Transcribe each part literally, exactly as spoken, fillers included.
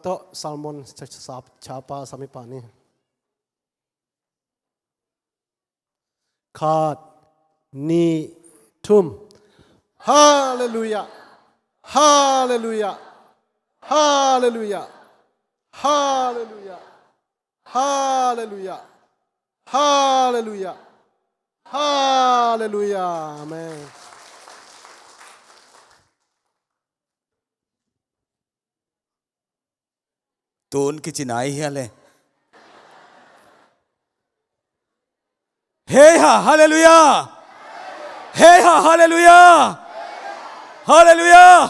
tawh sermon cha, cha, chapa samipa ni. Khat, nih, thum. Halleluiah. Halleluiah. Halleluiah. Halleluiah. Halleluiah. Halleluiah. Halleluiah. Amen. Tun kici nai hia le. Hei ha, halleluiah. Hei ha, halleluiah. Halleluiah.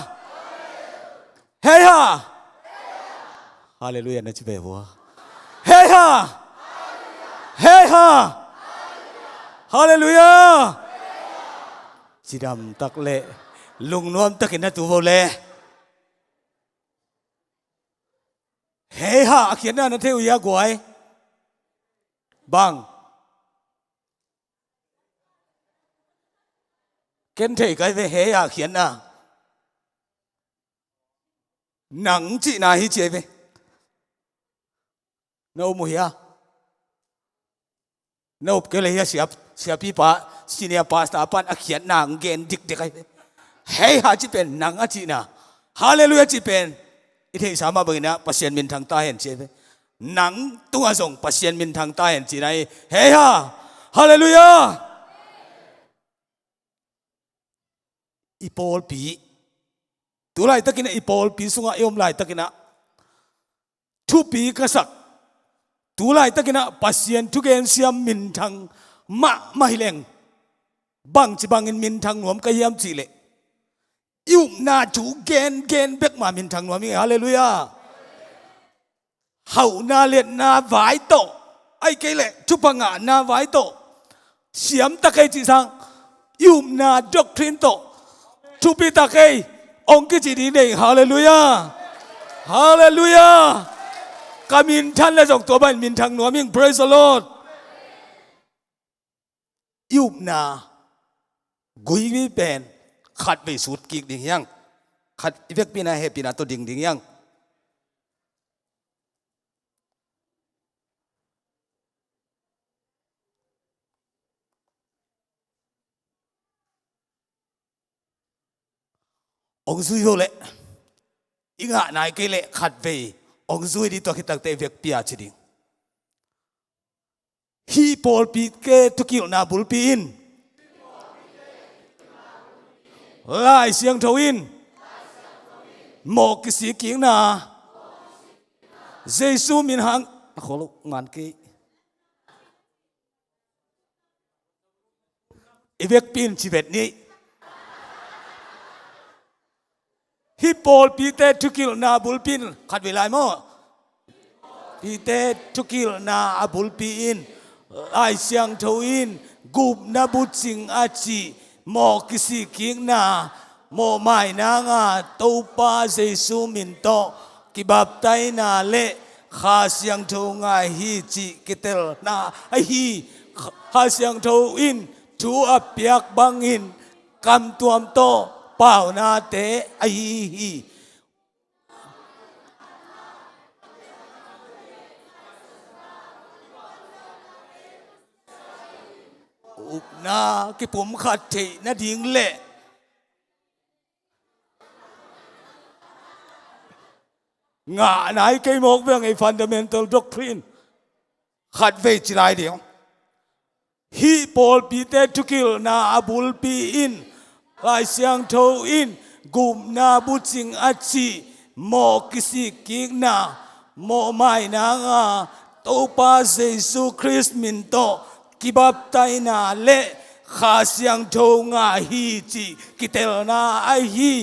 Hei ha. Halleluiah na ci ve vua. Hei ha. Hei ha. Halleluiah. Cidam tak le, lungnuam takin na tu vo le. Hei ha a khiatna na thei uh hia guai? Bang? Ken thei kai ve hei ha a khiatna. Nang cihna hi ci ai ve. Na um uh hia? Na up kei le hia, siap, siapipa, senior pastor pan a khiatna hong gen dikdek ai. Hei ha cih pen nang a cihna. Halleluiah cih pen i theihsa mah bangin ah Pasian minthang ta hen ci ai ve. Nang tungah zong Pasian minthang ta hen cihna hi. Hei ha. Halleluiah. I pawlpi, tu laitakin ah i pawlpi sungah i om laitakin ah thupi ka sak, tu laitakin ah Pasian thugen siam minthang mahmah hi leng, bangci bangin minthang nuam ka hiam cih leh, i upna thu gengen bek mah minthang nuam hi. Halleluiah. Hauhna liatna vai tawh, ahih kei leh thupha ngahna vai tawh siam ta kei cih sang, i upna doctrine tawh thupi ta kei hong kici ding hi. Halleluiah. Halleluiah. Ka minthan le zong tua bangin minthang nuam ing. Praise the Lord. I upna gui pen khatvei sut kik ding hi hang. Khat i vekpi-in ah hehpihna tawh ding ding hi hang. Hong zui vo leh, i ngah nai kei leh khatvei hong zui ding, tua khit takteh i vekpi-a ci ding. Hih pawlpite thukilhna bulpi in, Lai Siangtho in mawh kisikkikna, Jesu min hang, a kholo man kei. I vekpi in ci vet ni. Hih pawlpite thukilhna bulpi in, khatvei lai maw? Pite thukilhna a bulpi in Lai Siangtho in gupna bucing a cih mawh kisikkikna, mawhmaina ngah Topa Jesu min tawh kibaptaina le Kha Siangtho ngah hi cih kitelna ahi hi. Kha Siangtho in thu a piak bangin kamtuam tawh paunate ahi hi. Upna kipumkhat theih nading le ngah nai kei mawk bek ei fundamental doctrine. Khatvei ci lai ding. Hih pawlpite thukilhna a bulpi in Lai Siangtho in gupna bucing a cih mawh kisikkikna, mawhmaina ngah Topa Jesu Khrist min tawh kibaptaina le Kha Siangtho ngah hi cih kitelna ahi hi.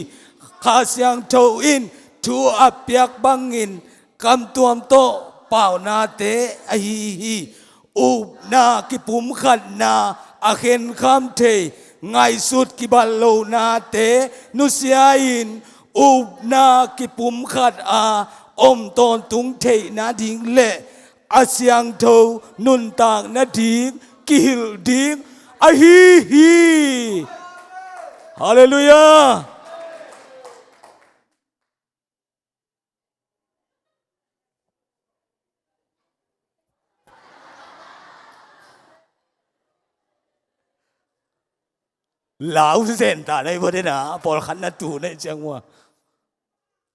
Kha Siangtho in thu a piak bangin kamtuam tawh paunate ahi hi. Upna kipumkhatna a khenkham thei, ngaihsut kibat lonate nusia-in, upna kipumkhat a om tawntung theih nading le a siangtho nuntak nading kihilh ding ahi hi. Halleluiah. Lau zen ta na hi bua dena, pawlkhat na tu na hi ciang mua.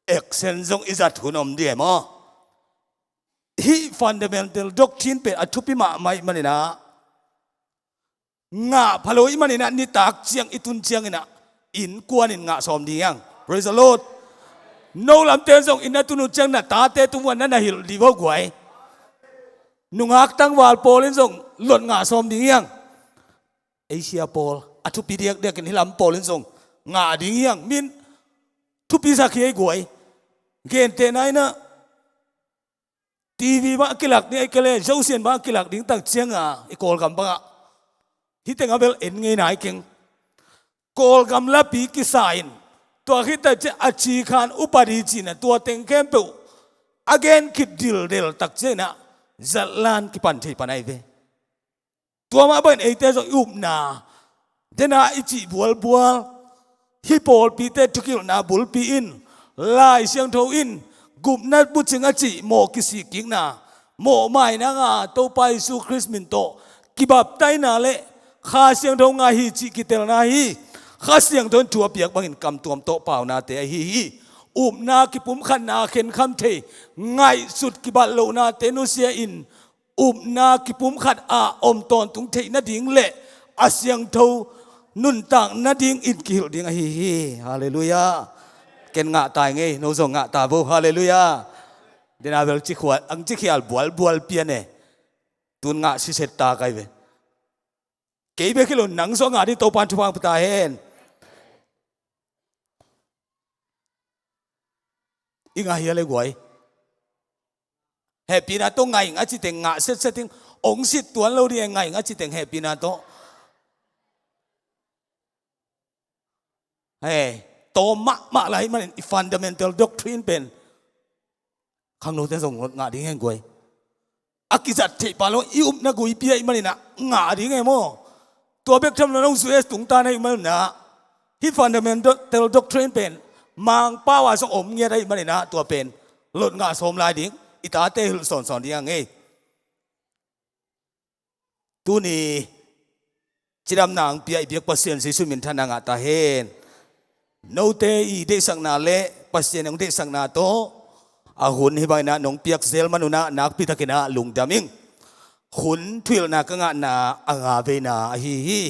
Action zong i zat hun om dih e maw. Hih fundamental doctrine pen a thupi mahmah ih maninah, ngah phalo ih maninah, nitak ciang i tun cianginah innkuan in ngah sawm ding hiang. Praise the Lord. No lamte zong inn na tun uh ciang na tate tungah na na hilh dih vo guai. Nungak tangval pawl in zong lot ngah sawm ding hiang. Asia pawl a thupi diakdiakin hih lam pawl in zong ngah ding hiang. Min thupi sak hi ei guai. Gentehna inah TV bang a kilak ding, ei kei le Zosian bang a kilak ding tak cianga i Kawlgam bangah hih tengah bel en ngei nai keng. Kawlgam lapi kisa in tua khit tak ciang a cikhan upadi cihna tua teng khempeuh a gen khit dildel tak cianginah zatlan kipan thei pan ahi ve. Tua mah bangin eite zong i upna dena i cih bualbual, hih pawlpite thukilhna bulpi in, Lai Siangtho in gupna bucing a cih mawh kisikkikna, mawh maina nga Topa Jesu Khrist min tawh kibaptaina le Kha Siangtho nga hi cih kitelna hi. Kha Siangtho in thu a piak bangin kamtuam tawh paunate ahi hi. Upna kipumkhatna khenkham thei, ngaihsut kibat lohnate nusia in upna kipumkhat a om tawntung theih nading le a siangtho nuntak nadingin kihilh ding ahi hi. Halleluiah. Ken ngah tai ngei, no zong ngah ta vo. Halleluiah. Dena bel cikhual ang cikhial bualbual pian e. Tun ngah siset ta kai ve. Kei bek hi lo, nang zong a ngah ding Topan thupha hong pia ta hen. I ngah hia le guai. Hehpihna tawh ngaih ngah citeng ngah setset ding. Ong sit tuan lo ding e, ngaih ngah citeng hehpihna tawh. He, tawm mahmah lai manin i fundamental doctrine pen khangnote zong ngah ding hen guai. A kizat theih pah lo i upna guipi ahih maninah ngah ding e maw. Tua bek tham lo na U S tungta na hih maninah hih fundamental doctrine pen Mangpau ah zong om ngiat ahih maninah tua pen lot ngah sawm lai ding, i tate hilh sawnsawn ding a ngei. Tuni cidamna ang pia i biak Pasian Jesuh minthanna ngah ta hen. Note i deihsakna le Pasian hong deihsakna tawh a hun hih banginah nong piak zel manunah nakpitakinah lungdam ing. Hun thuhilhna ka ngahna a nga veina ahi hi.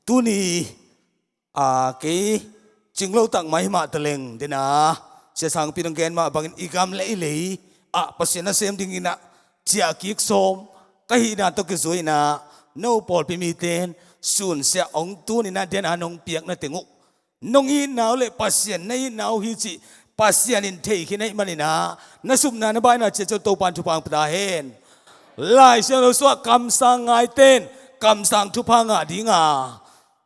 Tuni a kei cinglo tak mai himah taleng dena Sia Sangpi nong gen mah bangin i gam le i lei ah Pasian nasem dinginah ciahkik sawm ka hihna tawh kizuinah no pawlpi miten sunsiah ong tuninah dena nong piakna teng uh nong itna uh le Pasian na itna uh hi cih Pasian in thei khin ahih maninah na supna na baina ciah ciah Topan thupha hong pia ta hen. Lai Siangtho suah kamsang ngaiten kamsang thupha ngah dinga,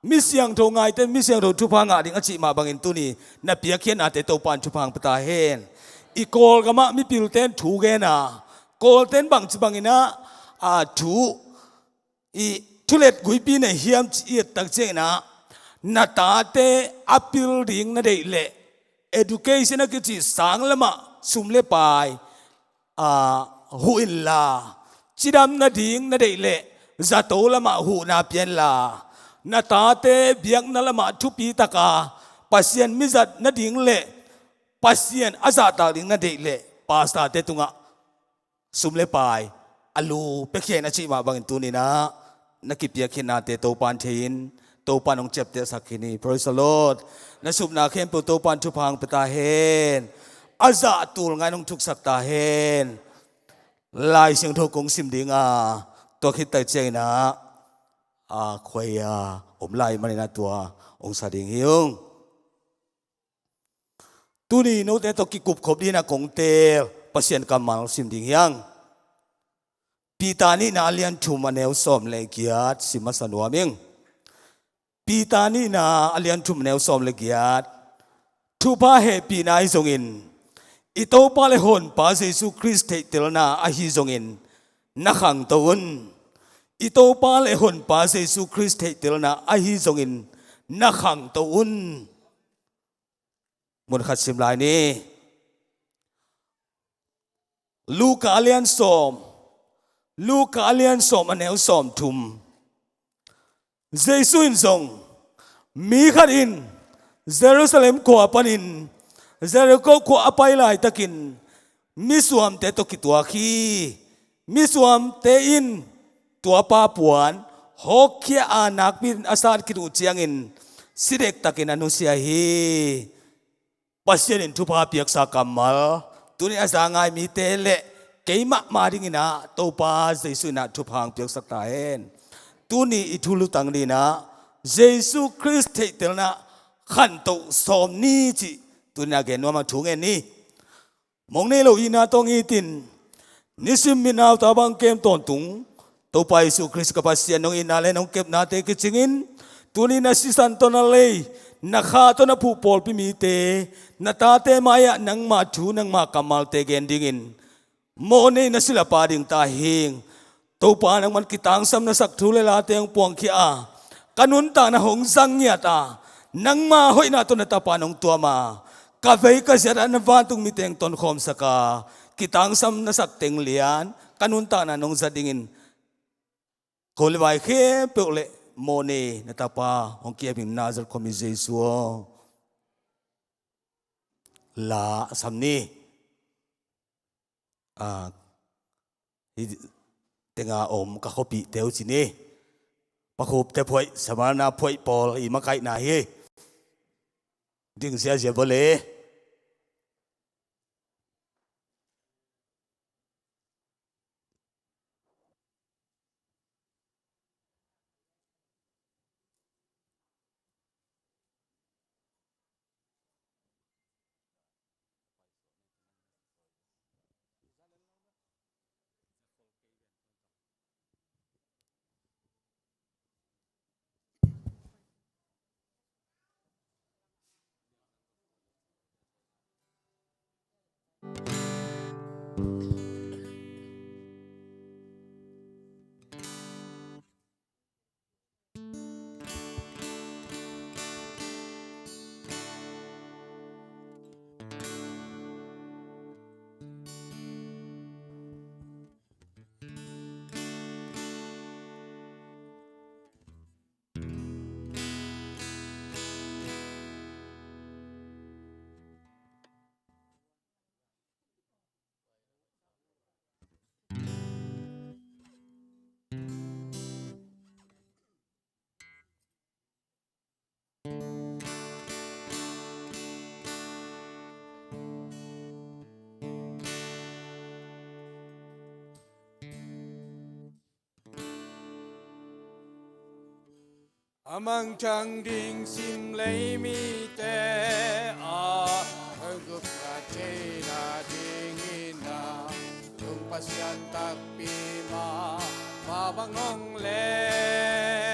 mi siangtho ngaite mi siangtho thupha ngah ding a cih mah bangin tuni na piakkhiatnate Topan thupha hong pia ta hen. I Kawlgamah mipilten thu gena, Kawlten bangci banginah a thu i thulet guipi nei hiam ci i et tak cianginah na tate a pil ding na deih leh education a kici sang lamah sum le pai a, huh inla, cidam nading na deih leh zato lamah huhna pianla, na tate biakna lamah thupi taka Pasian mizat nading le Pasian a zahtak ding na deih leh pastorte tungah sum le pai a lu pekhia in a cih mah bangin tuninah na kipiakkhiatnate Topan thei-in Topan hong ciaptehsak khin hi. Praise the Lord. Na supna khempeuh Topan thupha hong pia ta hen. A zah tul ngai nong thuksak ta hen. Lai Siangtho kong sim dinga, tua khit tak cianginah a khuai a om lai maninah tua hong sa ding hi ung. Tuni note tawh kikupkhop dinah kong teel Pasian kammal sim ding hiang. Peter nihna a lian thum a neu sawm le giat sim masa nuam ing. Peter nihna a lian thum a neu sawm le giat. Thupha hehpihna ahi zongin i Topa le Honpa Jesu Khrist theihtelna ahi zongin na khangto un. I Topa le Honpa Jesu Khrist theihtelna ahi zongin na khangto un. Mun khat sim lai ni. Luka a lian sawm, Luka a lian sawm a neu sawm thum. Jesuh in zong Mi khat in Jerusalem khua panin Jericho khua a pai laitakin misuamte tawh kituak hi. Misuamte in tuapa puan hawkkhia a, nakpi in a sat khit uh ciangin si dektakin a nusia hi. Pasian in thupha piaksa kammal tuni a za ngai mite le keimah ma dingin ah Topa Jesu in ah thupha hong piaksak ta hen. Tuni i thu lutang dingin ah Jesu Khrist theihtelna khantoh sawm ni cih tuni a gen nuam a thu ngen ni. Mong nei lo itna tawh hong it in, nisim mi naute bang kem tawntung Topa Jesu Khrist ka Pasian, nong itna le nong kepnate kicingin tuni na sisan tawh na lei, na kha tawh na phuh pawlpi mite, na tate mai-ah nangma thu nangma kammalte gen dingin mawhnei na silapa ding ta hing. Topa nangman kitangsam na sak thu le late hong puangkhia a, ka nuntakna hong zang ngiat a, nangma hoihna tawh na tapa nong tuam a, ka vei ka ziat ah na vantung mite hong tonkhawmsak a, kitangsam na sak teng lian ka nuntakna nong zat dingin ko le vai khempeuh le mawhnei na tapa hong kiapin Nazareth khuami Jesu aw. La a sam ni. A, hih tenga om ka khuapihte uh ci ni. Pakhupte phuaih, Samarna phuaih pawl i makaihna hi. Ding ziazia bawle. A mangthang ding sim lei mite a, a gupna theina dingin a, tung Pasian takpi mahmah bang hong leng,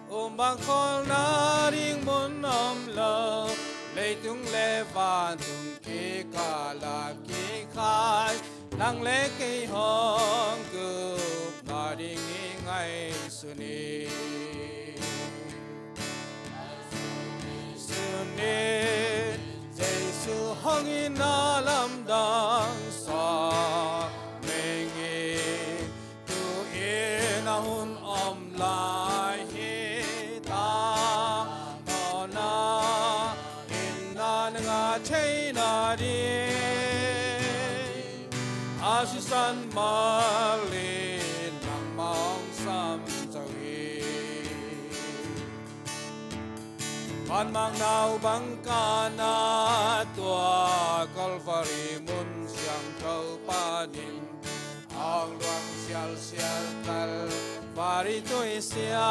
um bang khawlna ding mun om lo, leitung le vantung kikal ah kikhai, nang le kei hong gupna ding i ngaihsun hi. Sun in Jesu hong itna lamdang sa meng hi. Tu-in a hun om lai hi, tangtawna itna na ngah theina ding, a sisan mal in nangmah hong sam zo hi. Vanmang nau bang kana tua Calvary mun siangtho panin a hong luang sialsial Calvary tuisiam.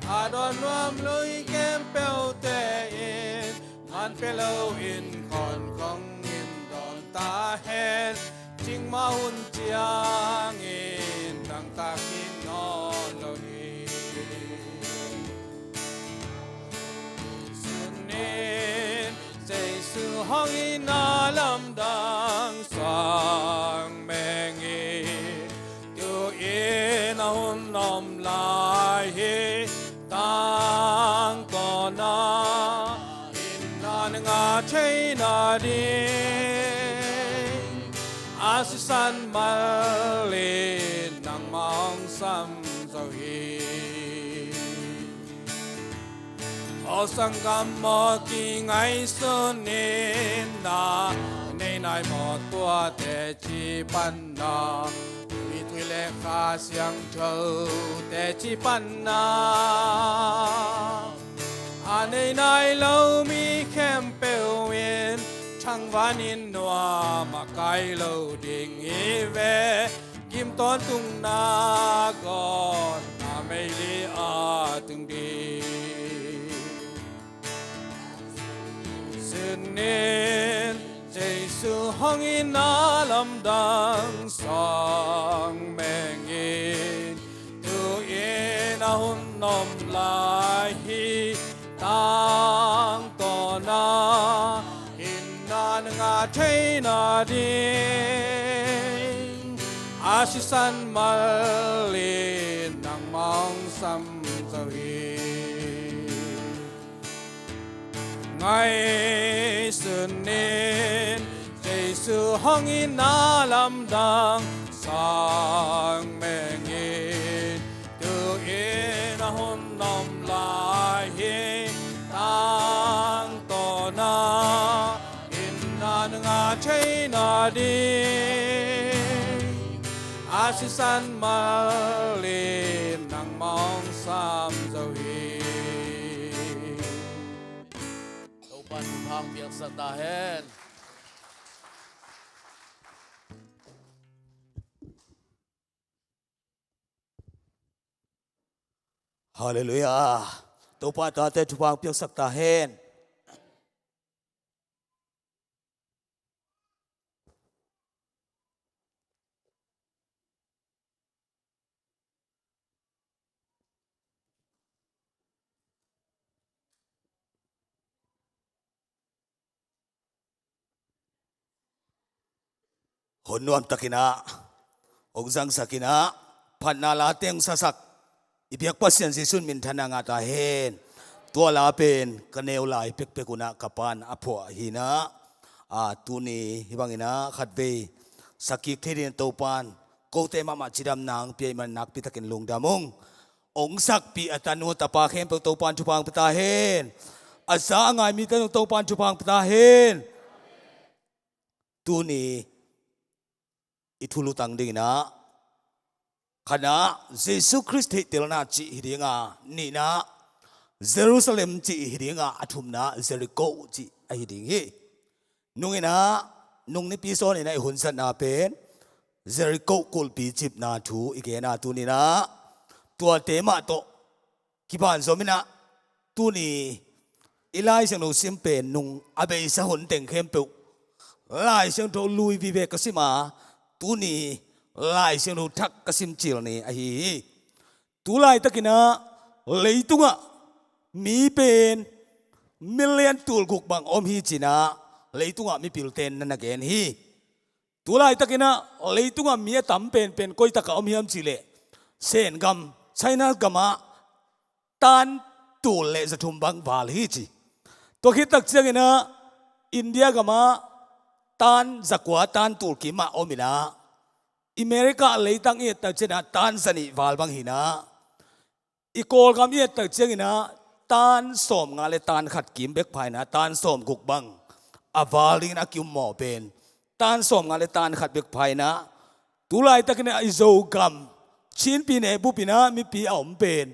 A dawn nuam lui khempeuhte in man pia loin khawnkhong in dawn ta hen. Cikmah hun ciangin nang tak hi nawn lo hi. Sun in Jesu hong itna lamdang sang meng hi. Tu-in a hun om lai hi, tangtawna itna na ngah theina ding, a sisan mal in nangmah hong sam zo hi. Aw sanggam maw, kingaihsun in na, nei nai maw tua teci panna, i tui le Kha Siangtho teci panna. A nei nai lo mi khempeuh in thangvan in nuam a kai lo ding hi ve. Gim tawntungna gawn a meili a tung ding. Sinin Jesu hong in a lamdang sang mengin, tu-in a hun om lai hi. Tangtawna in na ngah theihna ding, a sisan malin nangmah hong sam zo hi. Ngaihsun in, Jesu hong in a lamdang sang mengin, tu-in a hun om lai hi. Tangtawna in na ngah theihna ding, a sisan malin nangmah hong sam zo hi. Topa'n thupha piaksak ta hen. Halleluiah. Topa tate thupha piaksak ta hen. Hun nuamtakin ah hong zangsakin ah, phatna la teng sasak i biak Pasian Jesu in minthanna ngah ta hen. Tua la pen ka neu lai pekpek un ah ka pa'n a phuah hi in ah, a, tuni hih bangin ah khatvei sak kik thei dingin Topa'n kote mahmah cidamna hong pia ahih manin nakpi takin lungdam ung. Hong sakpih a tanu a tapa khempeuh Topa'n thupha hong pia ta hen. A za a ngai mite zong Topa'n thupha hong pia ta hen. Tuni i thulutang dingin ah, khatna, Jesu Khrist theihtelna cih hi ding a, nihna, Jerusalem cih hi ding a, a thumna, Jericho cih ahi ding hi. Nungin ah, nung nipi sawnin ah i hun zatna pen Jericho kulhpi cipna thu i gen a, tuni-in ah tuate mah tawh kipan zom in ah, tuni i Lai Siangtho sim pen nung a beisa hun teng khempeuh Lai Siangtho lui vive ka sim a, tuni Lai Siangtho thak ka sim cil ni ahi hi. Tu laitakin ah leitungah mi pen million tul guk bang om hi ci-in ah leitungah mipilte'n na na gen hi. Tu laitakin ah leitungah mi a tam penpen koi takah om hiam cih leh, Sen gam, China gamah tan tul le za thum bang val hi ci. Tua khit tak ciangin ah India gamah tan za kua, tan tul kim mah om in ah, America leitang i et tak ciangin ah tan za nih val bang hi in ah, i Kawlgam i et tak ciangin ah tan sawmnga le tan khat kim bek pha in ah, tan sawmguk bang a val dingin a ki-um mawh pen tan sawmnga le tan khat bek pha in ah, tu laitakin ah i Zogam, Chin pi ne bup in ah mipi a om pen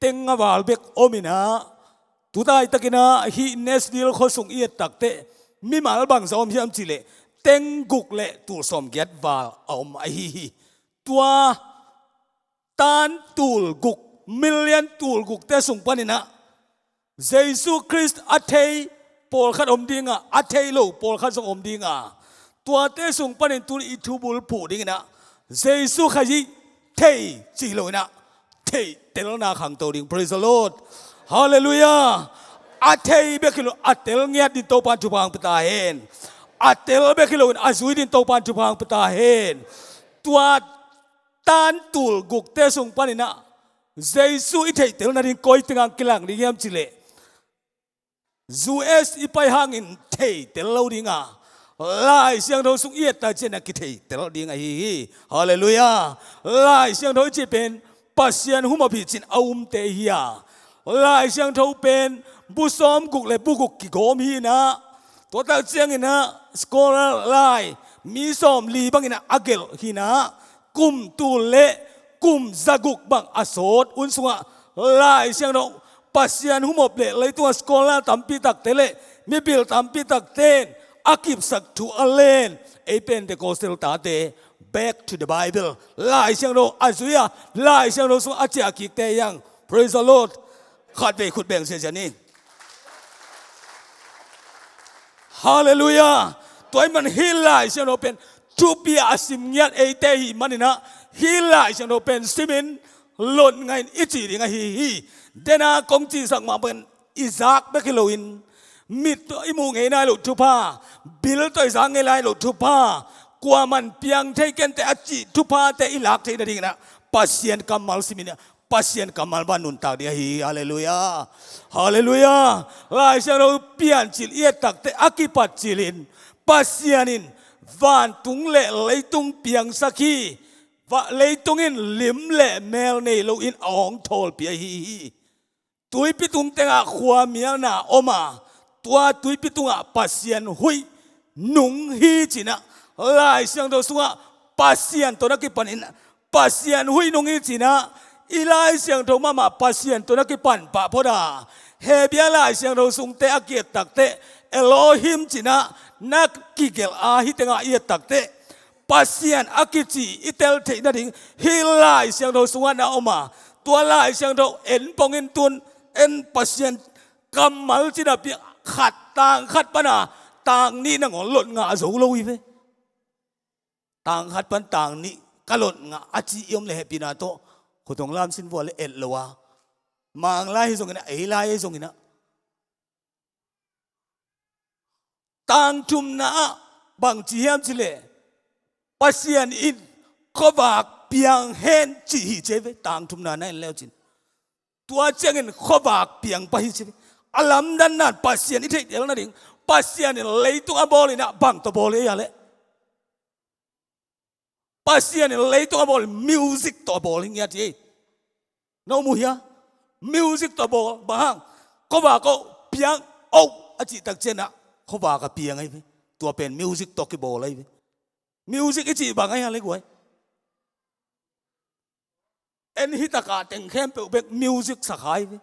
teng nga val bek om in ah, tu laitakin ah hih Nashville khuasung i et tak teh mimal bangzah om hiam cih leh teng guk le tul sawmgiat val a om ahi hi. Tua tan tul guk, million tul gukte sung panin ah Jesu Khrist a thei pawlkhat om ding a, a thei lo pawlkhat zong om ding a, tuate sung panin tuni i thubulphuh dingin ah Jesu Khazih thei cih lo in ah theihtelna khangto ding. Praise the Lord. Halleluiah. A thei bek hi lo, a tel ngiat dingin Topa'n thupha hong pia ta hen. A tel bek hi lo in a zui dingin Topa'n thupha hong pia ta hen. Tua tan tul gukte sung panin ah Jesu i theihtel nading koi tengah kilang ding hiam cih leh, U S i pai hangin theitel lo ding a, Lai Siangtho sung i et tak ciangin ah kitheitel ding ahi hi. Halleluiah. Lai Siangtho i cih pen Pasian hum a bicin a umte hi a, Lai Siangtho pen bu sawm guk le bu guk kigawm hi inah, tua tak ciang inah scholar lai mi sawm li bang inah a gelh hi inah, kum tul le kum za guk bang a sawt hun sungah Lai Siangtho Pasian humop le leitungah scholar tampi takte le mibil tampi takte in a kipsak thu a len, ei Pentecostal tate, back to the Bible. Lai Siangtho a zui a, Lai Siangtho sung a ciah kikte hi hang. Praise the Lord. Khatvei khut beng siasia ni. Halleluiah. Tua ahih man hih Lai Siangtho pen thupi a sim ngiat eite ahih man inah, hih Lai Siangtho pen simin lotngah in i cih ding ahi hi. Dena kong cihsak mah pen i zak bek hi loin, mit tawh i muh ngei nai loh thupha, bil tawh i zak ngei nai loh thupha, kuaman piang thei kenteh a cih thuphate i lak theih nading inah Pasian kammal sim inah, Pasian kammal bang nuntak ding ahi hi. Halleluiah. Halleluiah. Lai Siangtho Piancil i et takteh a kipat cilin Pasian in vantung le leitung piangsak hi. Va-, leitung in lim le mel nei loin a hong thawlpih ahi hi. Tuipi tung tengah khuamialna om a, tua tuipi tungah Pasian huih nung hi ci inah, Lai Siangtho sungah Pasian tawh na kipanin Pasian huih nung hi ci inah, i Lai Siangtho mahmah Pasian tawh na kipan pah phot a, Hebru Lai Siangtho sungte a ki-et takteh Elohim ci inah na kigelh a, hih tengah i et takteh Pasian a kici i tel theih nading hih Lai Siangtho sungah na om a, tua Lai Siangtho en pongin tun en Pasian kammal ci napi khat, tang khat pana tang nih nangawn lotngah zo lo hi ve. Tang khat pan tang nih ka lotngah a ci i om le hehpihna tawh khut hong lamsin vua le et lo a, Manglai hi zong inah, ei lai hi zong inah, tang thumna ah bang ci hiam cih leh, Pasian in khuavak piang hen cih hi ci hi ve, tang thumna na en le uh cin. Tua ciangin khuavak piang pah hi ci hi ve. A lamdang dan Pasian i theihtel nading, Pasian in leitung a bawl inah bang tawh bawl hi a leh, Pasian in leitung a bawl, music tawh a bawl hi ngiat hi. Na mu hia? Music tawh a bawl, bang hang? Khuavak oh piang oh a cih tak ciangah khuavak a piang ahi ve. Tua pen music tawh kibawl ahi ve. Music i cih bang ahi a le guai? En hih takah teng khempeuh bek music sakha hi ve.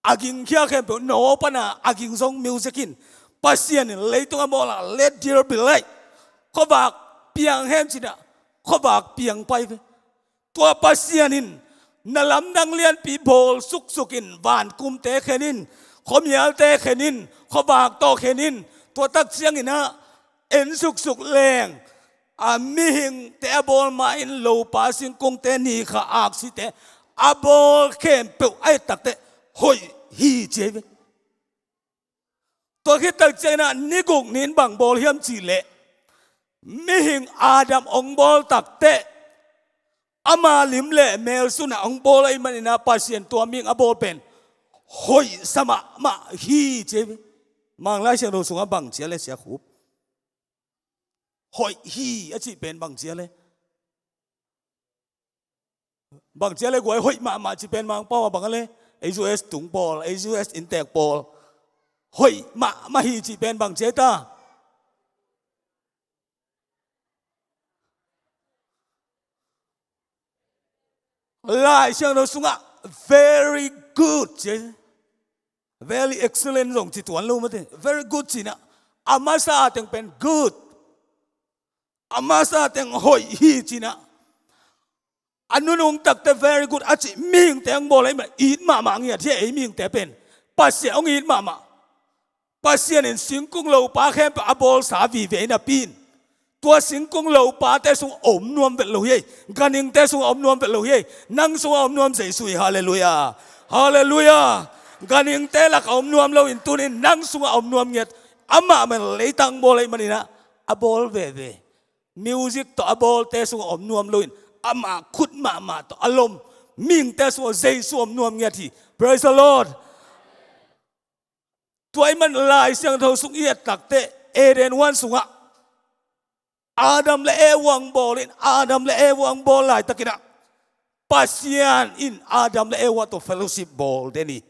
A gingkhia khempeuh, no pana a ging zong music in. Pasian in leitung a bawl a, let there be light. Khuavak piang hen ci inah, khuavak piang pah hi ve. Tua Pasian in na lamdang lianpi bawl suksuk in, vankumte khen in, khuamialte khen in, khuavak tawh khen in, tua tak ciang inah en suksuk leng, a mihingte a bawl ma-in lopa singkungte, nikha aksite a bawl khempeuh a et takteh hoih hi ci hi ve. Tua khit tak ciang inah ni guk ni-in bang bawl hiam cih leh, mihing Adam hong bawl takteh ama lim le mel sunah hong bawl ahih man inah Pasian tua mihing a bawl pen hoihsa mahmah hi ci hi ve. Manglai Siangtho sungah bang ci a le, Sia Khup? Hoih hi a cih pen bang ci a le? Bang ci a le guai, hoih mahmah cih pen Mangpau ah bang a le? Ei U S tung pawl, ei U S inntek pawl. Hoih mahmah hi cih pen bang ci a ta? Lai Siangtho sungah very good ci a, very excellent zong ci tuan lo mate. Very good ci inah, a masa teng pen good, a masa teng hoih hi ci inah, a nunung takteh very good a cih mihingte hong bawl ahih man, it mahmah ngiat hi a, ei mihingte pen Pasian hong it mahmah. Pasian in singkung lopa khempeuh a bawlsa vive napi in, tua singkung lopate sungah om nuam vet lo hi ei. Ganhingte sungah om nuam vet lo hi ei. Nang sungah om nuam Jesu hi. Halleluiah. Halleluiah. Ganhingte lakah om nuam loin tunin nang sungah om nuam ngiat. Amah man leitang bawl ahih man inah a bawl veve. Music tawh a bawlte sungah om nuam loin, amah khut mahmah tawh a lom mihingte sungah Jesu om nuam ngiat hi. Praise the Lord. Tua ahih man Lai Siangtho sung i et takteh, Eden huan sungah Adam le Eva hong bawl in, Adam le Eva hong bawl laitakin ah Pasian in Adam le Eva tawh fellowship bawl den hi.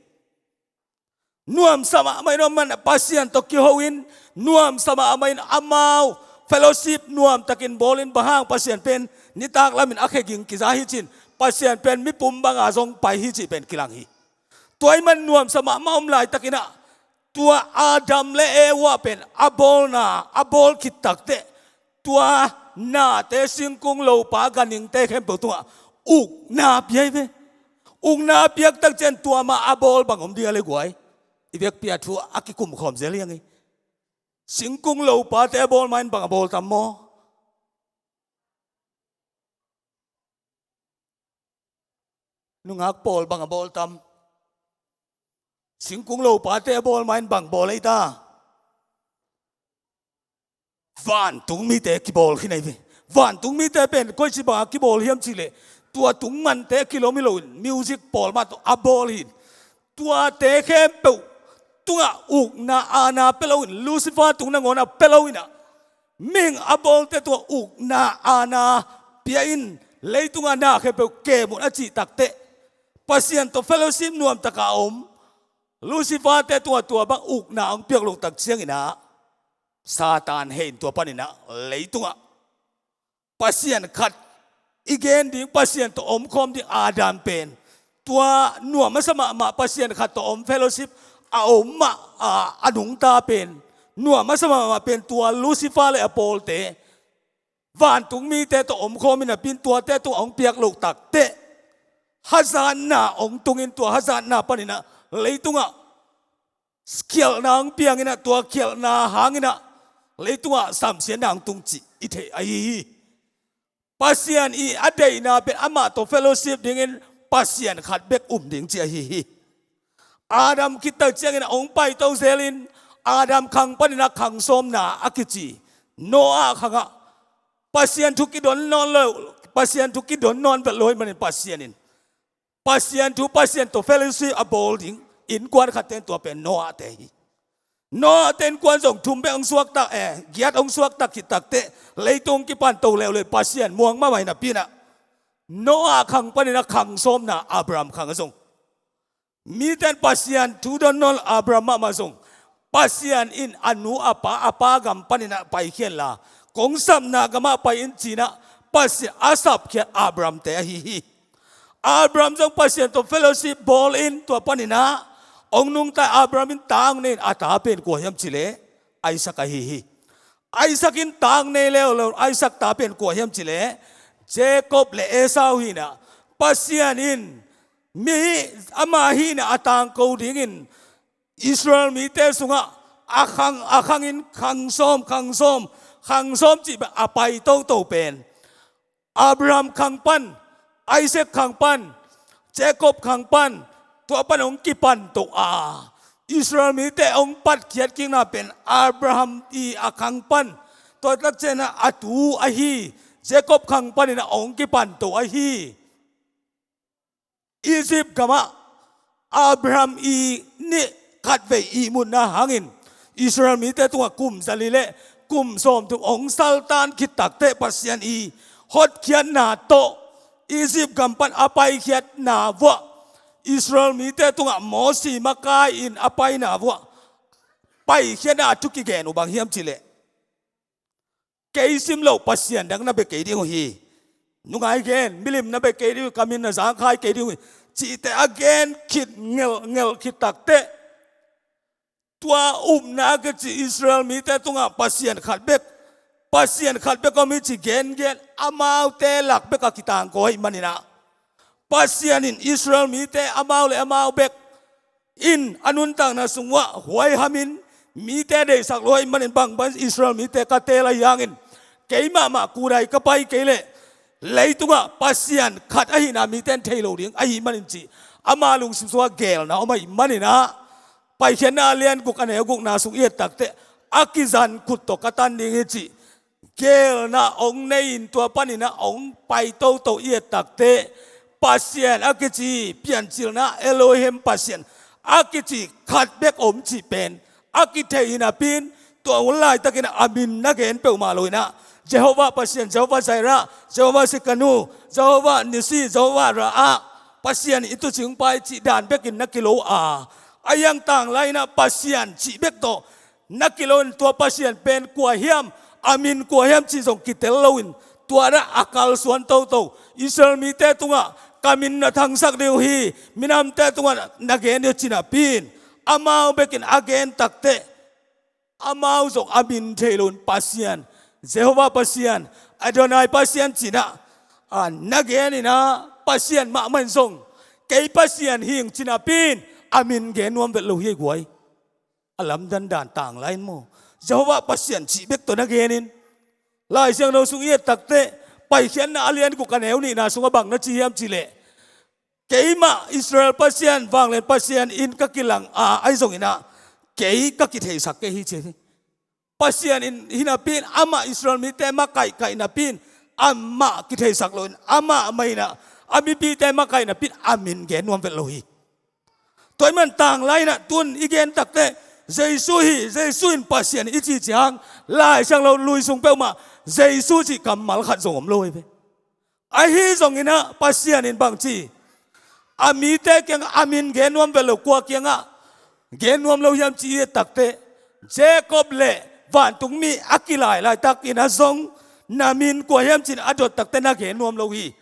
Nuamsa mahmah in om man, Pasian tawh kiho in, nuamsa mahmah in amau fellowship nuamtakin bawlin, bang hang Pasian pen nitak lamin a kheging kiza hi cin, Pasian pen mipum banga zong pai hi cih pen kilang hi. Tua ahih man nuamsa mahmah om laitakin ah, tua Adam le Eva pen a bawlna, a bawl khit takteh, tua nate, singkung lopa, ganhingte khempeuh tungah ukna pia hi ve. Ukna piak tak ciang tua mah a bawl bang om ding a le guai. I biakpi-a thu a kikum khawm zel hi hang hi. Singkung lopate a bawl mah in bang a bawl tam maw? Nungak pawl bang a bawl tam? Singkung lopate a bawl mah in bang bawl ei ta? Vantung mite kibawl khin ahi ve. Vantung mite pen koici banga kibawl hiam cih leh, tua tung mante kilawm hi loin music pawl mah tawh a bawl hi. Tuate khempeuh tungah ukna aana pia loin, Lucifer tung nangawnah pia loin ah, mihing a bawlte tungah ukna aana pia in, leitungah na khempeuh kem un a cih takteh, Pasian tawh fellowship nuamtaka a om Lucifer-te tungah tua bang ukna hong piak loh tak ciangin ah, Satan heh in tua panin ah leitungah Pasian khat i gen ding, Pasian tawh omkhawm ding Adam pen, tua nuam masa mahmah Pasian khat tawh om fellowship a om mah a, a nungta pen, nuam masa mahmah pen tua Lucifer le a pawlte, vantung mite tawh omkhawm in a pin, tuate tungah hong piak loh takteh, hazatna hong tungin, tua hazatna panin ah leitungah khialhna hong piangin ah, tua khialhna hangin ah leitungah samsiatna hong tung cih i theih ahi hi. Pasian i a deihna pen amah tawh fellowship dingin Pasian khat bek um ding cih ahi hi. Adam khit tak ciangin ah hong paito zelin, Adam khang panin ah khang sawmna a kici Noah khangah Pasian thu kidon nawn lo, Pasian thu kidon nawn vet lo ahih manin Pasian in Pasian thu, Pasian tawh fellowship a bawl ding innkuan khat teng, tua pen Noah-te hi. Noah-te innkuan zong thum bek hong suakta, eh, giat hong suakta khit takteh, leitung kipan to leuleu, Pasian muang mahmah in a pin ah, Noah khang panin ah khang sawmna Abraham khang ah zong, mite in Pasian thu don nawn lo Abraham mahmah zong, Pasian in a nu a pa, a pa gam panin ah paikhia inla, kong sapna gamah pai in ci-in ah Pasian a sapkhiat Abraham-te ahi hi. Abraham zong Pasian tawh fellowship bawl in, tua panin ah hong nungta. Abraham in ta hong nei in, a ta pen kua hiam cih leh Isaac ahi hi. Isaac in ta hong nei leuleu, Isaac ta pen kua hiam cih leh Jacob le Esau hi-in ah, Pasian in mi ama hihna a tangko dingin Israel mite sungah a khang, a khangin khang sawm, khang sawm, khang sawm cih bek a pai toto pen, Abraham khang pan, Isaac khang pan, Jacob khang pan, tua pan hong kipan to a, Israel mite hong patkhiat kikna pen Abraham i a khang pan, tua tak ciangin ah a tu ahi Jacob khang panin ah hong kipan to ahi. Egypt gamah Abraham i nih khatvei ihmutna hangin Israel mite tungah kum zali le kum sawmthum hong saltan khit takteh, Pasian i hotkhiatna tawh Egypt gam pan a paikhiatna vuah, Israel mite tungah Mosi makai-in a paina vuah, paikhiatna a thu kigen uh bang hiam cih leh, kei sim loh pasian dang na bia kei ding uh hi. Nungai gen, milim na bia kei ding uh hi, ka min na zangkhai kei ding uh hi, cihte a gen khit ngelhngelh khit takteh, tua upna a kici Israel mite tungah Pasian khat bek, Pasian khat bek om hi ci gengen, amaute lak bek a kitangko ahih manin ah, Pasian in Israel mite amau le amau bek in a nuntakna sung uah huaihamin mite deihsak lua ahih manin, bangbang Israel mite ka teel ahih hangin, kei mahmah kudai ka pai kei leh leitungah Pasian khat ahihna mite in thei lo ding ahih manin ci, ama lungsim sungah geelna om ahih manin ah, Paikhiatna a lian guk a neu gukna sung i et takteh, a kizan khut tawh ka tan ding hi cih geelna hong nei-in, tua panin ah hong pai toto i et takteh, Pasian a kici, piancilna Elohim Pasian a kici khat bek om cih pen a kithei hi napi-in, tua hun laitakin a min na gen peuhmah lo-in ah, Jehovah Pasian, Jehovah Jireh, Jehovah Tsidkenu, Jehovah Nissi, Jehovah Raah, Pasian i tuucing pa hi cih dan bekin na kilo a, A hiang tanglai inah Pasian cih bek tawh na kilawh in tua Pasian pen kua hiam, a min kua hiam cih zong kitel loin tua inah a kalsuan toto Israel mite tungah ka min na thangsak ding uh hi, minamte tungah na gen ding uh ci napi in amau bekin a gen takteh amau zong a min thei loin Pasian, Jehovah Pasian, Adonai Pasian ci inah, a, na gen inah Pasian mahmah in zong kei Pasian hi ing ci napi in a min gen nuam vet lo hi ei guai. A lamdang dan tanglai in maw, Jehovah Pasian cih bek tawh na gen in. Lai Siangtho sung i et takteh Paikhiatna a lian guk a neu nihna sungah bang na ci hiam cih leh, keimah Israel Pasian, vanglian Pasian in ka kilang a, ahi zong inah kei ka kitheisak kei hi ci hi. Pasian in hi napi in amah Israel mite makaihkaih napi in amah kitheisak loin amah mah inah a mipite makaih napi in a min gen nuam vet lo hi. Tua ahih man tanglai inah tun i gen takteh Jesu hi, Jesu in Pasian i cih ciang Lai Siangtho lui sung peuhmah Jesu cih kammal khat zong om lo hi ve. Ahi zong inah Pasian in bangci a mite kiangah a min gen nuam vet lo, kua kiangah gen nuam lo hiam cih i et takteh Jacob le vantungmi a kilai laitak inah zong na min kua hiam cih a dot takteh na gen nuam lo hi.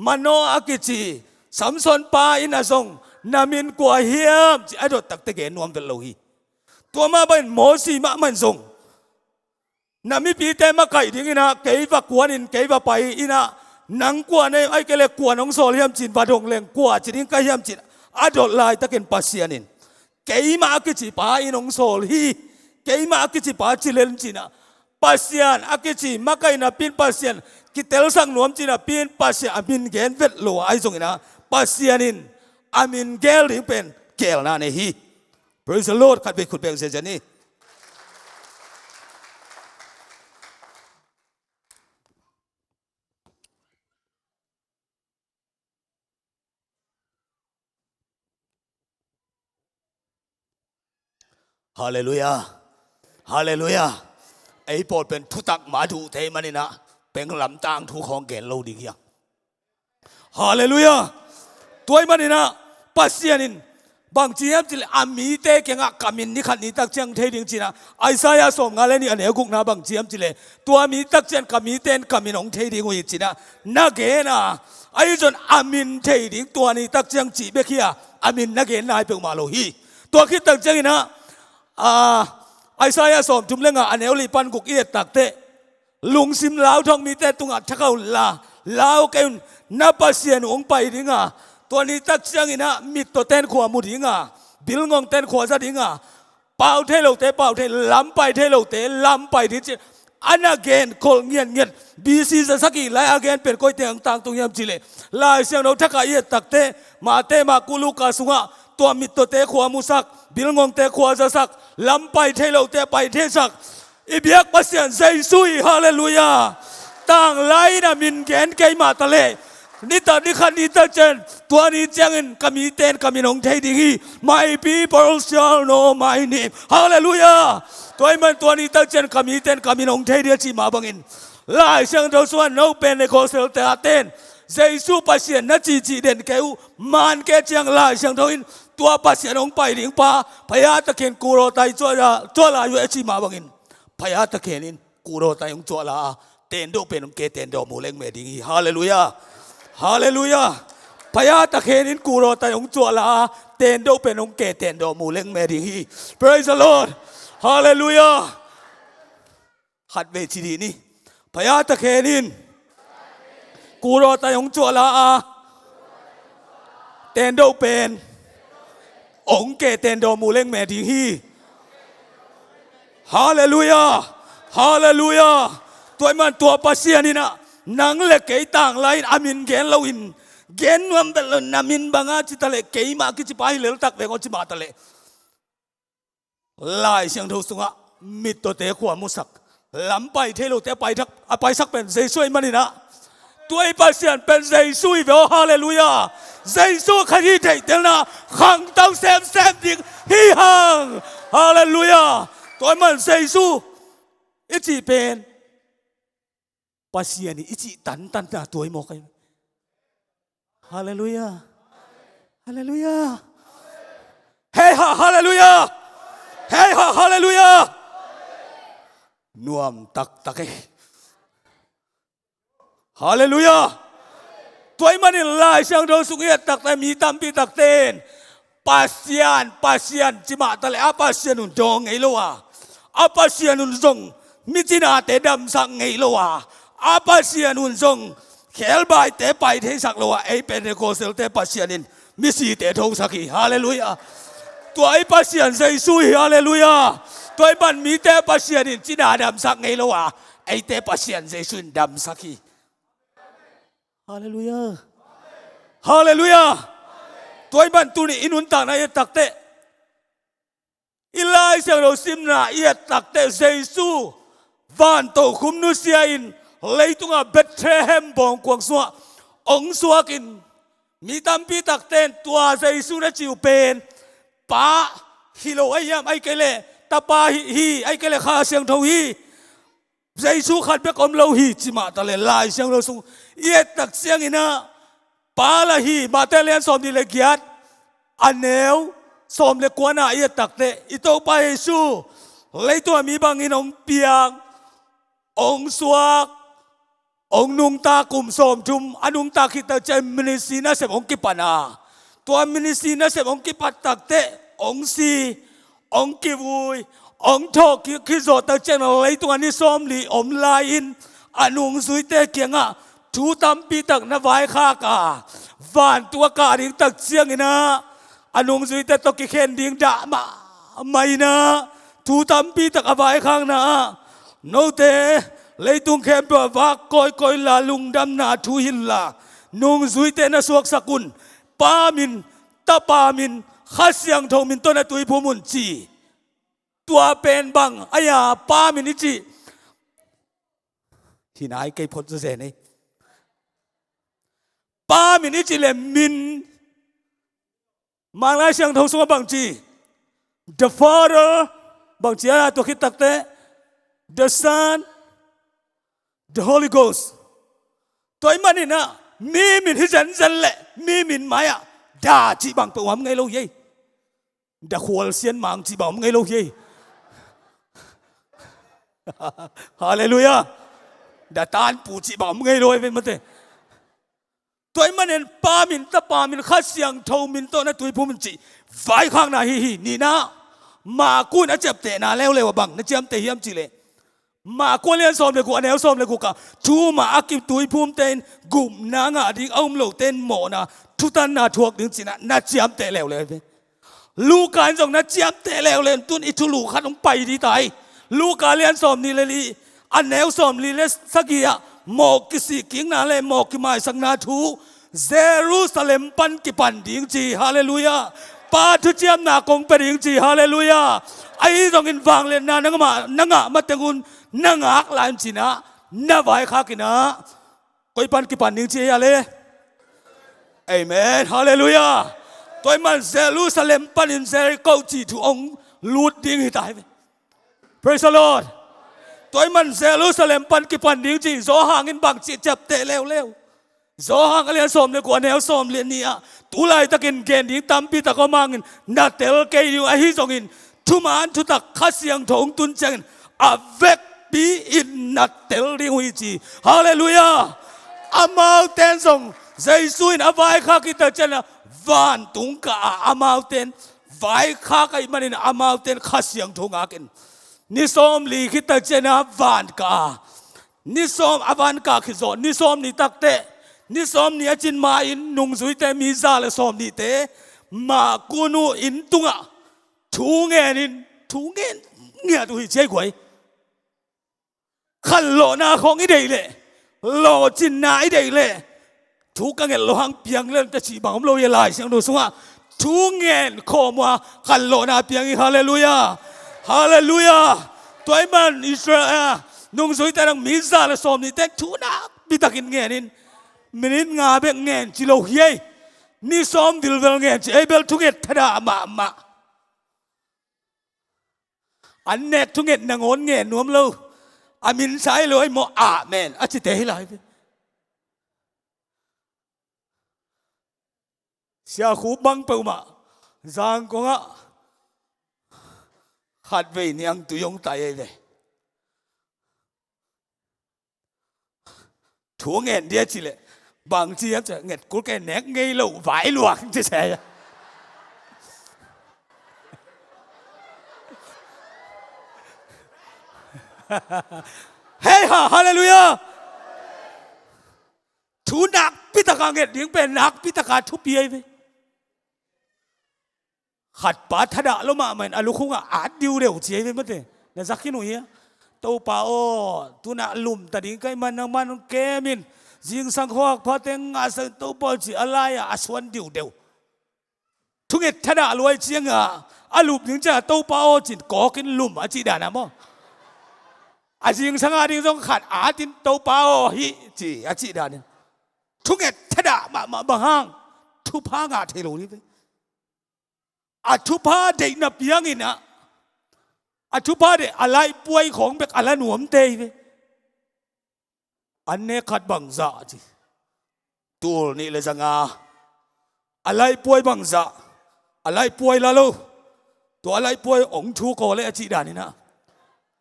Manoah a kici Samson pa inah zong na min kua hiam cih a dot takteh gen nuam vet lo hi. Tua mah bangin Mosi mahmah in zong na mipite makaih ding inah kei va kuanin kei va pai inah nang kua na him, ahih kei leh kua nong sawl hiam cin va dong leng kua ci ding ka hiam cin a dot laitakin Pasian in keimah a kici pa in hong sawl hi, keimah a kici pa ci lel in ci inah Pasian a kici makaih napi in Pasian kitelsak nuam ci napi in Pasian a min gen vet lo a, ahi zong inah Pasian in a min gel ding pen geelna nei hi. Praise the Lord. Khatvei khut beng ziazia ni. Halleluiah. Halleluiah. Ei pawl pen thutak mah duhte ahih man inah peng lamtang thu khawng gen lo ding hi hang. Halleluiah. Tua ahih man inah Pasian in bangci hiam cih leh a mite kiangah ka min ni khat ni tak ciang thei ding ci inah Isaiah sawmnga le nih a neu gukna bangci hiam cih leh tua mi tak ciang ka mite in ka min hong thei ding uh hi ci inah na gen a, ahi zong a min thei ding tua ni tak ciang cih bek hi a, a min na gen nai peuhmah lo hi. Tua khit tak ciang inah, a, Isaiah sawmthum le nga a neu li pan guk i et takteh lungsim lauthawng mite tungah thakau la, lau kei un, na Pasian uh hong pai ding a, tua ni tak ciang inah mittawte in khua mu ding a, bilngongte in khua za ding a, pau thei lote pau thei, lam pai thei lote lam pai ding ci a na gen khol ngiatngiat. B C za sagih lai a gen pen koite hong tangtung hiam cih leh Lai Siangtho thak ah i et takteh Mate, Marku, Luka sungah tua mittawte khua musak, bilngongte khua zasak, lam pai thei lote pai theisak, i biak Pasian Jesu hi. Halleluiah. Tanglai in a min gen kei mah ta leh nitak ni khat ni tak ciang tua ni ciangin ka mite in ka min hong thei ding hi. My people shall know my name. Halleluiah. Tua ahih man tua ni tak ciang ka mite in ka min hong thei ding a cih mah bangin Lai Siangtho sungah no pen le khawselte a ten Jesu Pasian na cihcih den kei uh, man kei ciang Lai Siangtho in tua Pasian hong pai ding pa phaya takhen kurawtai cuah lai uh a cih mah bangin phaya takhen in kurawtai hong cuah la a, tendawh pen hong ke tendawh mu leng meh ding hi. Halleluiah. Halleluiah. Phaya takhen in kurawtai hong cuah la a, tendawh pen hong ke tendawh mu leng meh ding hi. Praise the Lord. Halleluiah. Khatvei ci dih ni. Phaya takhen in kurawtai hong cuah la a, tendawh pen hong ke tendawh mu leng meh ding hi. Halleluiah. Halleluiah. Tua ahih man tua Pasian inah nang le kei tanglai in a min gen loin, gen nuam vet loin na min bang a ci ta leh keimah kici pa hi lel tak veng aw ci mah ta leh Lai Siangtho sungah mittawte khua musak, lam pai thei lote a pai thak, a paisak pen Jesu ahih man inah tua i Pasian pen Jesu hi ve aw. Halleluiah. Jesu khat hi theihtelna khangto semsem ding hi hang. Halleluiah. Tua ahih man Jesu i cih pen Pasian i cih tantanna tua hi mawk ahi. Halleluiah. Halleluiah. Hei ha, halleluiah! Hei ha, halleluiah! Nuam taktak e. Halleluiah! Tua ahih manin Lai Siangtho sung i et takte mi tampi takte in Pasian, Pasian ci mah taleh a Pasian un dawng ngei lo a, a Pasian un zong micinate damsak ngei lo a, a Pasian un zong khebaite pai theisak lo a, ei Pentecostelte Pasian in misite thosak hi. Halleluiah. Tua i Pasian Jesu hi. Halleluiah. Tua ahih man mite Pasian in cina damsak ngei lo a, eite Pasian Jesu in damsak hi. Halleluiah. Halleluiah. Tua ahih man tuni i nuntakna i et takte, i Lai Siangtho simna i et takte Jesu van tokhom nusia in leitungah Bethlehem bawngkuang sungah hong suak in, mi tampi takte in tua Jesu na ci uh pen Pa hi lo ahi hiam, ahih kei leh Tapa hi, hi, ahih kei leh Kha Siangtho hi, Jesu khat bek om lo hi ci mah taleh Lai Siangtho sung i et tak ciangin ah Pa lah hi. Mate lian sawmnih le giat, a neu sawm le kuana i et takte i Topa Jesu leitungah mi bangin hong piang, hong suak, hong nungta kum sawmthum, a nungta khit tak ciang ministry nasep hong kipan a, tua ministry nasep hong kipat takte hong si, hong kivui, hong thawh ki, kizawh tak ciang leitungah ni sawmli om lai-in a nungzuite kiangah thu tampi tak na vaikhak a, vantung a kah ding tak ciangin ah a nungzuite tawh kikhen ding dah mahmah in ah thu tampi tak a vaikhakna ah, note leitung khempeuh ah vak kawikawi la, lungdamna thu hilh la, nungzuite na suaksak un, Pa min, Tapa min, Kha Siangtho min tawh na tuiphum un ci. Tua pen bang ahi a, Pa min i cih hi nai, kei phot zawzen ei. Pa min i cih le min, Mang Lai Siangtho sungah bangci, the Father, bangci a, tua khit takte, the Son, the Holy Ghost. Tua ahih manin ah mi min hi zenzen leh mi min mai-ah the cih bang peuh om ngei lo hi ei. The Khualsian Mang cih bang om ngei lo hi ei. Halleluiah. The Tanpu cih bang om ngei lo hi ei, mate. Tua ahih manin Pa min, Tapa min, Kha Siangtho min tawh na tuiphum un cih vaikhakna hi hi. Nihna, Maku in a ciaptehna leuleu ah bang na ciamteh hiam cih leh, Maku a lian sawm le guk, a neu sawm le guk ah, thu mah a kituiphumte in gupna ngah ding, a um lote in mawhna, thutanna thuak ding ci-in ah na ciamteh leuleu hi ve. Luka in zong na ciamteh leuleu in, tun i thulu khat hong pai ding ta hi. Luka lian sawmnih le li, a neu sawmli le sagih ah, mawh kisih kikna le mawh kimaisakna thu, Jerusalem pan kipan ding ci. Halleluiah. Pa thuciamna kong pia ding ci. Halleluiah. Ahi zongin vangliatna nangmah na ngah mateng un, na ngak lai un ci-in ah na vaikhak in ah, koi pan kipan ding ci ei a le? Amen. Halleluiah. Tua ahih man Jerusalem panin Jericho cih thu hong lut ding hi ta hi ve. Praise the Lord. Tua ahih man Jerusalem pan kipan ding ci, Johan in bangci ciapteh leuleu. Johan a lian sawm le kua, a neu sawm le nih ah, tu laitakin gen ding tampi tak om hangin na tel kei ding uh, ahi zongin thuman thutak Kha Siangtho hong tun ciangin a vekpi in na tel ding uh hi ci. Halleluiah. Amaute in zong Jesu in a vaikhak khit tak ciangin vantung kah a, amaute in vaikhak ahih manin amaute in Kha Siangtho ngakin ni sawmli khit tak ciangin a van kah a, ni sawm a van kah khit zawh, ni sawmnih takteh, ni sawmnih a cin ma-in nungzuite mi za le sawmnihte Maku nu inn tungah thu ngenin, thu ngen ngiat uh hi ci ei guai. Khanlawhna khawng i deih leh, lawhcinna i deih leh, thu ka nget loh hang piang lel ta cih bang om lo hi a, Lai Siangtho sungah thu ngen khawm uh a khanlawhna piang hi. Halleluiah. Halleluiah. Tua ahih man Israel, ah, nungzuite nang mi za le sawmnihte thu nakpi takin ngenin, minit nga bek ngen ci lo hi ei. Ni sawm vilvel ngen ci ei, bel thunget thadah mahmah. An nek thunget nangawn ngen nuam lo. A min sai lo ei maw, amen a cite hi lai ve. Siakhup bang peuhmah Zangkong ah Khatvei niangtui hong tai ei ve. Thu ngen dia ci leh bang ci hiam ci leh nget kul kei, nek ngei lo, vai luak ci se. Hei ha, halleluiah. Thu nakpi taka nget ding pen nakpi taka thupi ei ve. Khatpa thadah lo mahmah in a lukhungah at diudeu ci ei ve mate. Na za khin uh hia? Topa aw, tunah lumta ding ka hih man nangman hong kem in. Zingsang khuak pha teng ngahsak in Topa aw ci a lai-ah a suan diudeu. Thunget thadah luai ciangah a lup ding ciangah Topa aw ci-in kawkin lum a cih dan ah maw? A zingsang a ding zong khat at in Topa aw hih ci a cih dan in. Thunget thadah mahmah bang hang? Thupha ngah thei lo ni ve. A thupha deihna piangin ah, a thupha deih a laihpuai khawng bek a la nuamte hi ve. An nek khat bangzah ci, tul nih le zanga a laihpuai bangzah, a laihpuai la lo. Tua a laihpuai hong thu kaw leh a cih danin ah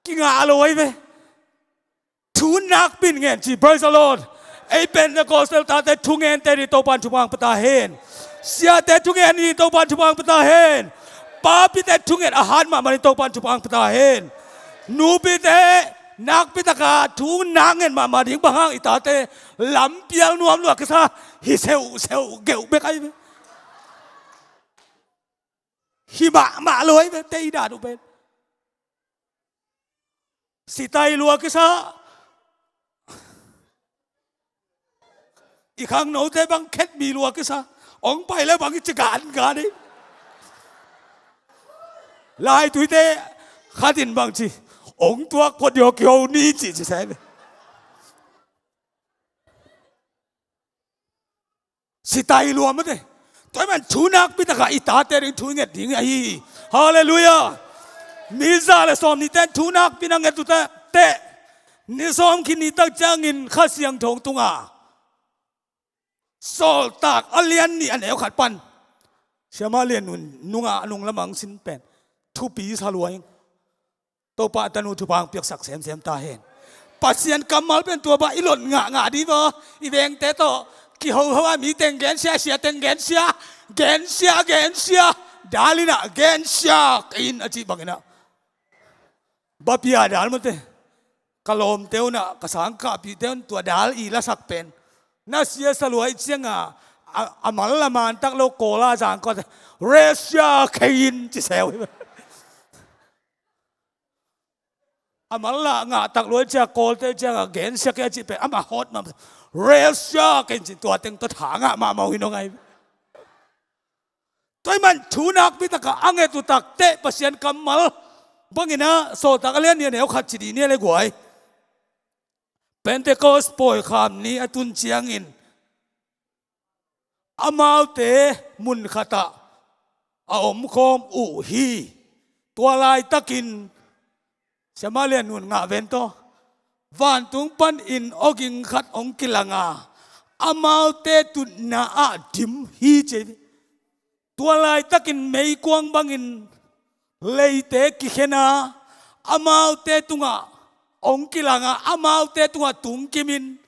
kingah lo ahi ve. Thu nakpi in ngen ci, praise the Lord. Ei Pentecostal tate thungen teh dih Topan thupha hong pia ta hen. Siate thungen dih Topan thupha hong pia ta hen. Papite thungen a hat mahmah dih Topan thupha hong pia ta hen. Nupite nakpi taka thu nak ngen mahmah ding, bang hang i tate lampial nuam lua kisa, hi seuhseuh geuh bek ahi ve. Hi mahmah lo ahi ve, tei dan uh pen. Sitai lua kisa. I khangnote bang khetmi lua kisa. Hong pai le bang i ci gangan hi. Laituite khat in bang ci, hong tuak phot dih aw kiho ni ci ci se ve. Sitai lua mate. Tua ahih man thu nakpi taka i tate ding thu i nget ding ahi hi. Halleluiah. Mi za le sawm nihte thu nakpi in a nget uh teh, ni sawm khit ni tak ciangin Kha Siangtho hong tung a, Sawltak a lian nih a neu khat pan, Siamah Lian Nun nungah a nung lamang sin pen thupi sa lua ing. Topa a tanu thupha hong piaksak semsem ta hen. Pasian kammal pen tua bang i lot ngahngah dih vaw. I vengte tawh kihoho a, mi teng gensia, sia teng gensia, gensia, gensia. Dal in ah gensia kei in a cih bangin ah, bapia dal mate. Ka lawmte un ah, ka sangkahpihte un tua dal i lasak pen na sia sa lua ih ciangah a, a mal la man tak lo, Kawl a zangkawte, resia kei in ci seu hi. A mal la ngah tak lua ih ciang Kawlte ciangah gensia kei a cih pen amah hawt mah. Resia kei in ci, tua teng tawh tha ngah mahmah uh hi nong ai. Tua ahih man thu nakpi taka a nget uh tak teh Pasian kammal bangin ah Sawltak a lian nih a neu khat ci dih ni a le guai. Pentecost pawikham ni a tun ciangin amaute mun khatah a omkhawm uh hi. Tua laitakin, Siamah Lian Nun ngah ven tawh, vantung panin awging khat hong kilang a, amaute tutna ah dim hi ci hi. Tua laitakin meikuang bangin leite kikhen a, amaute tungah hong kilang a, amaute tungah tungkimin,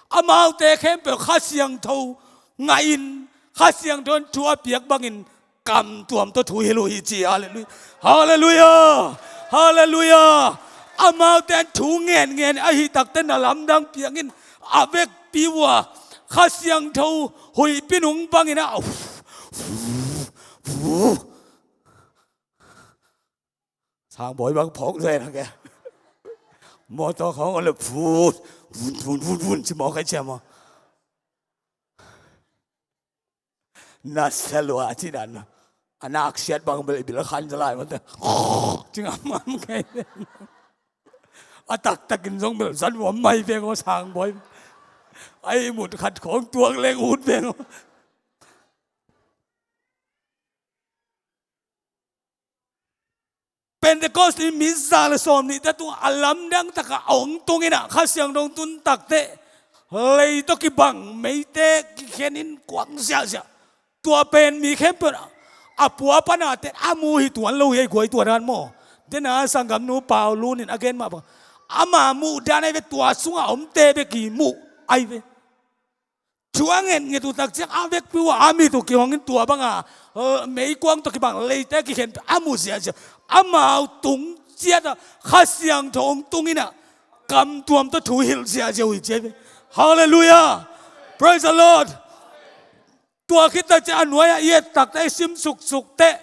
amaute khempeuh Kha Siangtho ngahin, Kha Siangtho in thu a piak bangin kamtuam tawh thu hilh uh hi ci. Halleluiah. Halleluiah. Halleluiah. Amaute in thu ngenngen ahih tak teh na lamdang piangin a vekpi uh a, Kha Siangtho huihpi nung bangin ah Sangbawi bang phawk zen a ke. Mawtaw khawng a le phut, vun, vun, vun, vun ci mawk ai ciam aw. Na sa lua a ci dan. A nak siat bang bel i bil khan za lai mawtaw. Ci ngam ngam kei. A taktakin zong bel zan uam mai veng aw Sangbawi. Ai mut khat khawng tuak leng ut veng aw. Pentecost in mi za le sawm nihte tungah a lamdang takah a hong tung in ah, Kha Siangtho hong tun tak teh lei tawh kibang meite kikhen in kuang ziahziah. Tua pen mi khempeuh a pua panate a mu hi tuan lo hi ei guai tua dan maw. Dena sanggamnu Paulun in a gen mah bang, ama muh dan ahi ve, tua sungah omte bek i muh ahi ve. Thu a ngetnget uh tak ciang a vekpi uh a mit uh kihong in tua banga, eh, meikuang tawh kibang leite a kikhen a mu ziahziah. Amau tung ciatah Kha Siangtho hong tung inah kamtuam tawh thu hilh ziahziah uh hi ci ahi ve. Halleluiah. Praise the Lord. Tua khit tak ciang a nuai-ah i et takte i sim suksuk teh,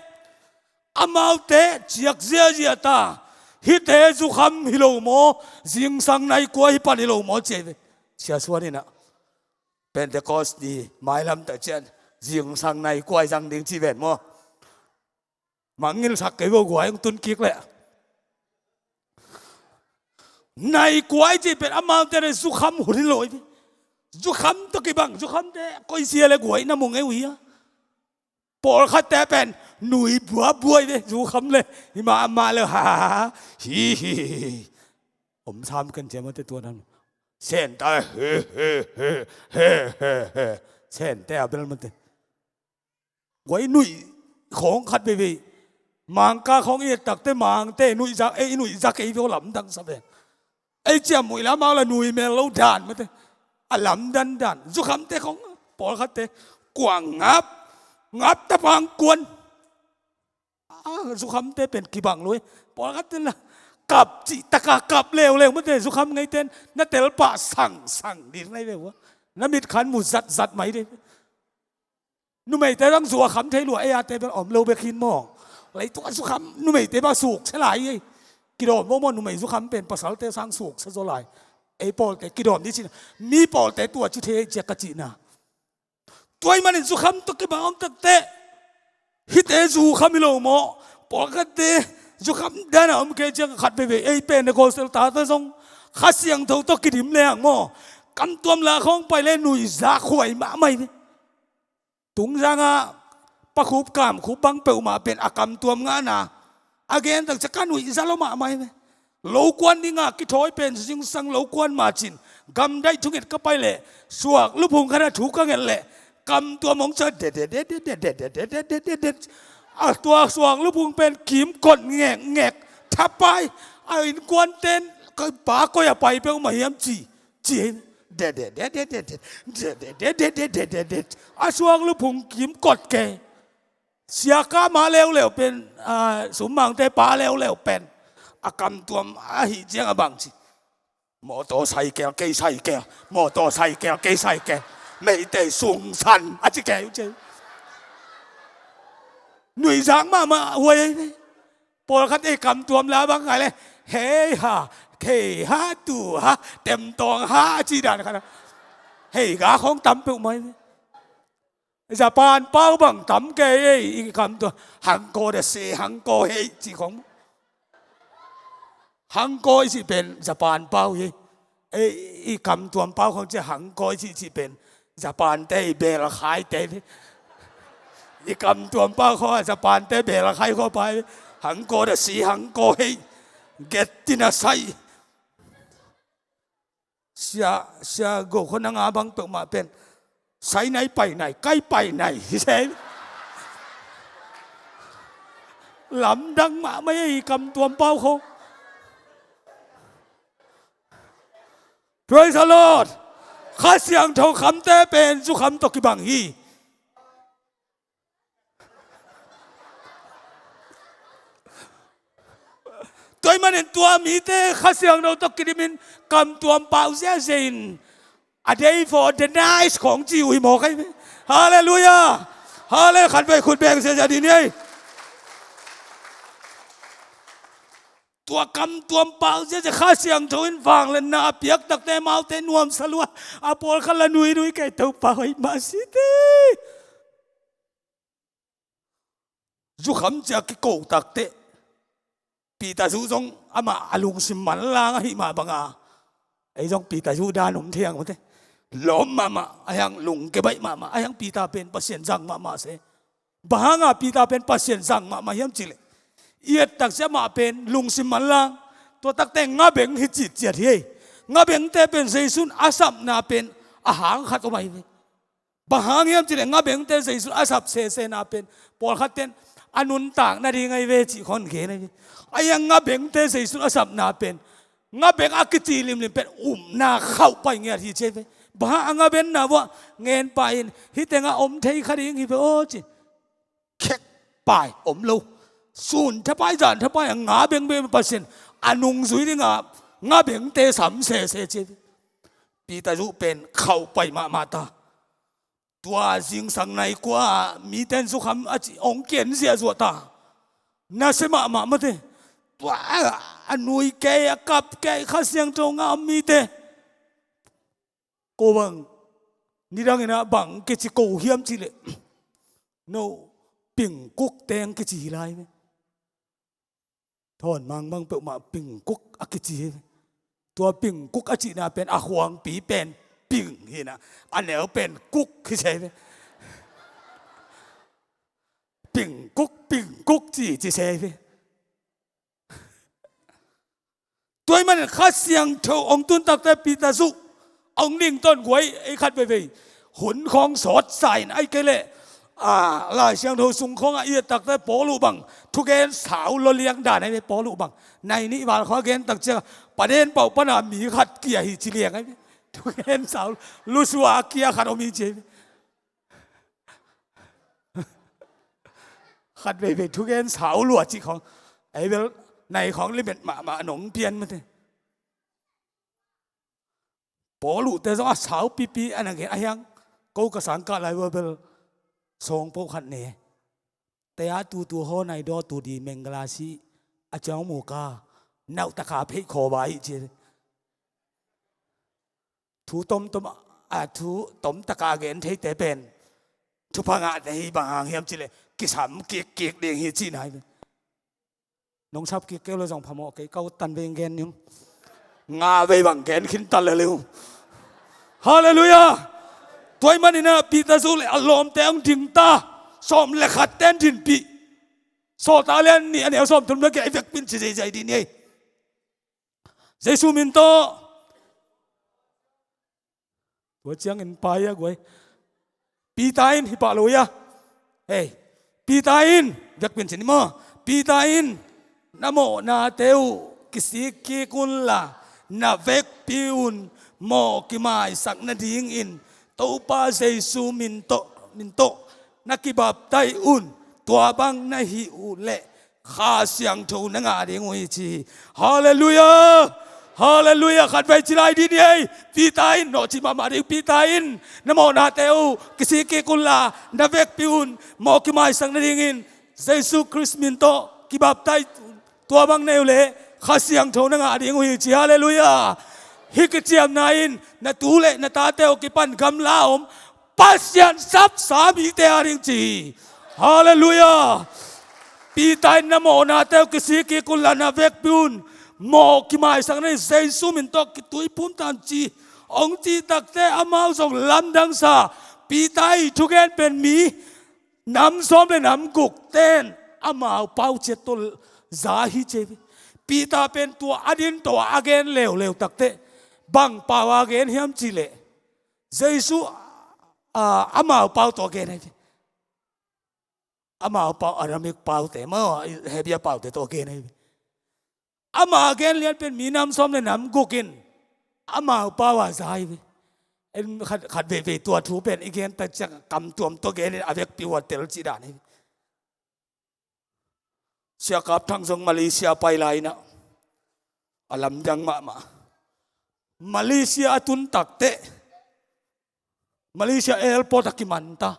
amaute ciak ziahziah ta. Hihte zukham hi lo maw, zingsang nai kua hi pan hi lo maw ci ahi ve. Sia Suan inah Pentecost ni mailam tak ciang zingsang nai kua i zang ding ci ven maw. Mangngilhsak kei vo, guai hong tun kik leh. Nai kua i cih pen amaute le zukham hun hi lo hi ve. Zukham tawh kibang, zukhamte koi sia le guai na mu ngei uh hi a. Pawlkhatte pen nui buabuai ve, zukham le. Hi mah amah le ha ha ha. Hi hi hi hi. Om sam kan cia mate tua dan. Sente hi hi hi hi hi hi hi. Sente a bel mate. Guai nuih khawng khat veivei. Mangka khawng i et takte mangte nuih zak, ei i nuih zak ei ve aw, lamdang sa ve. Ei ciam muih lam au la nui mel lo dan mate. A lamdan dan. Zukhamte khawng pawlkhatte kuang ngap, ngap tapang kuan. Ah, zukhamte pen kibang lo e. Pawlkhatte la kap cih taka kap leuleu mate, zukham ngeiten na telpah sangsang ding nai ve ua. Na mitkhan mu zatzat mai ding. Numeite zang zu a kham thei lua, ei ate bel om lo bek hin maw. Leitung a zukham numeite bang suksia lai ei. Kidawm vo maw, numei zukham pen pasalte sang suksia zaw lai. Ei pawlte kidawm ding cihna. Mi pawlte tua ci thei ei cia ka cihna. Tua ahih manin zukham tawh kibang om takteh, hihte zukham hi lo maw. Pawlkhatte zukham dana om kei ciang khat veivei ei pen na gospel tate zong Kha Siangtho tawh kidim leng maw. Kamtuam la khawng pai le nuihzak huai mahmah hi ve. Tungzangah pakhup kamkhup bang peuhmah pen a kamtuam ngahna a gen tak ciang ka nuihza lua mahmah hi ve. Lokuan dinga kithawi pen zingsang lokuan macin gamdaih thunget ka pai leh suak luphung khatah thu ka nget leh kamtuam hong ciah det det det. A tua suak luphung pen kimkot ngekngek thapai. A innkuanten ka pa koi a pai peuhmah hiam ci. Ci hi. Det det det det. A suak luphung kimkot kei. Siaka ma leuleu pen, a, summangte pa leuleu pen a kamtuam ahih ciang a bang ci. Mawtaw saikel kei saikel, mawtaw saikel kei saikel. Meitei sungsan a ci kei uh ci. Nuihzak mahmah huai ei ve. Pawlkhat ei kamtuam la bang ngai le, hei ha, kei ha, tu ha, temtawng ha a ci dan khat a. Hei ga khawng tam peuhmah hi ve. Japan pau bang tam kei ei, i kamtuam hangko da se hangko hei ci khawng. Hangko i cih pen Japan pau hi. Ei, i kamtuam pau khawng ci hangko i cih, cih pen Japan te i belkhaite hi. I kamtuam pau khawng a Japan te belkhai khawng pai. Hangko da si hangko hei. Get tina sai. Sia, sia go khawng nanga bang peuhmah pen. Sai nai pai nai, kai pai nai hi se. Lamdang mahmah ei kamtuam pau khawng. Praise the Lord. Kha Siangtho khamte pen zukham tawh kibang hi. Tua ahih manin tua mite Kha Siangtho tawh kidimin kamtuam pau ziahziah in a day for the night khawng ci uh hi mawk ahi ve. Halleluiah. Halleluiah. Khatvei khut beng ziahziah dih ni ei. Tua kamtuam pau ziahziah Kha Siangtho in vangliatna a piak takte amaute nuamsa lua. A pawlkhat la nuinui kei Topa hoih mah si te. Zukham ciah kiko takteh Peter zu zong amah a lungsim manlang ahih mah banga ei zong Peter zu dan om thei ang mate. Lawm mahmah a hiang, lungke baih mahmah a hiang, Peter pen Pasian zang mahmah se. Bang hanga Peter pen Pasian zang mahmah hiam cihleh i et takciang amah pen lungsim manlang, tua takte ngabeng hi citciat hi ei. Ngabengte pen Jesu in a sapna pen a hang khat om ahi ve. Bang hang hiam cihleh ngabengte Jesu a sap sesena pen pawlkhatten a nuntak nading ahi ve cih khawng gen ahi ve. Ahi a ngabengte Jesu a sapna pen, ngabeng a kici limlim pen upna khauhpai ngiat hi ci ahi ve. Bang hang a ngabenna vuah ngen pai in, hih tengah om thei kha ding hi ve aw ci. Khek pai om lo. Sun thapai zan thapai a ngabeng beng Pasian a nungzui dinga ngabengte sam sese ci ahi ve. Peter zuh pen khauhpai mahmah ta. Tua zingsang nai kua mite in zukham a ci hong kian ziahzuah ta. Nasia mahmah mate. Tua a nui kei, a kap kei, Kha Siangtho ngah mite. Ko bang nidangin ah bang kici ko hiam cih leh, no, pingkuk teng kici hi lai ve. Thawn mang bang peuhmah pingkuk a kici hi ve. Tua pingkuk a cihna pen a khuangpi pen ping hi na, a neu pen kuk hi ci hi ve. Pingkuk, pingkuk ci ci hi ve. Tua ahih manin Kha Siangtho hong tun takte Peter zuh hong ding tawn guai ei khat veivei. Hun khawng sawt sa in ahih kei leh, a, Lai Siangtho sung khawngah i et takte Paul uh bang thugen sau lua liang dan ahi ve. Paul uh bang nai nih val khawng a gen tak ciang Paden pauh pana mi khat kia hi ci liang ahi ve. Thugen sau lusua kia khat om hi ci ahi ve. Khat veivei thugen sau lua cih khawng, ei bel nai khawng limit mahmah nong pian mate. Paul uhte zong a sau pipi a na gen a hiang, ko ka sang kah lai ua bel sawng poh khat ne. Tea tutu haw nai daw tu di menglasi a ciang muka nauhtaka pheih khaw ba hi ci. Thu tomtom, a, thu tomtaka gen theite pen thupha ngahte hi. Bang hang hiam cih leh kisam kikkik ding hi cihna hi. Nong sap kik kei uh leh zong phamawh kei, ka ut tan vei gen ning. Nga vei bang gen khin tan lel uh. Halleluiah. Tua ahih manin ah Peter zuh leh a lawmte hong ding ta. Sawm le khatte hong dinpih. Sawltak a lian nih a neu sawmthum le giat i vekpi in ci zeizai dih ni ei. Jesu min tawh. Tua ciangin pai a guai. Peter in hi pah lo ia. Hei, Peter in, vekpi in ci ni maw. Peter in, na mawhnate uh kisik kik unla, na vekpi un mawh kimaisak nadingin Topa Jesu min tawh, min tawh na kibaptaih un. Tua bang na hih uh leh Kha Siangtho na ngah ding uh hi ci hi. Halleluiah. Halleluiah. Khatvei ci lai dih ni ei. Peter in, nawh cih mahmah ding, Peter in, na mawhnate uh kisik kik unla, na vekpi un mawh kimaisak nadingin Jesu Khrist min tawh kibaptaih, tua bang na hih uh leh Kha Siangtho na ngah ding uh hi ci. Halleluiah. Hih kiciamna in na tu le na tate uh kipan gamla om Pasian sapsa mite a ding ci hi. Halleluiah. Peter in, na mawhnate uh kisik kik unla, na vekpi un mawh kimaisak nading Jesu min tawh kituiphum ta un ci. Hong cih takte amau zong lamdangsa. Peter ii thugen pen mi nam sawm le nam gukte in amau pau ciat tawh za hi ci hi. Peter pen tua a din tawh a gen leuleu takte bang pau a gen hiam cih leh Jesu, a, amau pau tawh gen ahi ve. Amau pau, Aramaic paute maw, Hebrew paute tawh gen ahi ve. Ama gen lian pen mi nam sawm le nam guk in amau pau a za ahi ve. En khat, khat veivei tua thu pen i gen tak ciang kam tuam tawh gen in a vekpi uh a tel cih dan ahi ve. Sia Kap Thang zong Malaysia pai lai in ah, a lamdang mahmah. Malaysia a tun takteh, Malaysia airport ah kiman ta.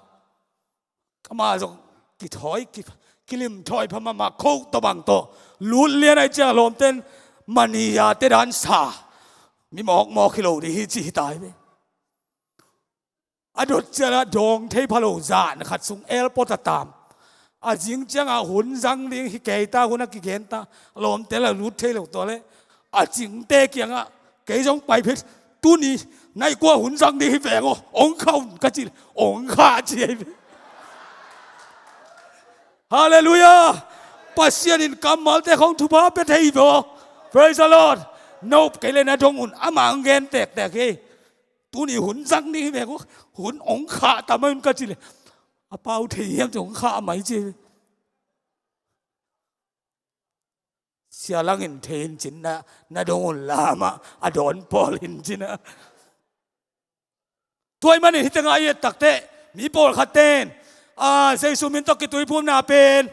Ama zong kithawi, ki, kilimthawi pha mahmah, coat tawh bang tawh lut lian ahih ciang a lawmte in Mania te dan sa, mi mawkmawk hi lo ding hi ci hi ta hi ve. A dot ciangin a dawng thei pha lo zan khat sung airport a tam. A zing ciangin hun zang ding hi kei ta, hun a kigen ta. A lawmte la lut thei lo tawh leh a cingte kiangah, kei zong pai phei, tuni nai kua hun zang ding hi veng aw, hong khah un ka cih leh hong khah ci ahi ve. Halleluiah. Pasian in kammalte khawng thupha pia thei hi ve aw. Praise the Lord. Note kei leh na dong un, ama hong gen tektek hi. Tuni hun zang ding hi veng aw, hun hong khah ta mai un ka cih leh, a pau thei hiam ci, hong khah mai ci hi ve. Sia Lang in thei in cin na, na dong un la amah a dawn pawl in cin a. Tua ahih manin hih tengah i et takteh mi pawlkhat ten, a, Jesu min tawh kituiphumna pen,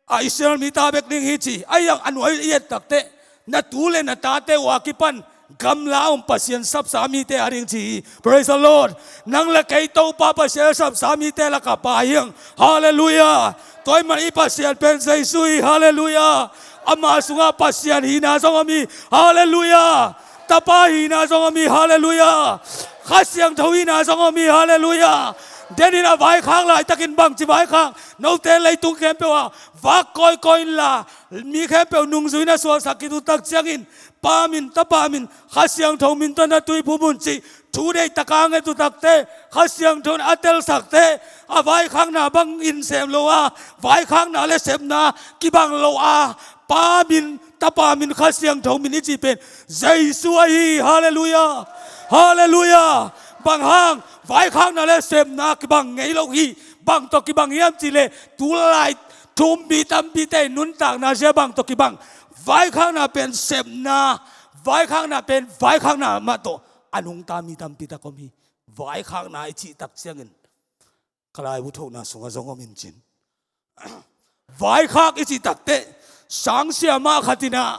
a, Israel mi ta bek ding hi ci. Ahi zongin a nuai i et takteh na tu le na tate uh a kipan gamla a om Pasian sapsa mite a ding ci hi. Praise the Lord. Nang le kei Topa Pasian sapsa mite lakah pa hi hang. Halleluiah. Tua ahih manin i Pasian pen Jesu hi. Halleluiah. Ama sungah Pasian hihna zong om hi. Halleluiah. Tapa hihna zong om hi. Halleluiah. Kha Siangtho hihna zong om hi. Halleluiah. Denin a vaikhak laitakin bangci vaikhak? Note leitung khempeuh ah vak kawikawi inla, mi khempeuh nungzui na suahsak khit uh tak ciangin, Pa min, Tapa min, Kha Siangtho min tawh na tuiphum un cih thu deihtak a nget uh takteh, Kha Siangtho in a telsakte, a vaikhakna bangin sem lo a, vaikhakna le sepna kibang lo a, Pa min, Tapa min, Kha Siangtho min i cih pen Jesu ahi hi. Halleluiah. Halleluiah. Bang hang? Vaikhakna le sepna kibang ngei lo hi. Bang tawh kibang hiam cih leh, tulai thu-um mi tampite nuntakna zia bang tawh kibang? Vaikhakna pen sepna, vaikhakna pen vaikhakna mah tawh a nungta mi tampi tak om hi. Vaikhakna i cih tak ciangin ka laibu thohna sungah zong om in cin. Vaikhak i cih takteh, sangsiamah khat in ah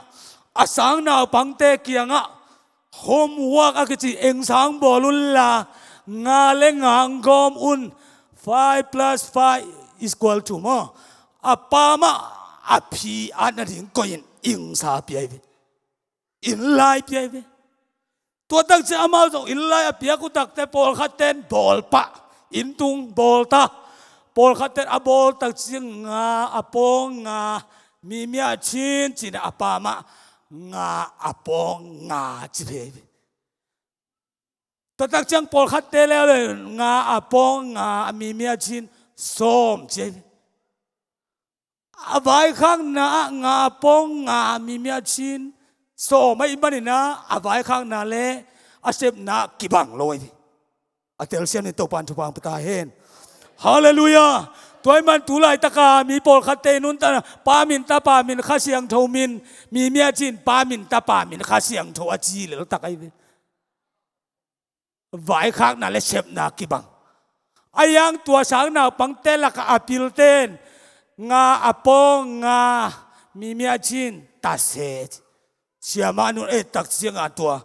a sangnaupangte kiangah homework a kici, eng sang bawl unla, nga le nga hong gawm un, five plus five is equal to maw, a pa mah a phi at nading koih in, eng sa pia hi ve. Inn lai pia hi ve. Tua tak ciang amau zong inn lai a piak uh takteh pawlkhat ten bawl pah, inn tung bawl ta. Pawlkhat ten a bawl tak ciang nga a pawng nga, mi mia chin cin a, a pa mah nga a pawng nga ci thei hi ve. Tua tak ciang pawlkhatte le nga a pawng nga, a mi mia chin sawm ci hi ve. A vaikhakna ah nga a pawng nga, mi mia chin sawm ahih manin ah a vaikhakna le a sepna kibang lo hi. A telsiam ni, Topa'n thupha hong pia ta hen. Halleluiah. Tua ahih man tu laitaka mi pawlkhatte i nuntakna, Pa min, Tapa min, Kha Siangtho min, mi mia cin Pa min, Tapa min, Kha Siangtho a ci leltak ahi ve. Vaikhakna le sepna kibang. A yang tua sangnaupangte lakah a pilten nga a pawng nga, mi mia cin tase. Siamah nun et tak ciangah tua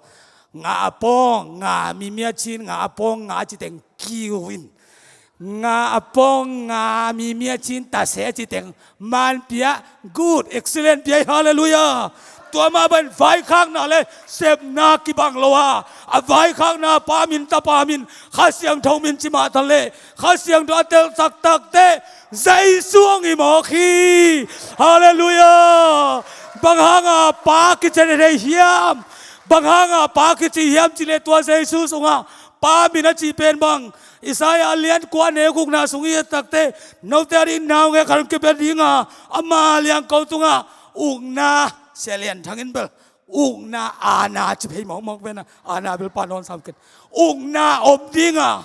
nga a pawng nga, mi mia cin nga a pawng nga a citeng kiu in, nga a pawng nga, mi mia cin tase a citeng man pia, good, excellent pia hi. Halleluiah. Tua mah bangin vaikhakna le sepna kibang lo a, a vaikhakna Pa min, Tapa min, Kha Siangtho min ci mah ta leh, Kha Siangtho a tel taktakte Jesu hong hi mawk hi. Halleluiah. Bang hanga Pa kici thei hiam? Bang hanga Pa kici hiam cih leh tua Jesu sungah Pa min a cih pen bang? Isaiah a lian kua a neu gukna sung i et takteh, note a ding naungek khat hong kipia dinga, ama liangko tungah ukna, Sia Lian Thang in bel ukna, aana ci phei mawkmawk ve na, aana bel pa nawn sam kei. Ukna om dinga,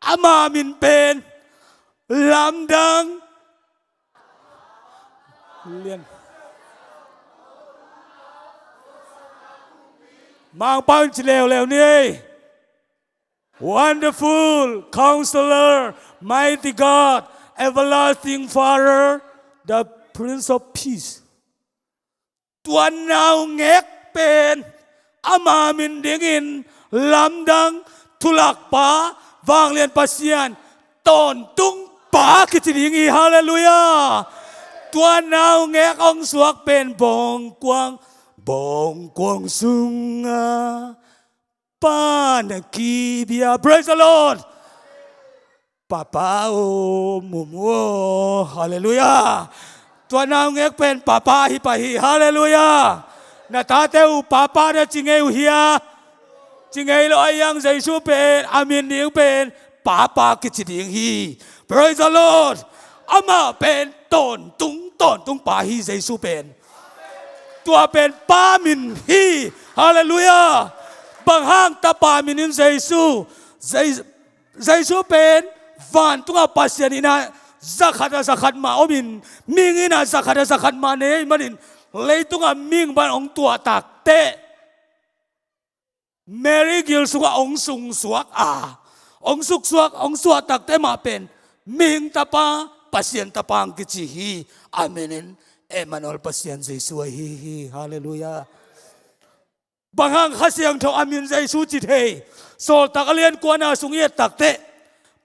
ama min pen Lamdang Lian. Mangpau in ci leuleu ni ei. Wonderful Counselor, Mighty God, Everlasting Father, the Prince of Peace. Tua naungek pen ama min dingin Lamdang, Thulakpa, Vanglian Pasian, Tawntung Pa kici ding hi. Halleluiah. Tua naungek hong suak pen bawngkuang, bawngkuang sunga Pa na kibia. Praise the Lord. Papa o, mumu o. Halleluiah. Tua naungek pen papa hi pah hi. Halleluiah. Na tate uh papa na ci ngei uh hia? Ci ngei lo. A yang Jesu pen a min ding pen Papa kici ding hi. Praise the Lord. Amah pen Tawntung, Tawntung Pa hi Jesu pen. Tua pen Pa min hi. Halleluiah. Bang hang Tapa min in Jesu, Je-, Jesu pen vantungah Pasian in ah zakhat a zakhat mah om in, mihing in ah zakhat a zakhat mah nei ahih manin, Leitungah mihing pan hong tuah takteh Mary gil sungah hong sungsuak a, hong suksuak, hong suah takteh mah pen mihing tapa, Pasian tapa hong kici hi. Amen in, Emmanuel, Pasian Jesu ahi hi. Halleluiah. Bang hang Kha Siangtho a min Jesu ci thei? Sawltak a lian kuana sung i et takteh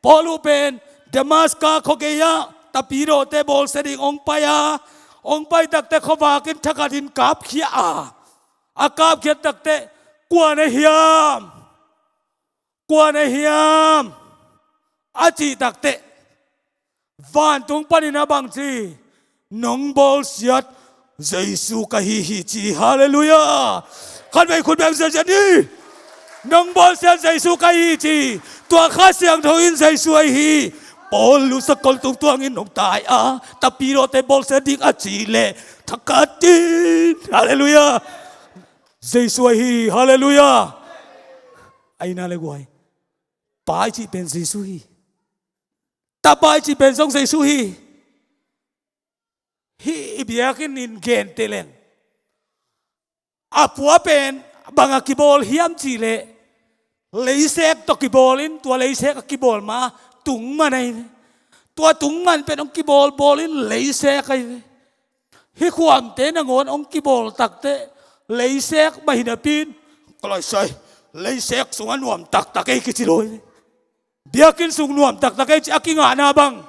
Paul uh pen Damaska khuagei ah tapidawte bawlsia ding hong pai a, hong pai takteh khuavak in thakhat in kapkhia a, a kapkhiat takteh, "Kua na hiam? Kua na hiam?" a cih takteh, vantung panin a bang ci? "Nong bawlsiat Jesu ka hi hi," ci. Halleluiah. Khatvei khut beng ziahziah ni. "Nong bawlsiat Jesu ka hi hi," ci. Tua Kha Siangtho in Jesu ahi hi. Paul uh sakol tung tuangin hong tai a, tapidawte bawlsia ding a cih leh thakhat in, halleluiah, Jesu ahi hi. Halleluiah. Aina le guai, Pa i cih pen Jesu hi. Tapa i cih pen zong Jesu hi. Hih i biakinn in gente leng, a pua pen bang a kibawl hiam cih leh, leisek tawh kibawl in, tua leisek a kibawl ma tung man ahi ve. Tua tung man pen hong kibawlbawl in leisek ahi ve. Hih khuamte nangawn hong kibawl takteh leisek mah hi napi in, "Ka laisai, leisek sungah nuam taktak ei," kici lo hi ve. Biakinn sung nuam taktak ei ci a kingahna bang,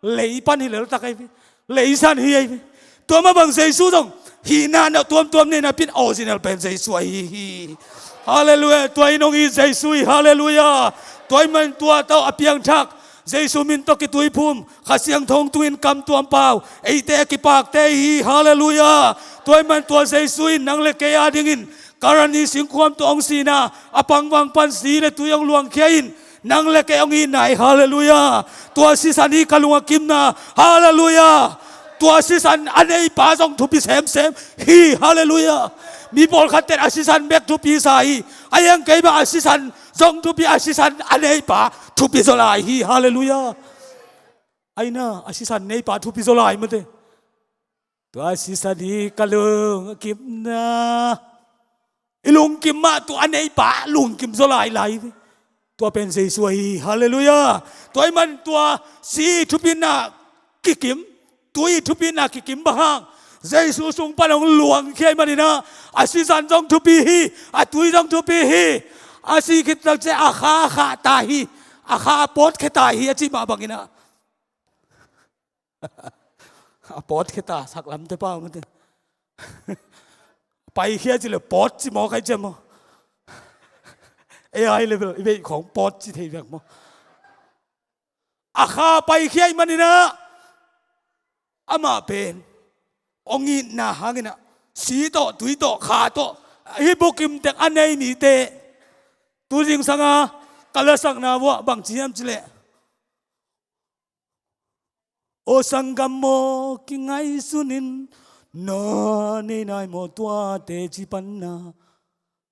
lei pan hi leltak ahi ve. Leisan hi ahi ve. Tua mah bang Jesu zong hihna na tuamtuam nei napi in original pen Jesu ahi hi. Halleluiah. Tua in hong it Jesu hi. Halleluiah. Tua ahih manin tua tawh a piangthak, Jesu min tawh kituiphum, Kha Siangtho tungin kamtuam pau, eite a kipakte hi. Halleluiah. Tua ahih manin tua Jesu in nang le kei adingin Kalvari singkhuam tawh hong sihna, a pangvang pan zi le tui hong luangkhia in, nang le kei hong itna hi. Halleluiah. Tua sisan hi ka lung a kimna. Halleluiah. Tua sisan a neipa zong thupi semsem hi. Halleluiah. Mi pawlkhatte in a sisan bek thupi sa hi. Ahi hang kei bang a sisan zong thupi, a sisan a neipa thupi zaw lai hi. Halleluiah. Aina, a sisan neipa thupi zaw lai mate. Tua sisan hi ka lung a kimna. I lungkim mah tua a neipa lungkim zaw lailai ve. Tua pen Jesu ahi hi. Halleluiah. Tua ahih manin tua zi thupina kikim, tui thupina kikim bang hang? Jesu sung pan hong luangkhia ahih manin ah, a sisan zong thupi hi, a tui zong thupi hi. A si khit tak ciang a kha a khah ta hi, a kha a pawtkhia ta hi a cih mah bangin ah. A pawtkhia ta, saklamte pau mate. Paikhia ci le pawt ci maw, kai ci maw? A I level i veih khawng pawt ci thei vek maw? A kha paikhia ahih manin ah, amah pen hong itna hangin ah, si tawh, tui tawh, kha tawh, hih bukim tek a nei mite, tu zingsang a ka lasakna vuah bang ci hiam cih leh, "Aw sanggam aw, kingaihsun in, na nei nai maw tua teci panna,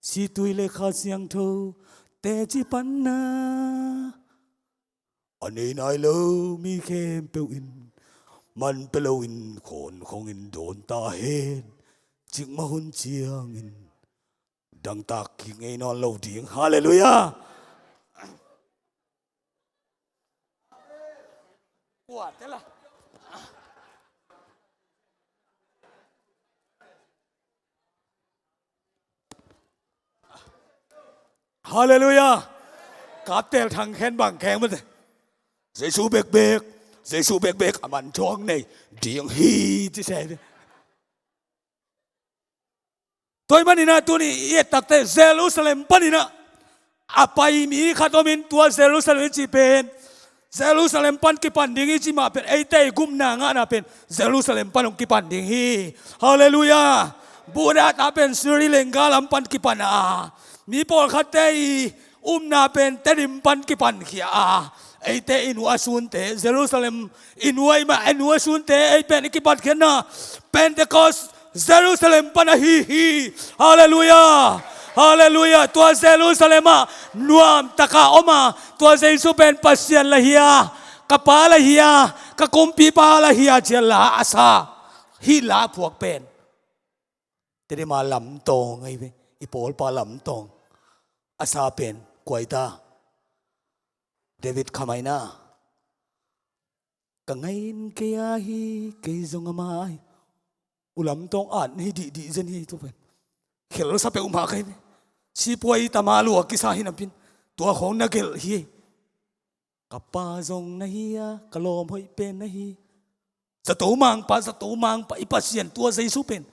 situi le Kha Siangtho teci panna? A nei nai lo mi khempeuh in man pia loin khawnkhong in dawn ta hen. Cikmah hun ciangin dangtak kik ngei nawn lo ding." Halleluiah. Halleluiah. Kaptel thang khen bang kheng mate. Jesu bekbek, Jesu bekbek a man thuak nei ding hi ci se. Tua ahih manin ah tuni i et takteh Jerusalem panin ah a pai mi khat om in, tua Jerusalem i cih pen, Jerusalem pan kipan ding i cih mah pen, eite i gupna ngahna pen Jerusalem pan hong kipan ding hi. Halleluiah. Buddha ta pen Sri Lanka lam pan kipan a, mi pawlkhatte i upna pen Tedim pan kipankhia a, eite i nu a sunte Jerusalem i nu ahih mah, i nu a sunte ei pen i kipatkhiatna Pentecost Jerusalem pan ahi hi. Halleluiah. Halleluiah. Tua Jerusalem ah nuamtaka om a, tua Jesu pen Pasian la hi a, ka Pa la hi a, ka Kumpipa la hi a ci a la a sa, hih la a phuak pen Tedim a Lamtawng ahi ve. I pawlpa Lamtawng. A sa pen kua hi ta? David Khamaina. Ka ngai in kei a hi, kei zong ama a hi. U Lamtawng at na hi dihdih zen hi tu pen. Khelsa peuhmah ka hi ve. Sipuai tama lua kisa hi napi-in tua khawng na gelh hi. Ka pa zong na hi a, ka lawm hoih pen na hi. Zato mangpa, zato mangpa, i Pasian tua Jesu pen.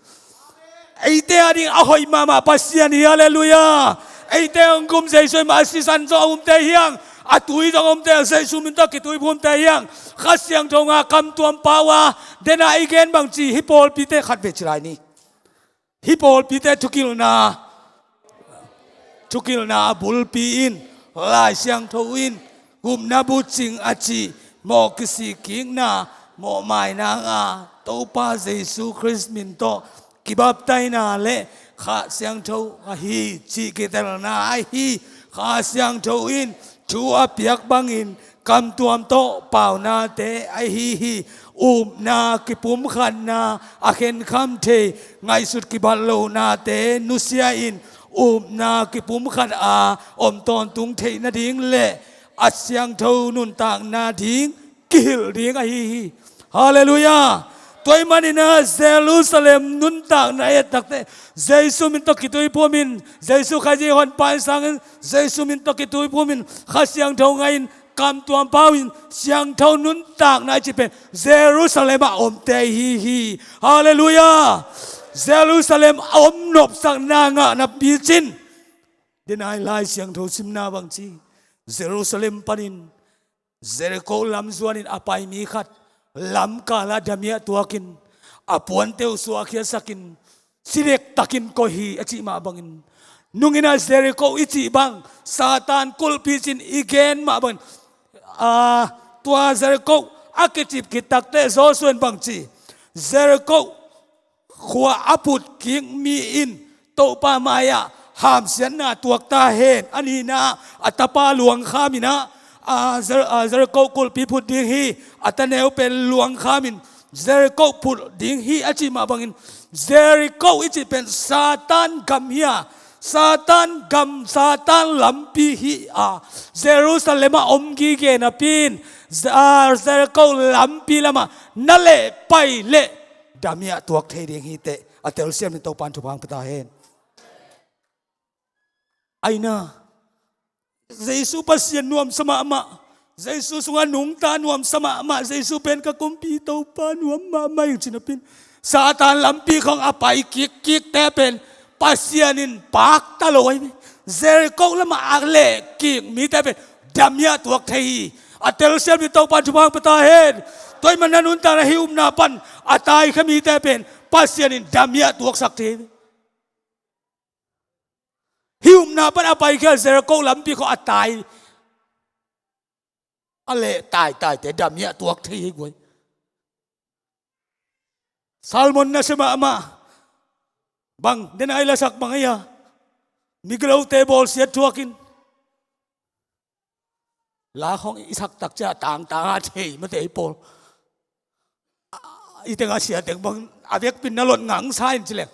Eite a ding a hoih mahmah Pasian hi, halleluiah. Eite hong gum Jesu hi mah, a sisan zong a umte hi hang, a tui zong a umte, Jesu min tawh kituiphumte hi hang. Kha Siangtho nga kamtuam pau a, dena i gen bangci, hih pawlpite khat vei ci lai ni. Hih pawlpite thukilhna, thukilhna a bulpi in, Lai Siangtho in, gupna bucing a cih, mawh kisikkikna, mawhmaina nga, Topa Jesu Khrist min tawh, kibaptaina le Kha Siangtho ahi cih kitelna ahi, Kha Siangtho in, thu a piak bangin, kamtuam tawh paunate ahi hi. Upna kipumkhatna a khenkham thei, ngaihsut kibat lohnate nusia in, upna kipumkhat a om tawntung theih nading le a siangtho nuntakna ding kihilh ding ahi hi. Halleluiah. Tua ahih manin ah Jerusalem nuntakna i et takteh, Jesu min tawh kituiphum in, Jesu Khazih honpa in sang in, Jesu min tawh kituiphum in, Kha Siangtho ngah in, kamtuam pau in, siangtho nuntakna i cih pen Jerusalem ah omte ahi hi. Halleluiah. Jerusalem a om nopsakna ngahna picin, denai Lai Siangtho simna bangci, Jerusalem panin Jericho lam zuanin a pai mi khat lamkal ah damiah tuakin, a puante uh suahkhiatsakin, si dektakin koih hi a cih mah bangin, nungin ah Jericho i cih bang, Satan kulhpi cin i gen mah bangin, aa, tua Jericho a kicip khit takteh Joshua in bangci, Jericho khua a phut kik mi in Topa mai-ah hamsiatna tuak ta hen. A nihna a tapa luangkham in ah, a, Jer-, a, Jericho kulhpi phut ding hi. A taneu pen luangkham in Jericho phut ding hi a cih mah bangin, Jericho i cih pen Satan gam hi a, Satan gam, Satan lampi hi a, Jerusalem ah om gige napi-in, J-, a, Jericho lampi lamah na leh pai leh damiah tuak thei ding hi teh, a telsiam in Topan thupha hong pia ta hen. Aina, Jesu Pasian nuamsa mahmah, Jesu sungah nungta nuamsa mahmah, Jesu pen ka kumpi Topa nuam mahmah hi ci napi-in, Satan lampi khawng a pai kikkikte pen Pasian in pakta lo ahi. Jericho lamah a leh kik mite pen damiah tuak thei hi. A telsiam in Topan thupha hong pia ta hen. Tua ahih manin na nuntakna hih upna pan a taikhia mite pen Pasian in damiah tuaksak thei hi. Hih upna pan a paikhia Jericho lampi khawng a tai, a leh taitaite damiah tuak thei hi guai. Salmon nasia mahmah. Bang, den a i lasak bang ahi a. Migilote bawlsiat thuakin. La khawng i sak tak ciang a tangtang a thei mate i pawl. I teng a sia teng bang a vekpi-in na lot ngangsa in ci leng,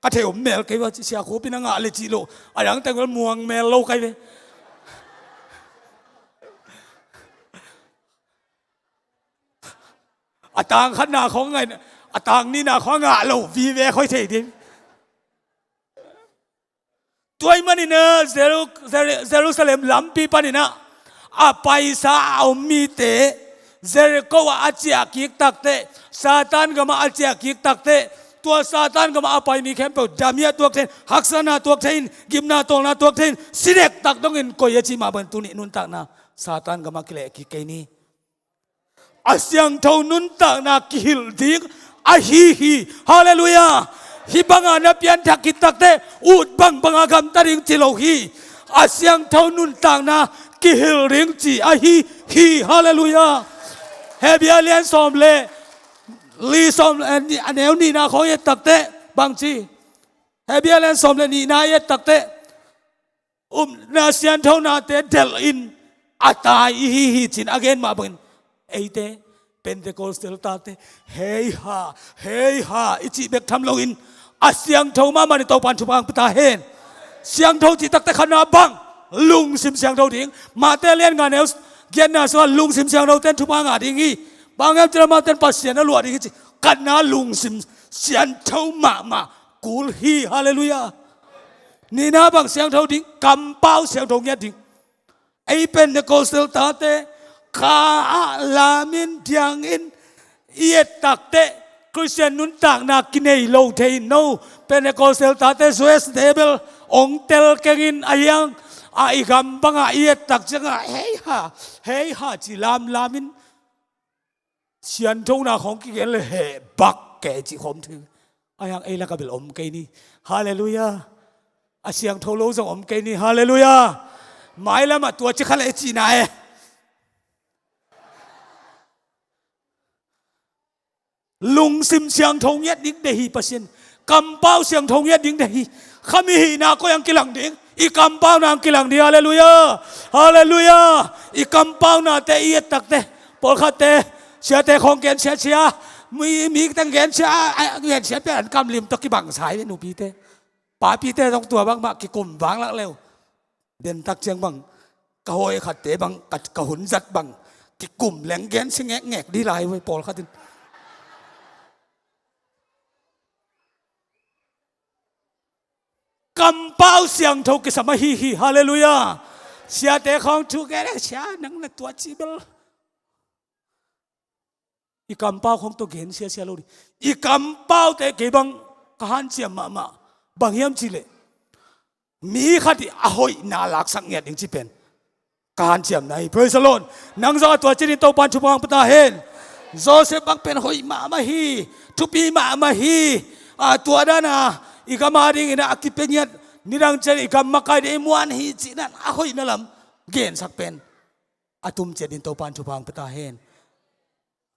ka thei om mel kei va ci, sia khuapi-in a ngah le cih loh. A dang teng bel muang mel lo kei ve. A tang khatna khawng ngah, a tang nihna khawng ngah lo vive khoi thei ding. Tua ahih manin ah Jeru-, Jeru-, Jerusalem lampi panin ah a paisa a om mite, Jericho ah a ciah kik takteh, Satan gam ah a ciah kik takteh, tua Satan gam ah a pai mi khempeuh damiah tuak thei in, haksatna tuak thei in, gimna tawlna tuak thei in, si dektak dongin koih a cih mah bangin tuni nuntakna Satan gam ah kileh kik kei ni. A siangtho nuntakna kihilh ding ahi hi. Halleluiah. Hih banga na pianthak khit takteh ut bangbanga gamta ding ci lo hi. A siangtho nuntakna kihilh ding ci ahi hi. Halleluiah. Hebru a lian sawm le li, sawm, eh, ni-, a neu nihna khawng i et takteh bangci, Hebru a lian sawm le nihna i et takteh, upna sianthonate delhin a tai i hi hi cin a gen mah bangin, eite Pentecostal tate, hei ha, hei ha i cih bek tham loin, A siangtho mahmah in Topan thupha hong pia ta hen. Siangtho cih takte khatna bang, lungsim siangtho ding. Mate lian nga neu giatna sungah lungsim siangtho ten thupha ngah ding hi. Bang hiam cih leh amaute in Pasian a luah ding hi ci. Khatna lungsim siangtho mahmah kul hi. Halleluiah. Nihna bang siangtho ding, kampau siangtho ngiat ding. Ei Pentecostal tate kha ah lamin diangin i et takteh Khristian nuntakna kinei lo thei in no. Pentecostal tate sues tebel ong tel kengin a hiang a i gam bangah i et tak ciangah hei ha, hei ha ci lamlamin sianthona khawng kigen le heh bak kei cih khawm thei. A hiang ei lakah bel om kei ni. Halleluiah. A siangtho lo zong om kei ni. Halleluiah. Mailamah tua ci kha le cihna e. Lungsim siangtho ngiat ding deih hi Pasian. Kampau siangtho ngiat ding deih hi. Kha mihihna koi ang kilang ding? I kampauna ang kilang ding. Halleluiah. Halleluiah. I kampaunate i et takte pawlkhatte siate khawng gensia sia, mi, mi teng gensia, a, a, gensia pian an kamlim tawh kibangsa hi nupite. Papite zong tua bangmah kikum vanglak leu. Dentak ciang bang ka hawi khatte bang ka, ka hun zat bang kikum leng gensia ngekngek dih lai uh hi pawlkhat in. Kampau siangtho kisam ahi hi. Halleluiah. Siate khawng thu kei le sia nang na tua ci bel. I kampau khawng tawh gen siasia lo ding. I kampaute kei bang ka hanciam mahmah. Bang hiam cih leh mi khat i a hoihna laksak ngiat ding cih pen ka hanciamna hi. Praise the Lord. Nang zong a tua ci ding Topan thupha hong pia ta hen. Joseph bang pen hoih mahmah hi. Thupi mahmah hi. A tua dana i gam a dingin a kipia ngiat, nidang ciang i gam makai ding i muan hi cih dan a hoihna lam gensak pen a tum ciat ding Topan thupha hong pia ta hen.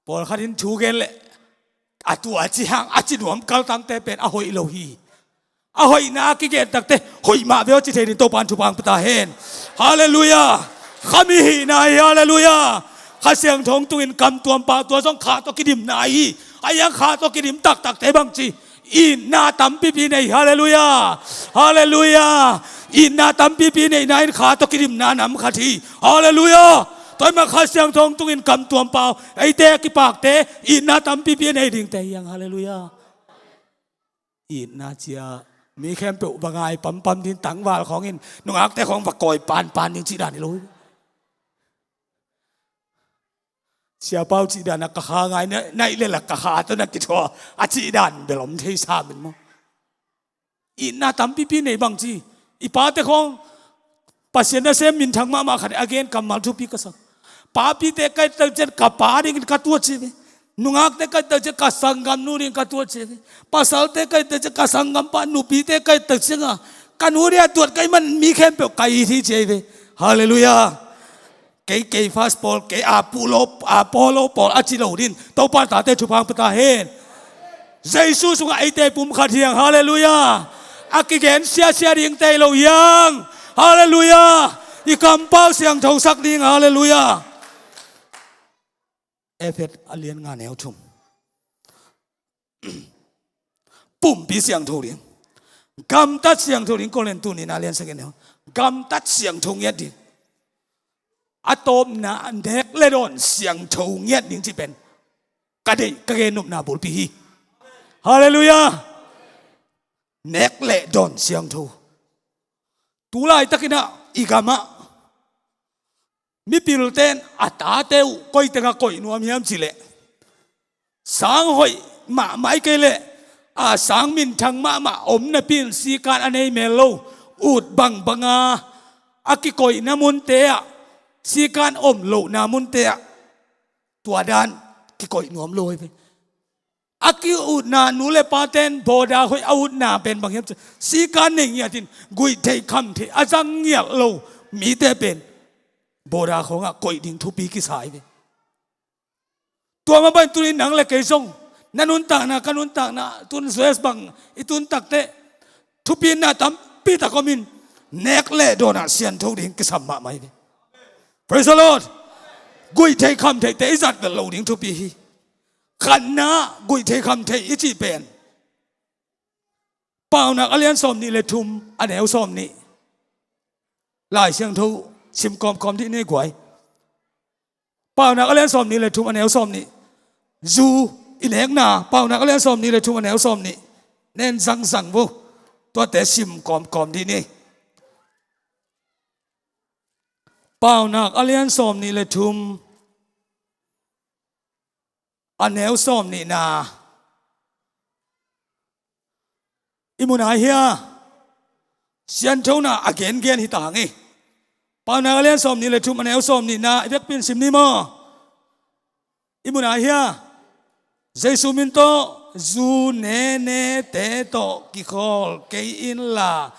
Pawlkhat in thu gen leh a tua ci hang a ci nuam kaltangte pen a hoih lo hi. A hoihna a kigen takte hoih mah ve aw ci thei ding Topan thupha hong pia ta hen. Halleluiah. Kha mihihna hi. Halleluiah. Kha Siangtho tungin kam tuam pau, tua zong kha tawh kidimna hi. A hiang kha tawh kidim taktakte bang ci, itna tampipi nei. Halleluiah. Halleluiah. Itna tampipi neihna in kha tawh kidimna nam khat hi. Halleluiah. Tua ahih manin Kha Siangtho tungin kam tuam pau, eite a kipakte itna tampipi a nei dingte hi hang. Halleluiah. Itna ci-a mi khempeuh va ngai pampam ding, tangval khawngin nungakte khawng va kawi panpan ding cih dan hi lo. Sia Pau cih dan a ka kha ngai, na, na ih leh la ka kha tawh na kithuah a cih dan bel om thei sam in maw. Itna tampipi nei bang ci. I pate khawng Pasian nasem minthang mahmah khat a gen kammal thupi ka sak. Papite ka et tak ciang ka pa dingin ka tuat ci ve. Nungakte ka et tak ciang ka sanggamnu dingin ka tuat ci ve. Pasalte ka et tak ciang ka sanggampa, nupite ka et tak ciang a ka nu ding a tuat ka hih man mi khempeuh ka it hi ci ve. Halleluiah. Kei Kephas pawl, kei Apollo, Apollo pawl a ci lo ding. Topa tate thupha hong pia ta hen. Jesu sungah eite pum khat hi hang. Halleluiah. A kigen siasia dingte hi lo hi hang. Halleluiah. I kampau siangtho sak ding. Halleluiah. Efet a lian nga neu thum. Pumpi siangtho ding. Gamtat siangtho ding. Korin tu nihna lian sagih neu. Gamtat siangtho ngiat ding. A tawpna nek le dawn siangtho ngiat ding cih pen ka deih, ka gen nopna bulpi hi. Halleluiah. Nek le dawn siangtho. Tu laitakin ah i gamah mipilte'n a tate uh koi tengah koih nuam hiam cih leh, sang hoih mahmah hi kei leh, a, sang minthang mahmah om napi in sikan a nei mel lo ut bangbanga a kikoihna munte ah, sikan om lohna munte ah tua dan kikoih nuam lo hi ve. A ki-utna, nu le pate'n bawda hoih a utna pen bang hiam cih leh, sikan nei ngiatin guih theih kham theih a zang ngiat lo mite pen bawda khawngah koih ding thupi kisa hi ve. Tua mah bangin tuni nang le kei zong na nuntakna, ka nuntakna, tun zues bang i tun takteh thupina tampi tak om in, nek le dawnah siangtho ding kisam mahmah hi ve. Praise the Lord. Guih theih kham theihte i zat lo ding thupi hi. Khatna, guih theih kham theih i cih pen Paunak a lian sawm nih le thum a neu sawm nih. Lai Siangtho sim kawmkawm dih ni guai. Paunak a lian sawm nih le thum a neu sawm nih. Zu i nekna, Paunak a lian sawm nih le thum a neu sawm nih. Nen zangzang vo. Tuate sim kawmkawm dih ni. Paunak a lian sawm nih le thum a neu sawm nihna. I mu nai hia? Sianthona a gengen hi ta ngei. Paunak a lian sawm nih le thum a neu sawm nihna i vekpi in sim ni maw? I mu nai hia? Jesu min tawh zu nenete tawh kikhawl kei inla,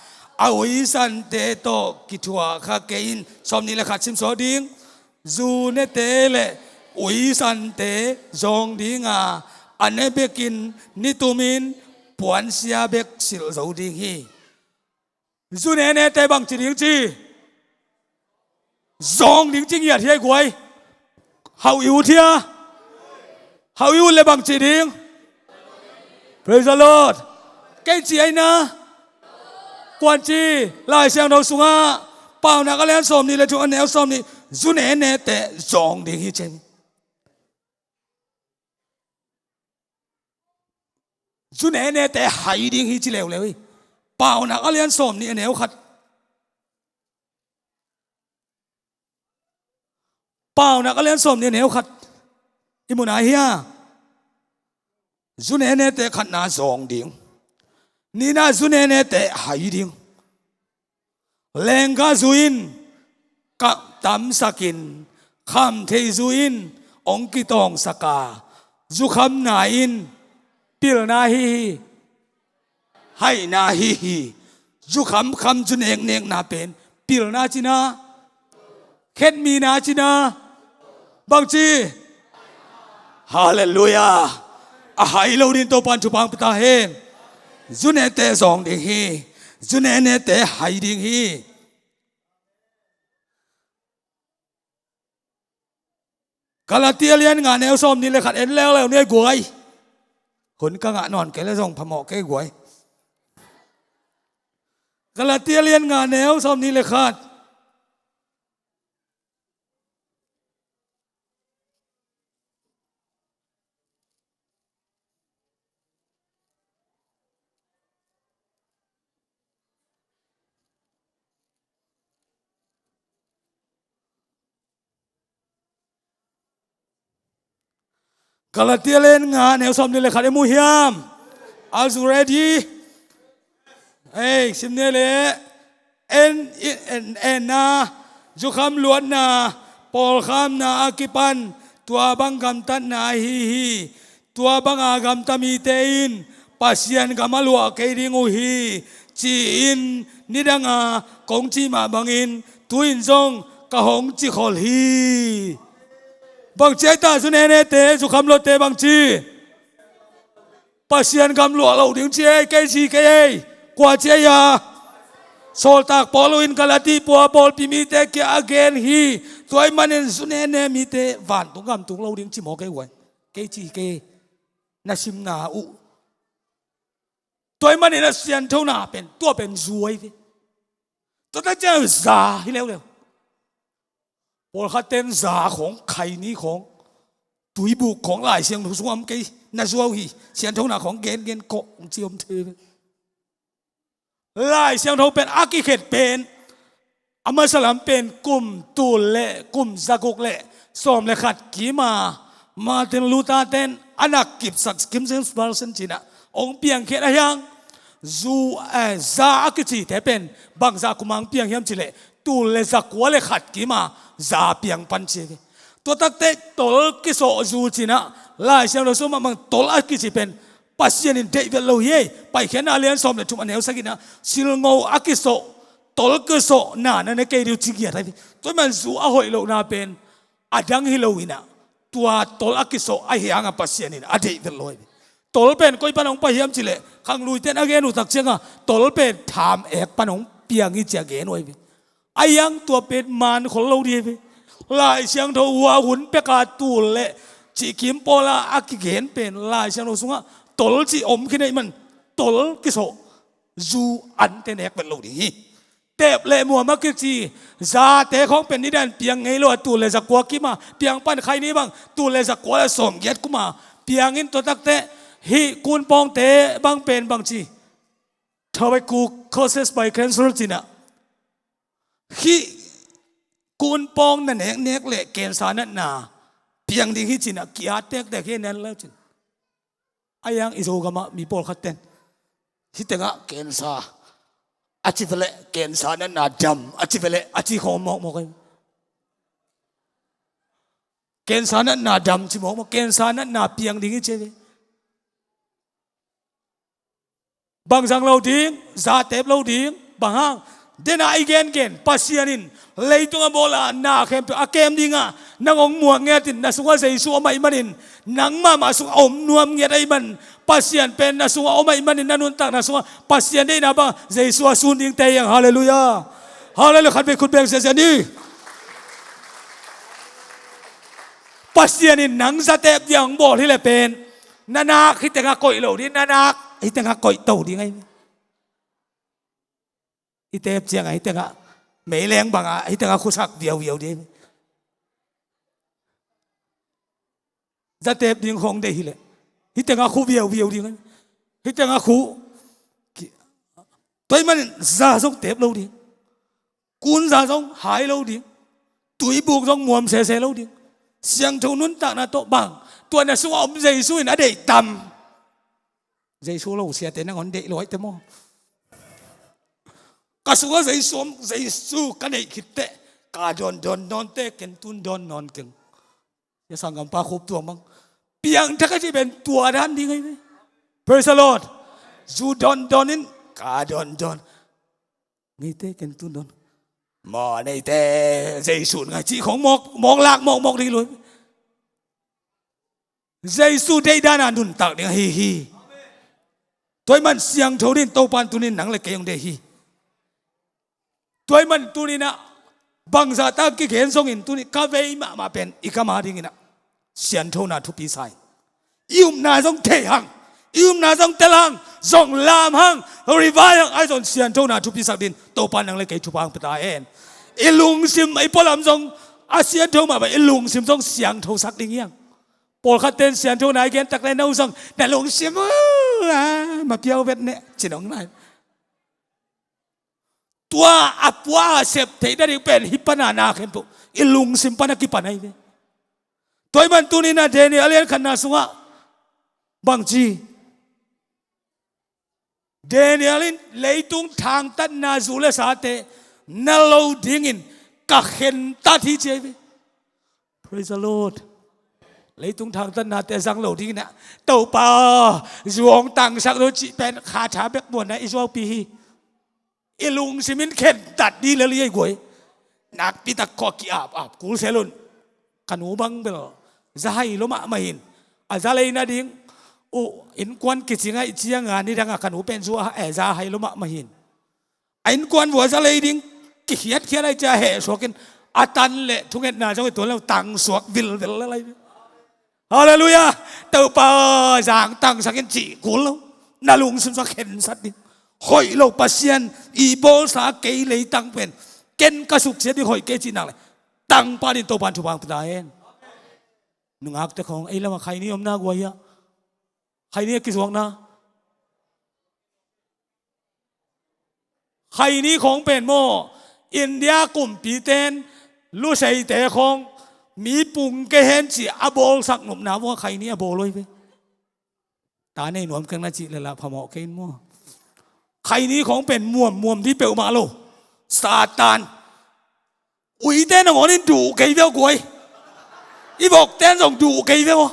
a uisante tawh kithuah kha kei in. Sawm nih le khat sim suak ding. Zu nete le uisante zawng dinga, a ne bekin nitumin puansia bek silh zo ding hi. Zu nenete bang ci ding ci? Zawng ding ci ngiat hi ei guai. Hau i ut hia? Hau i ut le bang ci ding? Praise the Lord. Kei ci ei na. Kuan ci? Lai Siangtho sungah Paunak a lian sawm nih le thum a neu sawm nih. Zu nenete zawng ding hi ci ei. Zu nenete hai ding hi ci leuleu hi. Paunak a lian sawm nih a neu khat. Paunak a lian sawm nih a neu khat. I mu nai hia? Zu nenete khatna zawng ding. Nihna zu nenete hai ding. Lengka zu in kah tamsakin, khamtheih zu in hong kitawngsaka, zukhamna in pilna hi hi. Haihna hi hi. Zukhamkham zu neknekna pen pilna cina, khetmina cina. Bangci? Halleluiah. A hai lo ding Topan thupha hong pia ta hen. Zu nete zawng ding hi. Zu nenete hai ding hi. Galatia lian nga neu sawm nih le khat en leuleu ni ei guai. Hun ka ngah nawn kei le zong phamawh kei guai. Galatia lian nga neu sawm nih le khat. Galatia lian nga neu sawm nih le khat i mu hiam? Are you ready? Ei, sim ni le. En, en, en na, zukham luatna, pawlkhamna a kipan tua bang gamtatna ahi hi. Tua banga gamta mite in Pasian gam a luah kei ding uh hi, ci-in nidanga kong cih mah bangin tu-in zong ka hong cikhol hi. Bangci ai ta, zu nenete, zukham luatte bangci? Pasian gam luah lo ding ci ei, kei ci kei ei. Kua ci ei a? Sawltak Paul in Galati pua pawlpi mite kia a gen hi. Tua ahih manin zu nene mite vantung gam tung lo ding ci maw kei guai? Kei ci kei ei. Na simna uh. Tua ahih manin a sianthona pen, tua pen zu ahi ve. Tua tak ciang za hi leuleu. Pawlkhat ten za khawng, khaini khawng, tuibuk khawng Lai Siangtho sungah om kei, na zuau hi, sianthona khawng gengen kawh hong ci om thei ve. Lai Siangtho pen a kikhet pen, a masa lam pen kum tul le kum zaguk le sawm le khat kima Martin Luther ten a nak kipsak King James Version cinah hong piangkhiat ahi hang. Zu, eh, za a kicite pen bangzah kumang piang hiam cileh tul le zakua le khat kima za piang pan ci hi. Tua takte tol kisawh zu cinah Lai Siangtho sungah mang tol a kici pen Pasian in deih vet lo hi ei. Paikhiatna a lian sawm le thum a neu sagihna, silngo a kisawh, tol kisawh na na ne kei ding uh ci ngiat ahi hi. Tua man zu a hoih lohna pen a dang hi lo inah, tua tol a kisawh ahi hanga Pasian in a deih vet lo ahi hi. Tol pen koi pan hong pai hiam cileh, khangluite in a gen uh tak cianga tol pen tham ek pan hong piang hi ci a gen uh ahi hi. Ahi hang tua pen man khol lo ding ahi hi. Lai Siangtho hua hun peka tul le cihkim pawla a kigen pen Lai Siangtho sungah tol cih om khin ahih man tol kisawh Zu ante nek vet lo ding hi. Tep le muam a kici zate khawng pen nidan piang ngei lo a, tul le zakua kim a, piang pan Khaini bang tul le zakua le sawmgiat kum a piang in, tua takteh hih kunpawngte bang pen bangci, tuberculosis by cancer ci-in ah, hih kunpawng na neknek le cancer natna piang ding hi ci-in ah ki-at tektek hi, nen leu cin. A iang i Zogam ah mi pawlkhat ten hih tengah cancer a ci veleh, cancer natna dam a ci veleh, a ci khawng mawkmawk hi. Cancer natna dam ci mawkmawk, cancer natna piang ding hi ci hi. Bang zang lo ding, zatep lo ding, bang hang? Dena i gengen, Pasian in leitung a bawl a na khempeuh a kem ding a, nang hong muak ngiat in, na sungah Jesu om ahih manin, nang mahmah sungah om nuam ngiat ahih man, Pasian pen na sungah om ahih manin, na nuntakna sungah Pasian deihna bang, Jesu a sun dingte hi hang. Halleluiah. Halleluiah. Khat vei khut beng ziahziah ni. Pasian in nang zatep ding hong bawl hi leh pen, na nak hih tengah koih lo ding, na nak hih tengah koih to ding ahi. I tep ciangah hih tengah meileng bangah hih tengah khusak viauviau ding. Zatep ding khawng deih hi leh hih tengah khu viauviau ding ahi. Hih tengah khu ki-, tua ahih manin za zong tep lo ding. Kunza zong hai lo ding. Tuibuk zong muam sese lo ding. Siangtho nuntakna tawh bang, tua na sungah om Jesu in a deih tam. Jesu lo siate nangawn deih lo ahih teh maw. Ka sungah Jesu om, Jesu ka neih khit teh, ka dawn dawn nawn teh, ken tun dawn nawn keng. Sia sanggampa Khup Tuang bang, piangthak a cih pen tua dan ding ahi ve. Praise the Lord. Zu dawn dawn in, ka dawn dawn. Ngeite ken tun dawn. Maw, neite Jesu in ngai cih khawng mawk, mawk lak mawkmawk ding hi lo hi. Jesu deih dan a nuntak ding ahi hi. Tua ahih man siangtho dingin Topa'n tuni-in nang le kei hong deih hi. Tua ahih man tuni-in ah bangzah tak kigen zongin tuni ka vei mahmah pen i kam a dingin ah sianthona thupi sa ing. I upna zong thei hang, i upna zong tel hang, zong lam hang, revive hang, ahi zong sianthona thupi sak dingin Topa'n nang le kei thupha hong pia ta hen. I lungsim, i pualam zong a siantho mahmah, i lungsim zong siangtho sak ding hi hang. Pawlkhatte'n sianthona i gen tak leh, no zong na lungsim uh, ah, ma piau vet neh, ci-in hong nai. Tua a pua a sep theih nading pen hih pan a na khempeuh i lungsim pan a kipan ahi ve. Tua ahih man tuni-in ah Daniel a lian khatna sungah bangci, Daniel in leitung thangtatna zu le sate na lo dingin ka khentat hi ci ahi ve. Praise the Lord. Leitung thangtatnate zang lo dingin ah, Topa aw, zu hong tangsak lo cih pen kha tha bek muanna i zuaupi hi. I lungsim in khentat dih lel hi ei guai. Nakpi tak khua ki-ap ap kul sel un. Ka nu bang bel za hai lo mahmah hi-in, a za lei nading uh innkuan kicing ahih ciangin nidangah ka nu pen zu a, eh, za hai lo mahmah hi-in, a innkuan vua za lei ding kikhiatkhiat ahih ciang heh suakin a tan le thungetna zong i tuan lo, tang suak vilvel lel ahi. Halleluiah. Topa aw, za hong tangsak in cih kul lo. Na lungsim sungah khensat ding. Hoih lo, Pasian i bawlsa kei leitang pen ken ka suksiat ding hoih kei cih nak leh, tangpah dingin Topa'n thupha hong pia ta hen. Nungakte khawng, ei lamah Khaini omna guai ah, Khaini a kizuakna, Khaini khawng pen maw, India kumpite'n Luseite khawng mi pung kei hen ci-a bawlsak nopna vua Khaini a bawl uh ahi ve. Ta nei nuam keng na cih leh lah phamawh kei in maw. Khaini khawng pen muammuam dih peuhmah lo. Satan. Uite nangawn in duh kei ve aw guai. I vokte'n zong duh kei ve aw.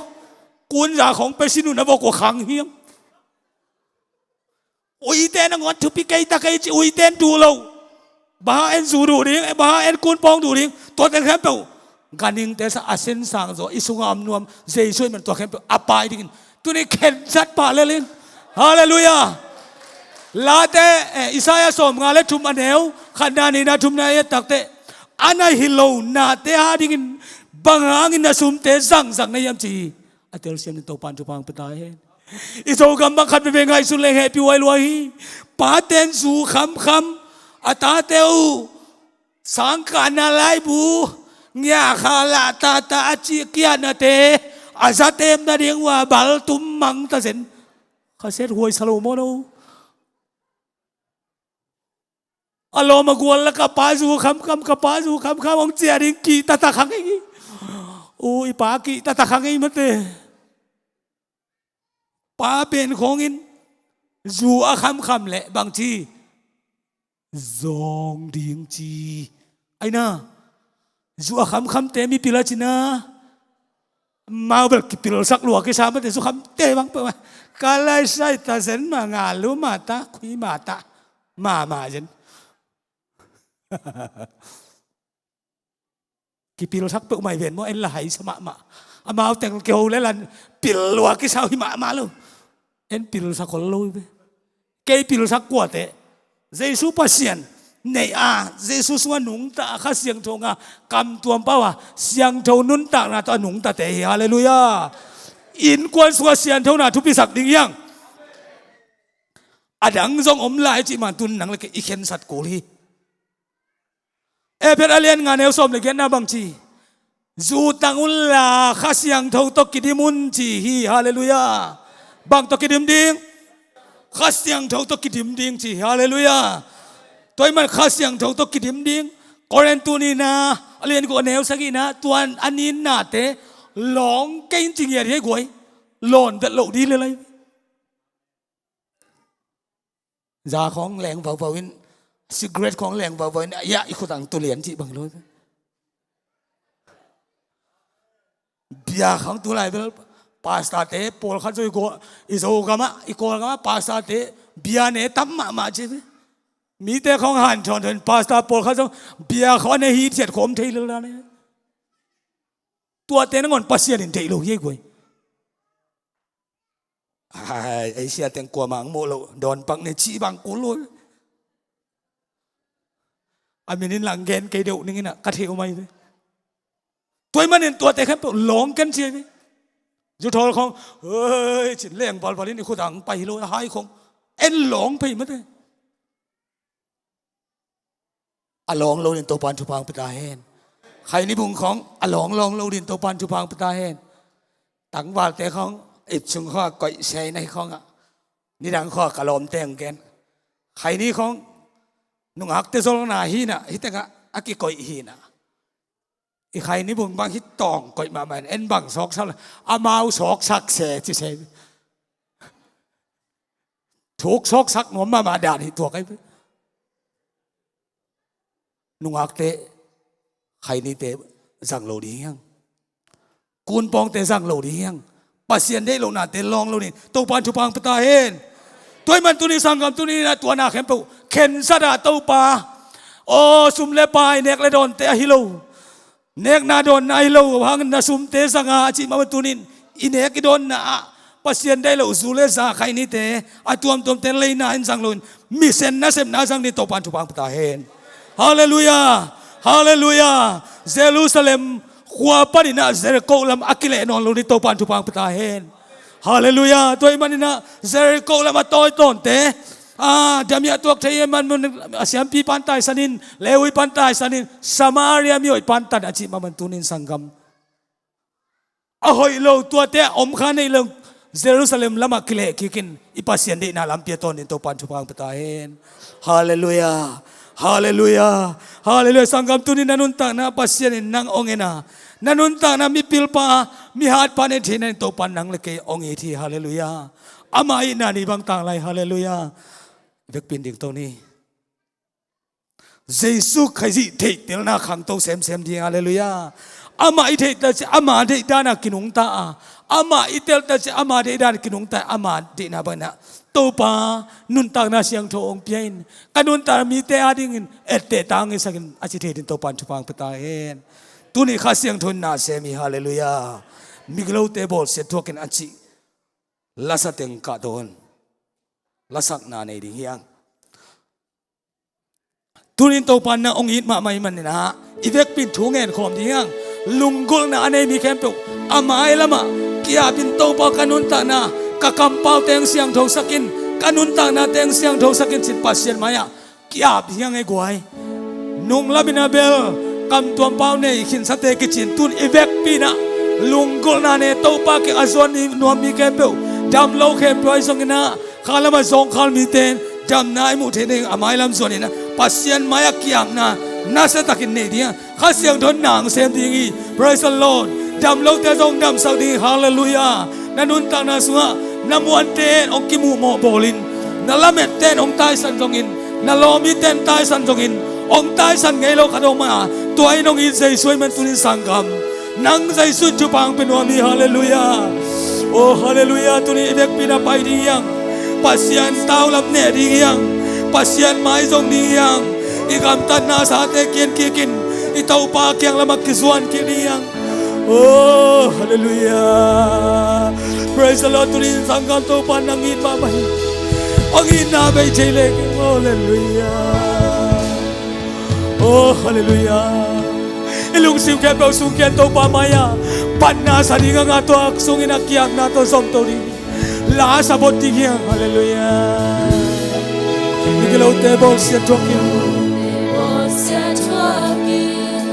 Kunza khawng pia sin un, a vok uh khang hiam. Uite nangawn thupi kei ta kei ci, uite'n duh lo. Bang hang en zu duh ding, bang hang en kunpawng duh ding. Tuate khempeuh ganhingte sa a sin sang zaw, i sungah om nuam Jesu ahih man tua khempeuh a pai dingin tuni khensat pah lel in. Halleluiah. Late, eh, Isaiah sawmnga le thum a neu khatna, nihna, thumna i et tak teh, a na hi lo nate a dingin bang hangin na sumte zangzang na hiam ci hi. A telsiam dingin Topa'n thupha hong pia ta hen. I Zogam bang khat veve ngaihsun leng hehpih huai lua hi. Pate'n zu khamkham, a tate uh sangkahna laibu ngiahkha lahtata a cih kiatnate a zatemna ding uh a baltum mangta zen. Khaset huai sa lo maw no? A lawm a gual la ka pa zu khamkham, ka pa zu khamkham hong ciah ding kihta takha ngei. U, i pa kihta takha ngei mate. Pa pen khawngin zu a khamkham leh bang ci? Zawng ding ci. Aina, zu a khamkhamte mipil a cina. Mau bel kipilsak lua kisa mate, zu khamte bang peuh a. Ka lai sai ta zen ma, nga lu ma ta, khui ma ta, ma ma zen. Kipilsak peuh mai ven maw, en la hai sa mahmah. Amau teng kiho le lan pil lua kisa uh hi mahmah lo. En pilsak khol lo hi ve. Kei pilsak kuate. Jesu Pasian neih a, Jesu sungah nungta a, Kha Siangtho ngah a, kam tuam pau a, siangtho nuntakna tawh a nungtate hi. Halleluiah. Innkuan sungah sianthona thupisak ding hiang. A dang zong om lai cih man tun nang le kei i khensat kul hi. Efesa a lian nga neu sawm le giatna bang ci? Zu tang unla Kha Siangtho tawh kidim un ci hi. Halleluiah. Bang tawh kidim ding? Kha Siangtho tawh kidim ding ci hi. Halleluiah. Tua ahih man Kha Siangtho tawh kidim ding. Korin tu nihna a lian guk a neu sagihna, tua a ninnate lawng kei in ci ngiat hi ei guai. Lawn vet loh ding le lai. Za khawng leng vauvau in, cigarette khawng leng vauvau in, ya, i khut ang tu lian cih bang lo. Bia khawng tu lai bel, pastorte pawlkhat zong i Kawl, i Zogam ah, i Kawlgam ah pastorte bia ne tam mahmah ci ve. Mite khawng hanthawn thawn, pastor pawlkhat zong bia khawng a ne hi thiat khawm thei lel dan. Tuate nangawn Pasian in theih lo hi ei guai. Ai, ei sia teng kuamah ang muh loh, dawn pak ne cih bang kul lo. A min in lang gen kei deuh ning in ah ka theih uh mai ve. Tua ahih manin tuate khempeuh lawng ken ci ei ve. Zu thawl khawng, hei, cin leng valval in i khut ang pai hi lo, a hai khawng en lawng phei mate. A lawng lo ding Topa'n thupha hong pia ta hen. Khaini bung khawng a lawng lawng lo ding Topa'n thupha hong pia ta hen. Tangvalte khawng ip sung khawng a koih sia in ah, hi khawng ah nidang khawng a ka lawmte hong gen. Khaini khawng nungakte zolna hi in ah, hi teng ah a kikoih hi in ah. I khaini bung bang hi tawng koih mahmah in, en bang sawksak le amau sawksak se ci se. Thuk sawksak nuam mahmah dan hi tuak ei. Nungakte, khainite zang lo ding hiang. Kunpawngte zang lo ding hiang. Pasian deih lohnate lawng lo ding. Topa'n thupha hong pia ta hen. Tua ahih man tuni sanggam tuni in ah tua na khempeuh khensat a, Topa aw, sum le pai, nek le dawnte ahi lo, nekna dawnna ahi lo hangin na sumte zang a, a cih mah bang tuni in i nek i dawnna ah Pasian deih loh zu le za, khainite a tuamtuamte leina in zang lo in, misen nasepna zang ding Topa'n thupha hong pia ta hen. Halleluiah. Halleluiah. Jerusalem khua panin ah Jericho lam a kileh nawn lo ding Topa'n thupha hong pia ta hen. Halleluiah. Tua ahih manin ah Jericho lam a tawi tawnte, a damiah tuak thei ahih man mun a siampi pan taisan in, Levi pan taisan in, Samaria mi hoih pan tan a cih mah bang tuni in sanggam, a hoih lo tuate a om kha neih lo Jerusalem lamah kileh kikin i Pasian deihna lampi a tawn ding Topa'n thupha hong pia ta hen. Halleluiah. Halleluiah. Halleluiah. Sanggam tuni in na nuntakna Pasian in nang hong en a, na nuntakna mipilpa, mihatpa na hi theihna in Topa'n nang le kei hong it hi. Halleluiah. Ama itna ni bang tang lai. Halleluiah. Vekpi in dingto ni. Jesu Khrih theihtelna khangto semsem ding. Halleluiah. Amah i theih tak ciang ama deihdan a kinungta a, amah i tel tak ciang ama deihdan a kinungta, ama deihna bangin ah Topa nuntakna siangtho hong pia in, ka nuntakna mite adingin etteh tangin sakin a ci thei ding Topa'n thupha hong pia ta hen. Tuni Kha Siangtho in na sem hi. Halleluiah. Migilote bawlsiat thuakin a cih lasa teng kah tawn. Lasakna nei ding hiang. Tunin Topa in na hong it mahmah ahih manin ah i vekpi in thu ngen khawm ding hiang. Lunggulhna a nei mi khempeuh a mai lamah ki-apin, Topa, ka nuntakna ka kampaute hong siangthosak in, ka nuntaknate hong siangthosak in cin Pasian mai-ah ki-ap ding hi hang ei guai. Nung lamin a bel kamtuam pau nei khinsate kicin tun i vekpi in ah lunggulhna nei Topa kiang a zuan nuam mi khempeuh, dam lo khempeuh ahi zongin ah kha lamah zawngkhal mite in damna i muh theih ding a mailam zuanin ah Pasian mai-ah ki-apna nasiatakin nei ding a Kha Siangtho in na hong sem ding hi. Praise the Lord. Dam lote zong damsak ding hi. Halleluiah. Na nuntakna sungah na muante in hong kimuhmawh bawlin, na lamette in hong taisan zongin, na lawmite in taisan zongin, hong taisan ngei lo khat om a, tua in hong it Jesu ahih man tunin sanggam, nang Jesu in thupha hong pia nuam hi. Halleluiah. Oh halleluiah. Tuni i vekpi in ah pai ding hi hang. Pasian taulam neh ding hi hang. Pasian mai zong ding hi hang. I gamtatna sate kian kik in i Topa kiang lamah kizuan kik ding hi hang. Oh halleluiah. Praise the Lord. Tuni in sanggam, Topa in nang it mahmah hi. Hong itna bei thei leng. Halleluiah. Oh halleluiah. I lungsim khempeuh sung khia in Topa mai-ah phatna sa ding hang a, tua sungin ah ki-apna tawh zomto ding. La sa bot ding hi hang. Halleluiah. I gilote bawlsia thuak in. Bawlsia thuak in.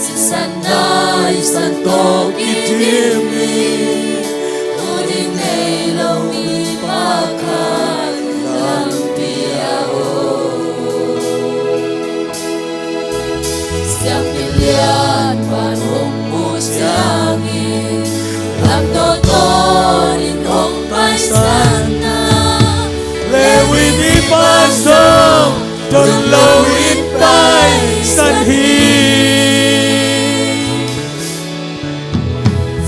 Sisan taisan tawh kidim in. Tua ding nei lo mipa khat lampi ah aw. Siampi lianpa'n hong muh ciangin, lam tawh tawnin hong paisan a, Levi mipa zong don loin paisan hi.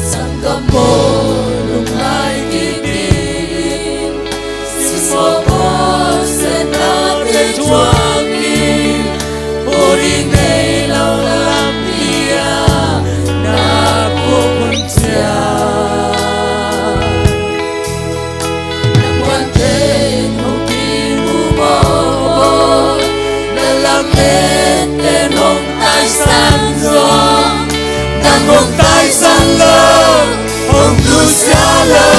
Sanggam aw, lungngai kik in. Simmawh bawlsiatnate thuak in. Pu ding nei lo lampi ah na puk hun ciang, na muante in hong kimuhmawh aw, na lamette in hong taisan zong, nang hong taisan lo, hong nusia lo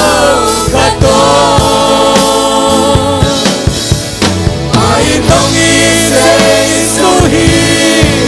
khat om. Mah in hong it Jesu hi.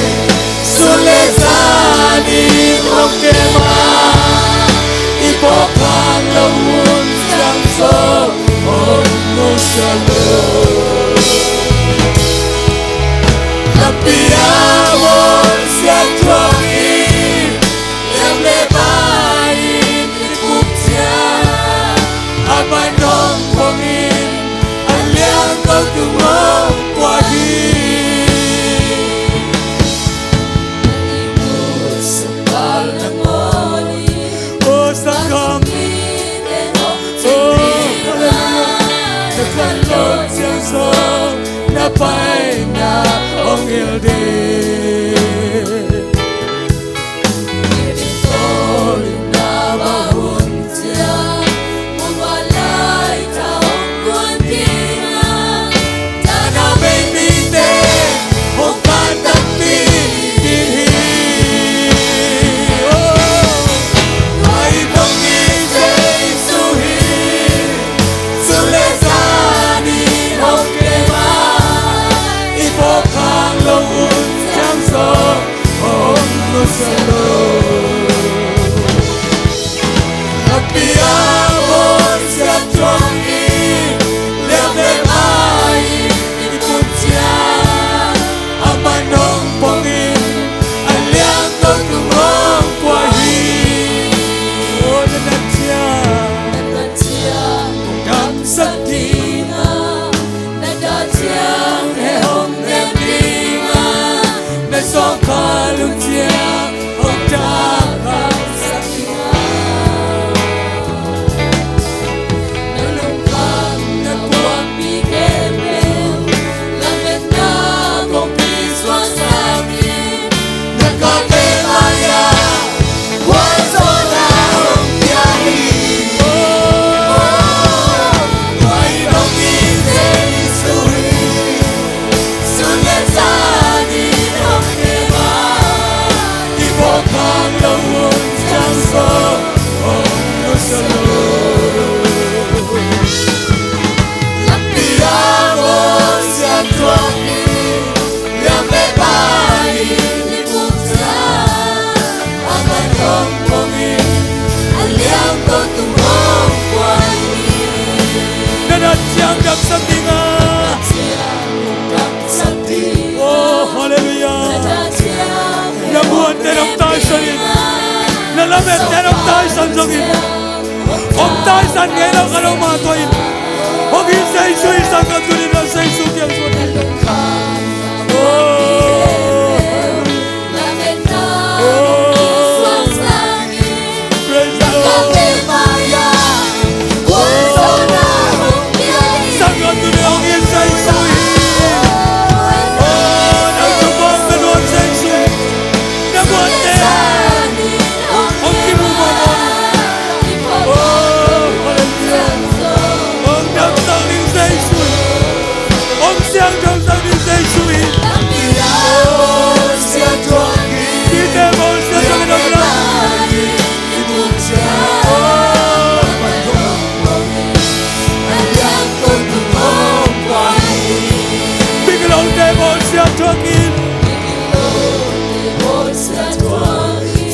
Peten hong taisan zongin, hong taisan ngei lo khat om mah tawh in, hong it Jesu i sang khat tuni-in a Jesu kiang suan. Oh. Oh. Praise the Lord. Sang khat tuni-in hong it Jesu hi. Oh, nang thupha hong pia nuam Jesu hi. Na muanten hong kimu mawkmawk. Oh, hallelujah. Hong damsak ding Jesu hi. Hong siangthosak ding Jesu hi. Oh, mite bawlsia thuakin hong lam. Oh, biaklote bawlsia thuakin.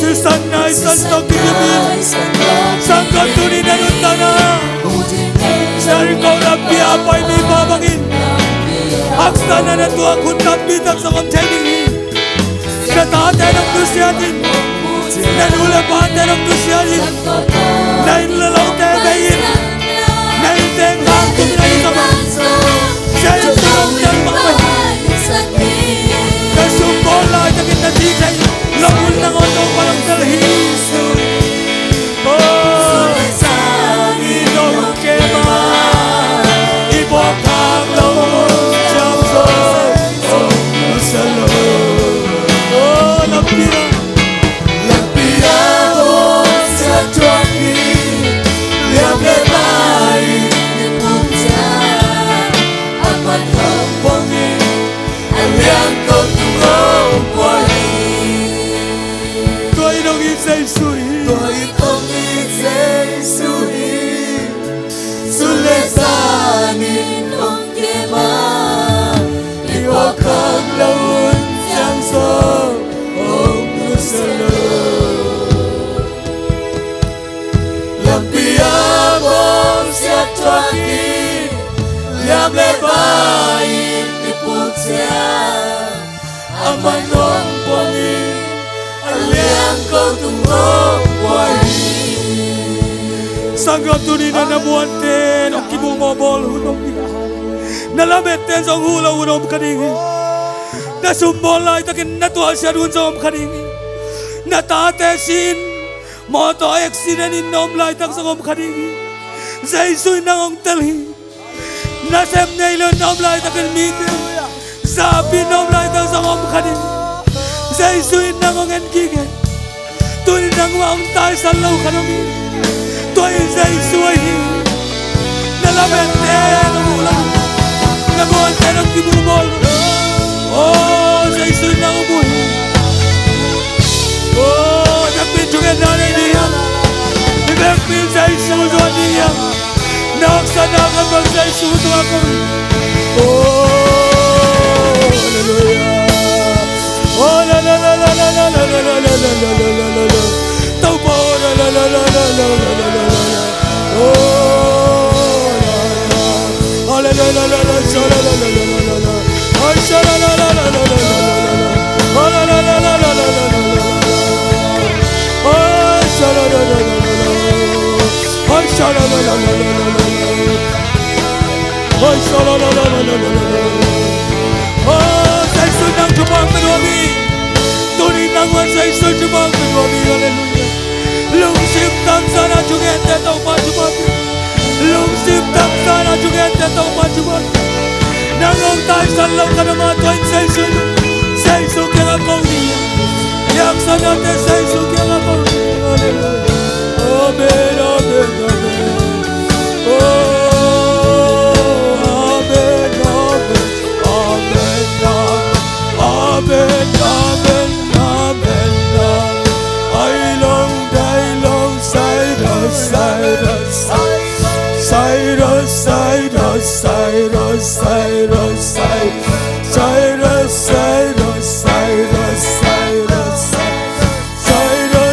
Sisan naisan tawh kidim in. Sang khat tuni-in na nuntakna Jeriko lampi a pai mipa bangin haksatna na tuak hun tampi tak zong om thei ding hi. Na tate nong nusiat in, na nu le pate nong nusiat in, na inn le lote bei in, na innte khang tung na inn ka bang. Jesu hong tel mah hi. Na sum bawl laitakin na thi thei lo hun nangawn Topa hong tel hi. Oh, i dong kei mah i puak khak lo hun ciang zong hong nusia lo. Oh, lampi ah, lampi ah bawlsia thuak hi. Liam le bai i pum ciang a man hong pong hi. A liang ko tung hong pua hi. Tua in hong it Jesu hi. Tua in hong it Jesu hi. Sun le zan in hong kem a, i puak khak lo hun ciang zong hong nusia lo. Lampi ah bawlsia thuak hi. Liam le bai in i pum ciang a man hong pong hi. A liang ko tung hong pua hi. Sang khat tuni-in na muanten hong kimu mawkmawk hun om ding hi. Na lametten zong huh lo hun om kha ding hi. Na sum bawl laitakin na tuahsiat hun zong om kha ding hi. Na tate si-in, mawtaw accident in na om laitak zong om kha ding hi. Jesu in nang hong tel hi. Nasem nei lo na om laitakin mite zapi na om laitak zong om kha ding. Jesu in nang hong en kik hi. Tuni nangmah hong taisan lo khat om hi. Tua in Jesu ahi hi. Na lametten hong huh lo, na muanten hong kimu mawk lo. Oh, Jesu in nang hong huh hi. Oh, na pin thungen na nei ding hiam? I vekpi in Jesu zuan ding hiam? Na haksatna khat bang Jesu tungah ko hi. Oh, hallelujah. Oh, la, la, la. Topa, oh, la, la, la. Oh, la, la. Hallelujah, la, la, la, sha, la, la, la. Oh, sha, la, la, la. Oh, la, la, la. Oh, sha, la, la, la. Oh, Jesu nang thupha hong pia nuam hi. Tuni nang wan Jesu thupha hong pia nuam hi. Hallelujah. Lungsim tangsana thungente Topa thupha pia. Lungsim tangsana thungente Topa thupha pia. Nang hong taisan lo khat om a, tua in Jesu, Jesu kiangah ko ni. I haksatnate Jesu kiangah ko ni. Hallelujah. Amen, amen, amen. Oh, amen, amen, amen, amen, amen, amen, amen. Ai long, dai long, sai da, sai da, sai da, sai da, sai da, sai da, sai da, sai da, sai da, sai da, sai da, sai da, sai da, sai da,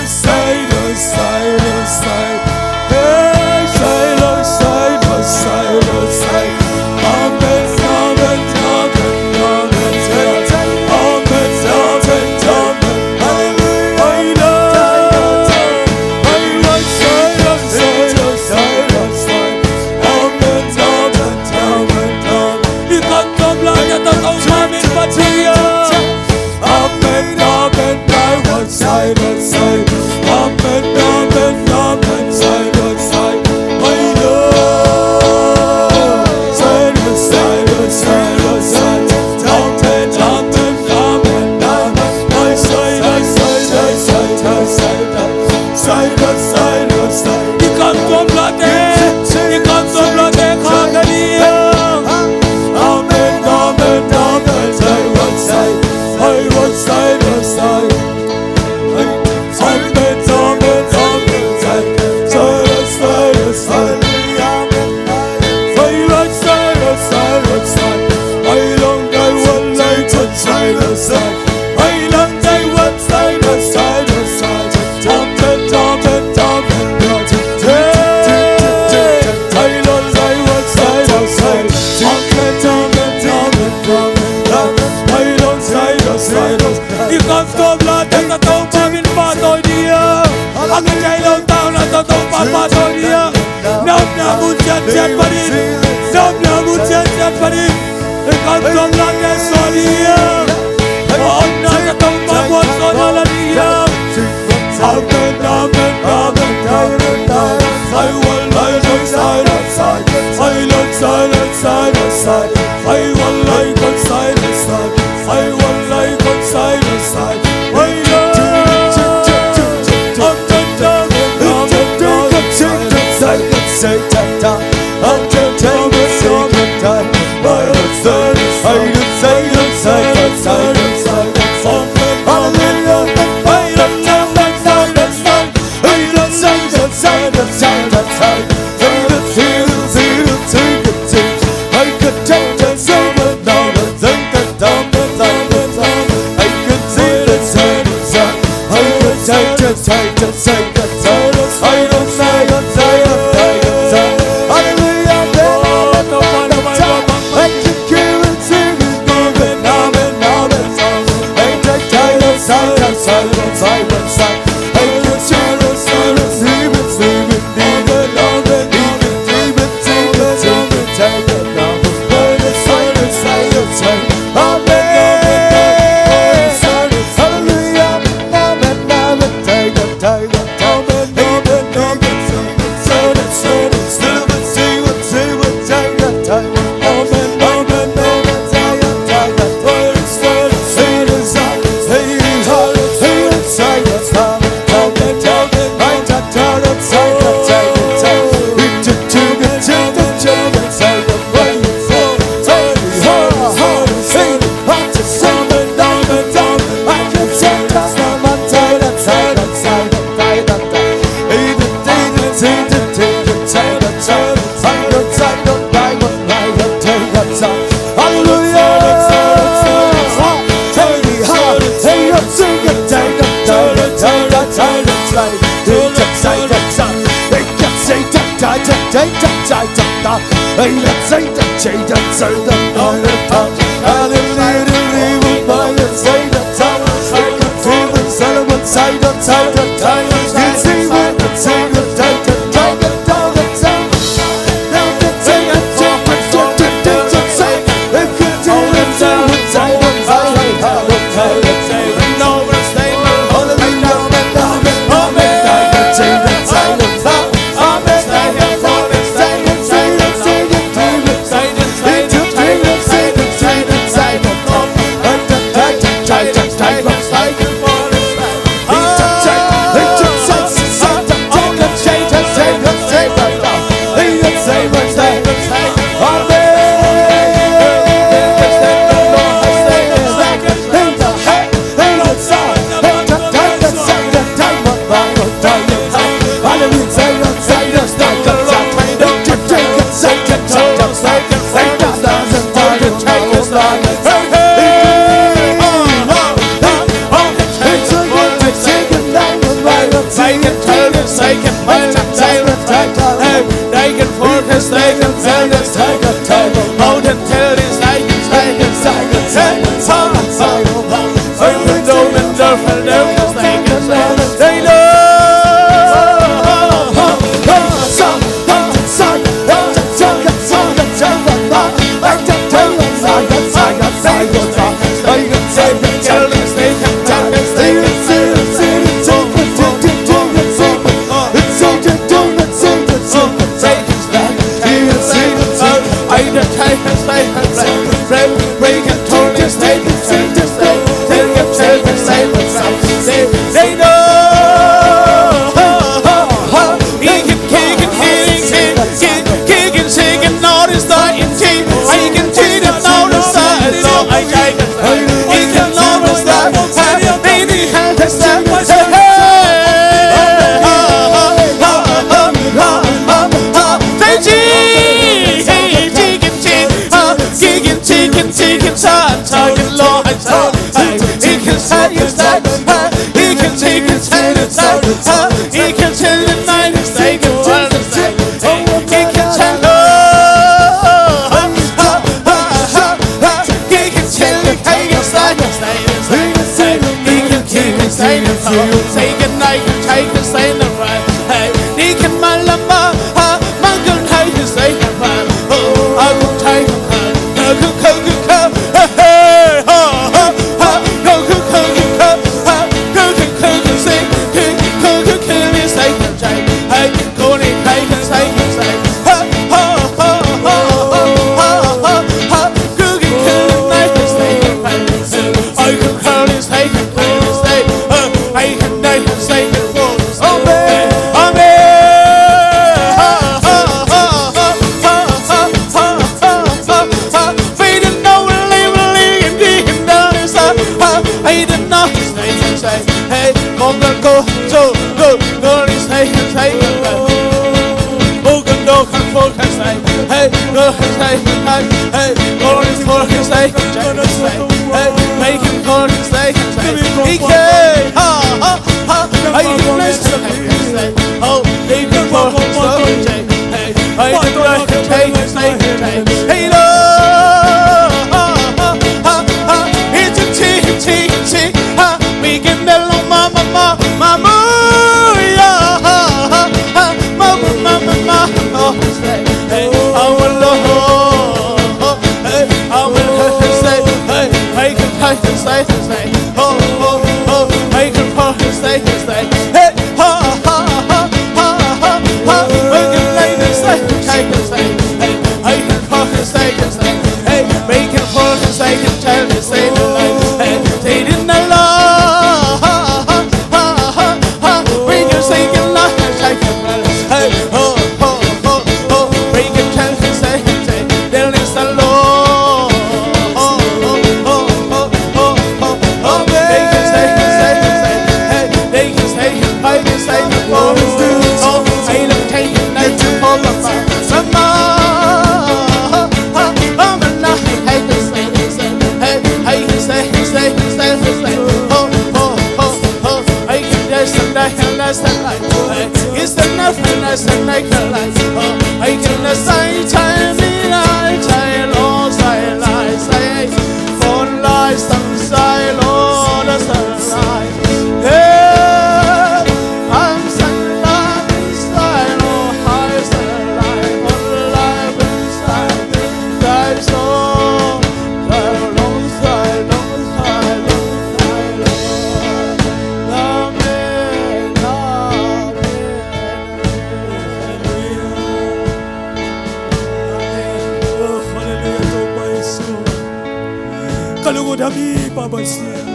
Ka lungdam hi, Papa Pasian.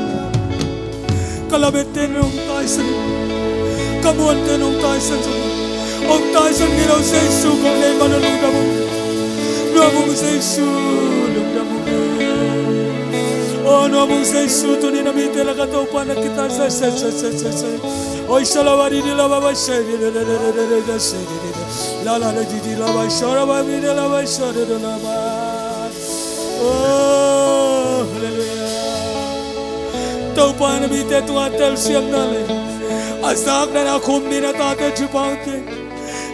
Ka lametten hong taisan, ka muanten hong taisan, hong taisan ngei lo Jesu kong nei man, lungdam hong, nuam hong Jesu, lungdam hong. O nuam hong Jesu, tuni na mite lakah Topa na kitaisan. Oi, shalom, adi, di, lama, ba, shai, di, di, di, di, di, di, di, shai, di, di, di. La, la, la, di, di, la, ba, sha, la, ba, mi, di, la, ba, sha, di, di, la, ba. Oh, hallelujah. Topa, na mite tungah telsiamna le a zakna na khum ni na tate Jehovah te,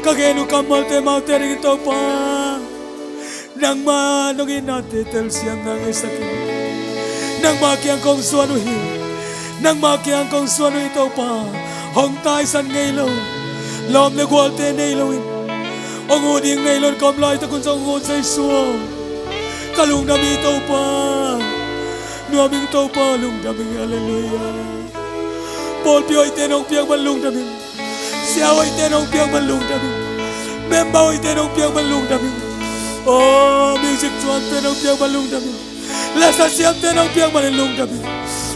ka gen uh kammalte, amaute dingin Topa, nangmah nong itnate telsiamna ngeisak in. Nangmah kiang kong zuan uh hi. Nangmah kiang kong zuan uh hi Topa. Hong taisan ngei lo, lawm le gualte nei loin, hong ut ding nei loin ka om laitak un zong hong ut Jesu aw. Ka lungdam hi Topa. Nuam ing Topa, lungdam ing. Hallelujah. Pawlpi hoihte nong piak man lungdam ing. Sia hoihte nong piak man lungdam ing. Member hoihte nong piak man lungdam ing. Oh, music tuante nong piak man lungdam ing. Lasa siamte nong piak man lungdam ing.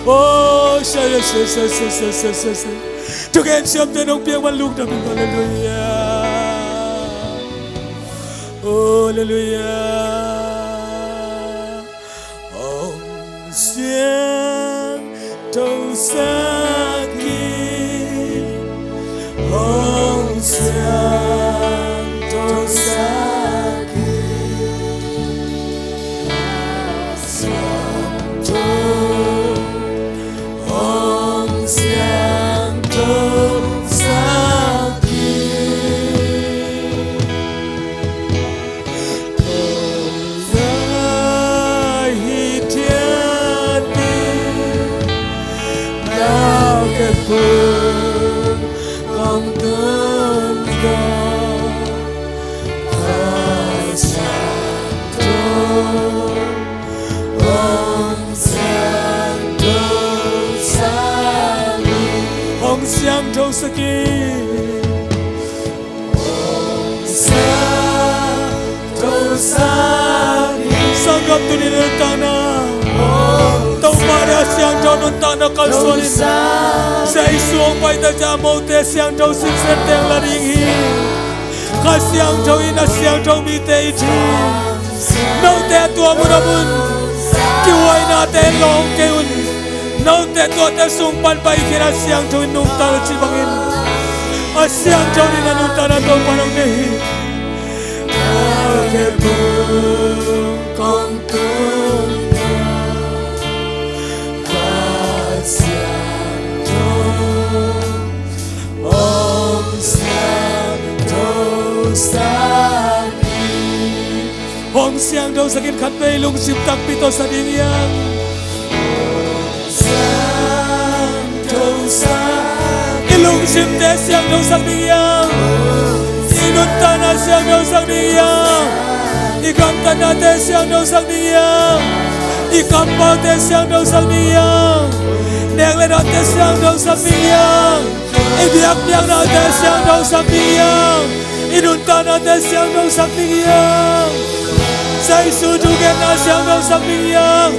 Oh, sa, sa, sa. Thugen siamte nong piak man lungdam ing. Hallelujah. Oh, hallelujah. Hong siangthosak in, hong siangthosak in, siangtho, hong siangthosak in. Hong siangthosak in. Sanggam, tuni nuntakna, Topa deih a siangtho nuntakna kalsuan in. Jesu hong pai tak ciang amaute siangtho singsente hong la ding hi. Kha Siangtho in a siangtho mite it hi. Note a tua mun a mun kihuainate lawng kei un. Note tuate sung pan pai khin a siangtho in nungta lo ci bangin, a Siangtho ding a nuntakna Topa nong nei hi. A khe bung kong tung na Kha Siangtho hong siangtho sak hi. Hong siangtho sak in, khatvei lungsim takpi tawh sa ding hi hang. Siangtho sak. I lungsimte siangtho sak ding hi hang. I nuntakna siangtho sak ding hi hang. I gamtatnate siangtho sak ding hi hang. I kampaute siangtho sak ding hi hang. Nek le dawnte siangtho sak ding hi hang. I biakpiaknate siangtho sak ding hi hang. I nuntaknate siangtho sak ding hi hang. Jesu thungetna siangtho sak ding hi hang.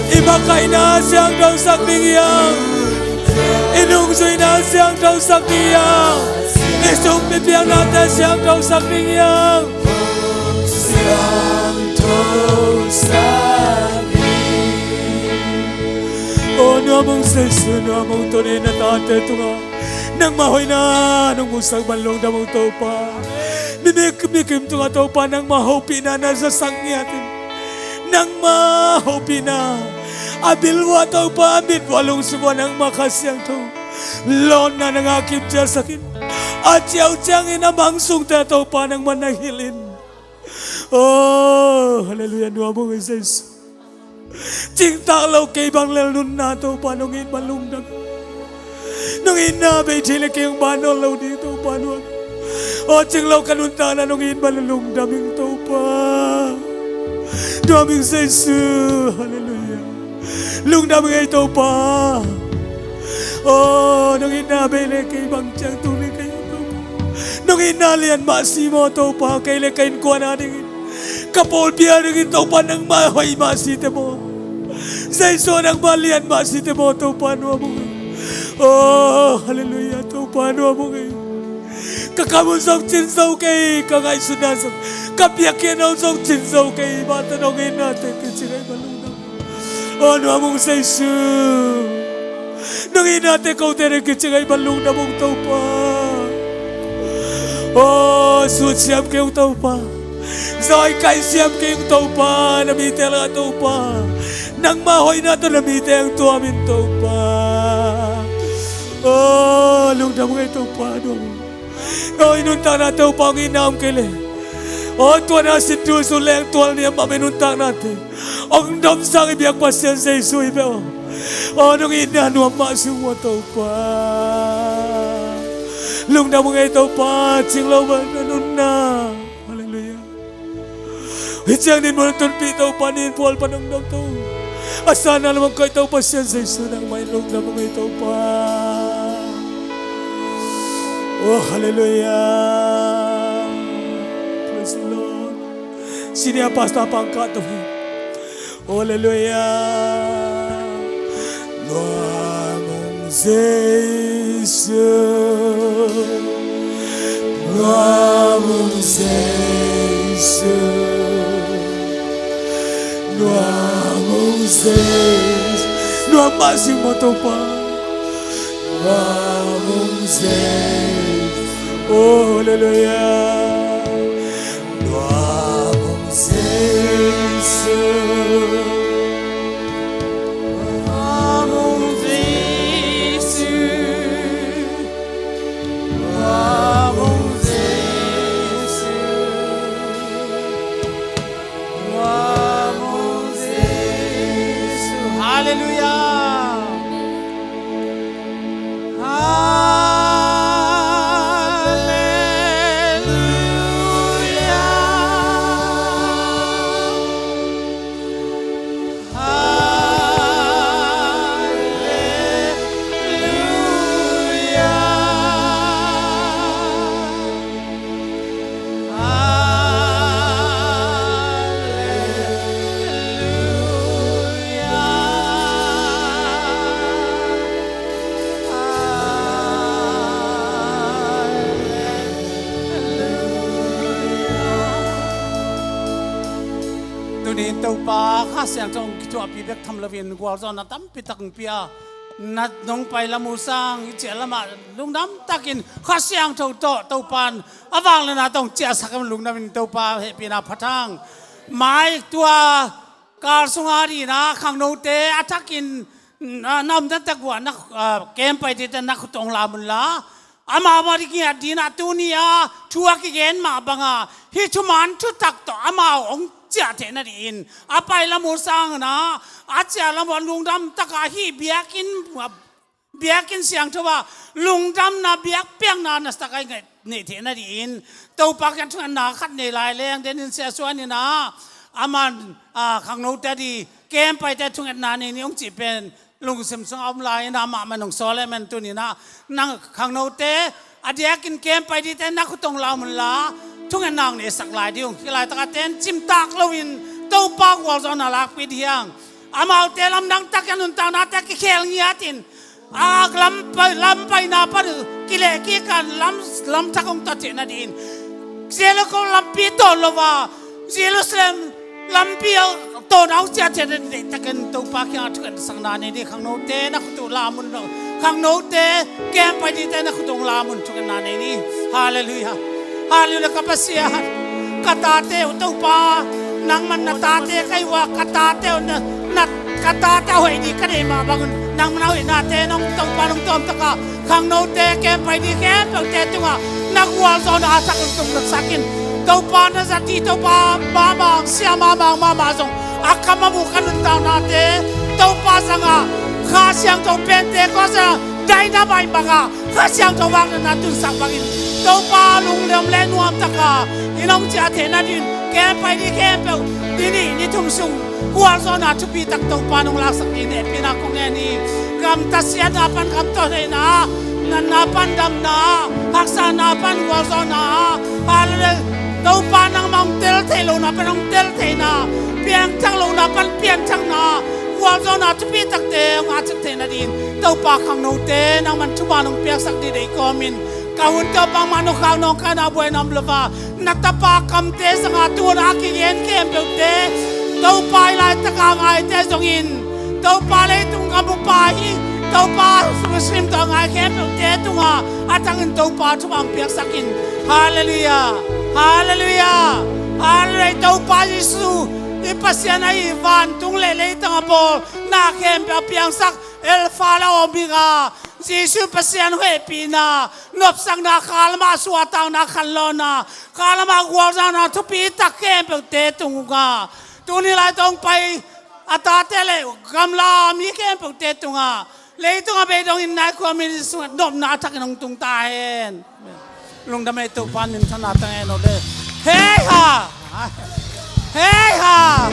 I makaihna siangtho sak ding hi hang. I nungzuihna siangtho sak ding hi hang. I sungpi piaknate siangtho sak ding hi hang. Siangtho sak ding. O nuam ung Jesu, nuam ung, tuni na tate tungah nangmah hoihna nong musak man lungdam ung Topa. Mi, mi, mi kim tungah Topa nangmah hopihna na zasak ngiat in. Nangmah hopihna a bil uah Topa, a mit uah, lungsim uah nangmah Kha Siangtho lawnna na ngah kim ciatsak in. A ciau ciangin a mang sungte Topa nangmah na hilh in. Oh, halleluiah, nuam ung ei Jesu. Cingtak lo kei bang lel nunna Topa nong it man lungdam. Nong itna bei thei le kei hong ban nawn lo ding Topa nuam. Oh, cing lo ka nuntakna nong it man lungdam ing Topa. Nuam ing Jesu, halleluiah. Lungdam ing ei Topa. Oh, nong itna bei le kei bang ciang tung ding kei Topa. Nong itna lian mah si maw Topa, kei le ka innkuan a dingin, ka pawlpi a dingin Topa nangmah hoih mah si te maw. Jesu nangmah lian mah si te maw Topa nuam ung ei. Oh, halleluiah, Topa nuam ung ei. Ka kam un zong cin zo kei, ka ngaihsutna zong, ka piakkhiatna un zong cin zo kei, mah tawh nong itnate kici ngei man lungdam. Oh, nuam ung Jesu. Nong itnate kote na kici ngei man lungdam ung Topa. Oh, sut siam kei ung Topa. Zawi kai siam kei ung Topa, na mite lakah Topa. Nangmah hoihna tawh na mite hong tuam in Topa. Oh, lungdam ung ei Topa, nuam ung. Oh, i nuntakna Topa hong itna om kei le. Oh, tuana sin tu su leng tual ni a mah i nuntaknate hong domsang i biak Pasian Jesu hi ve aw. Oh, nong itna nuam mah si ung maw Topa. Lungdam ung ei Topa, cing lo bang na nunna. Halleluiah. Hih ciang dinmun a tunpih Topa, nin pual pan hong dam to. A sanna lam hong koih Topa Pasian Jesu nangmah in lungdam ung ei Topa. Oh, halleluiah. Praise the Lord. Senior Pastor Pangkah to hi. Halleluiah. Nuam ung Jesu, nuam ung Jesu, nuam ung Jesu. Nuam mah si ung maw Topa. Nuam ung Jesu. Oh, halleluiah. Nuam ung Jesu. Nuam ung Jesu. Nuam ung Jesu. Nuam ung Jesu. Halleluiah. Halleluiah. Halleluiah. Tuni in Topa Kha Siangtho hong kithuahpih bek tham loin gualzawhna tampi tak hong pia Na nong pai lam uh sang i ciah lamah lungdam takin Kha Siangtho tawh Topa'n a vangliatna tawh hong ciahsak in lungdamin Topa hehpihna phat hang. Mai tua kal sunga dingin ah khangnote a thakin na, na omna tak uah na, ah, camp pai dingte na khut hong lam unla, amau mah ding ngiat dingin ah tuni-a thu a kigen mah banga hih thuman thutak tawh amau hong ciah theih nadingin a pai lam uh sangin ah a ciah lam uh lungdam taka hih biakinn, biakinn siangtho ah lungdamna biakpiakna nasatak a i neih theih nadingin Topa kiang thungetna khat nei lai leng, den in Sia Suan in ah aman, ah, khangnote a ding camp paite thungetna nei ni hong cih pen lungsim sungah om lai-in ah amah man hong sawl leh man tuni-in ah nang khangnote a diakin camp pai dingte na khut hong lam unla thungetna hong neisak lai ding ung. Hih laitak a tencim tak loin Topa gualzawhna lakpih ding hi hang. Amaute lamdang takin a nuntaknate kikhel ngiatin a lam pai, lam paina pan kileh kik a lam, lam thak hong ta theih nadingin Jericho lampi tawn lo a Jerusalem lampi a tawn a hong ciah theih nading deihtakin Topa kiangah thukensakna nei ni. Khangnote na khut uh lam un lo. Khangnote camp pai dingte na khut uh lam un, thukhenna nei ni. Halleluiah. Halleluiah, ka Pasian. Ka tate uh Topa, nangman na tate ka hi uh a, ka tate uh na, na, ka tate uh hoih ding ka deih mah bangun nangman a hoihnate nong Topa nong tawm taka khangnote camp pai ding khempeuhte tungah na gualzawhna a thak hong tung nopsak in. Topa na zat ding Topa mahmah, sia mahmah, mahmah zong a kam a mu ka nuntaknate Topa zangah Kha Siangtho Pentecost a dynamite bangah Kha Siangtho vangliatna tunsak bangin Topa lungdam le nuam taka i nong ciah theih nadingin camp pai ding khempeuh ni nih ni thum sung gualzawhna thupi tak Topa nong laksak ding hehpihna kong ngen hi. Gamtat siatna pan gamtawh theihna, natna pan damna, haksatna pan gualzawhna, Halleluiah. Topa nangmah hong tel theih lohna pan hong tel theihna, piangthak lohna pan piangthakna, gualzawhna thupi takte hong ngah theih nadingin Topa khangnote nangman thuman hong piaksak ding deih kawmin ka hun tawh bangmah nong khak nong khaina buaina om lo a, na tapa kamte zanga tu-in a kigen khempeuhte Topa hih laitaka ngaite zongin Topa leitung gam upa hi, Topa Muslim tawh a ngai khempeuhte tungah a thangin Topa thuman hong piaksak in. Halleluiah. Halleluiah. Halleluiah. Topa Jesu i Pasian ahi, vantung le leitang a bawl na khempeuh a piangsak Alpha le Omega Jesu Pasian hehpihna, nopsakna, khalam a suahtakna, khanlawhna, khalam a gualzawhna thupi tak khempeuhte tungah tuni lai tawh hong pai a tate le gamla mi khempeuhte tungah leitung a bei dongin nai khua min sungah nopna a thakin hong tung ta hen. Lungdam ei, Topa minthanna tang en aw le. Hei ha! Hei ha!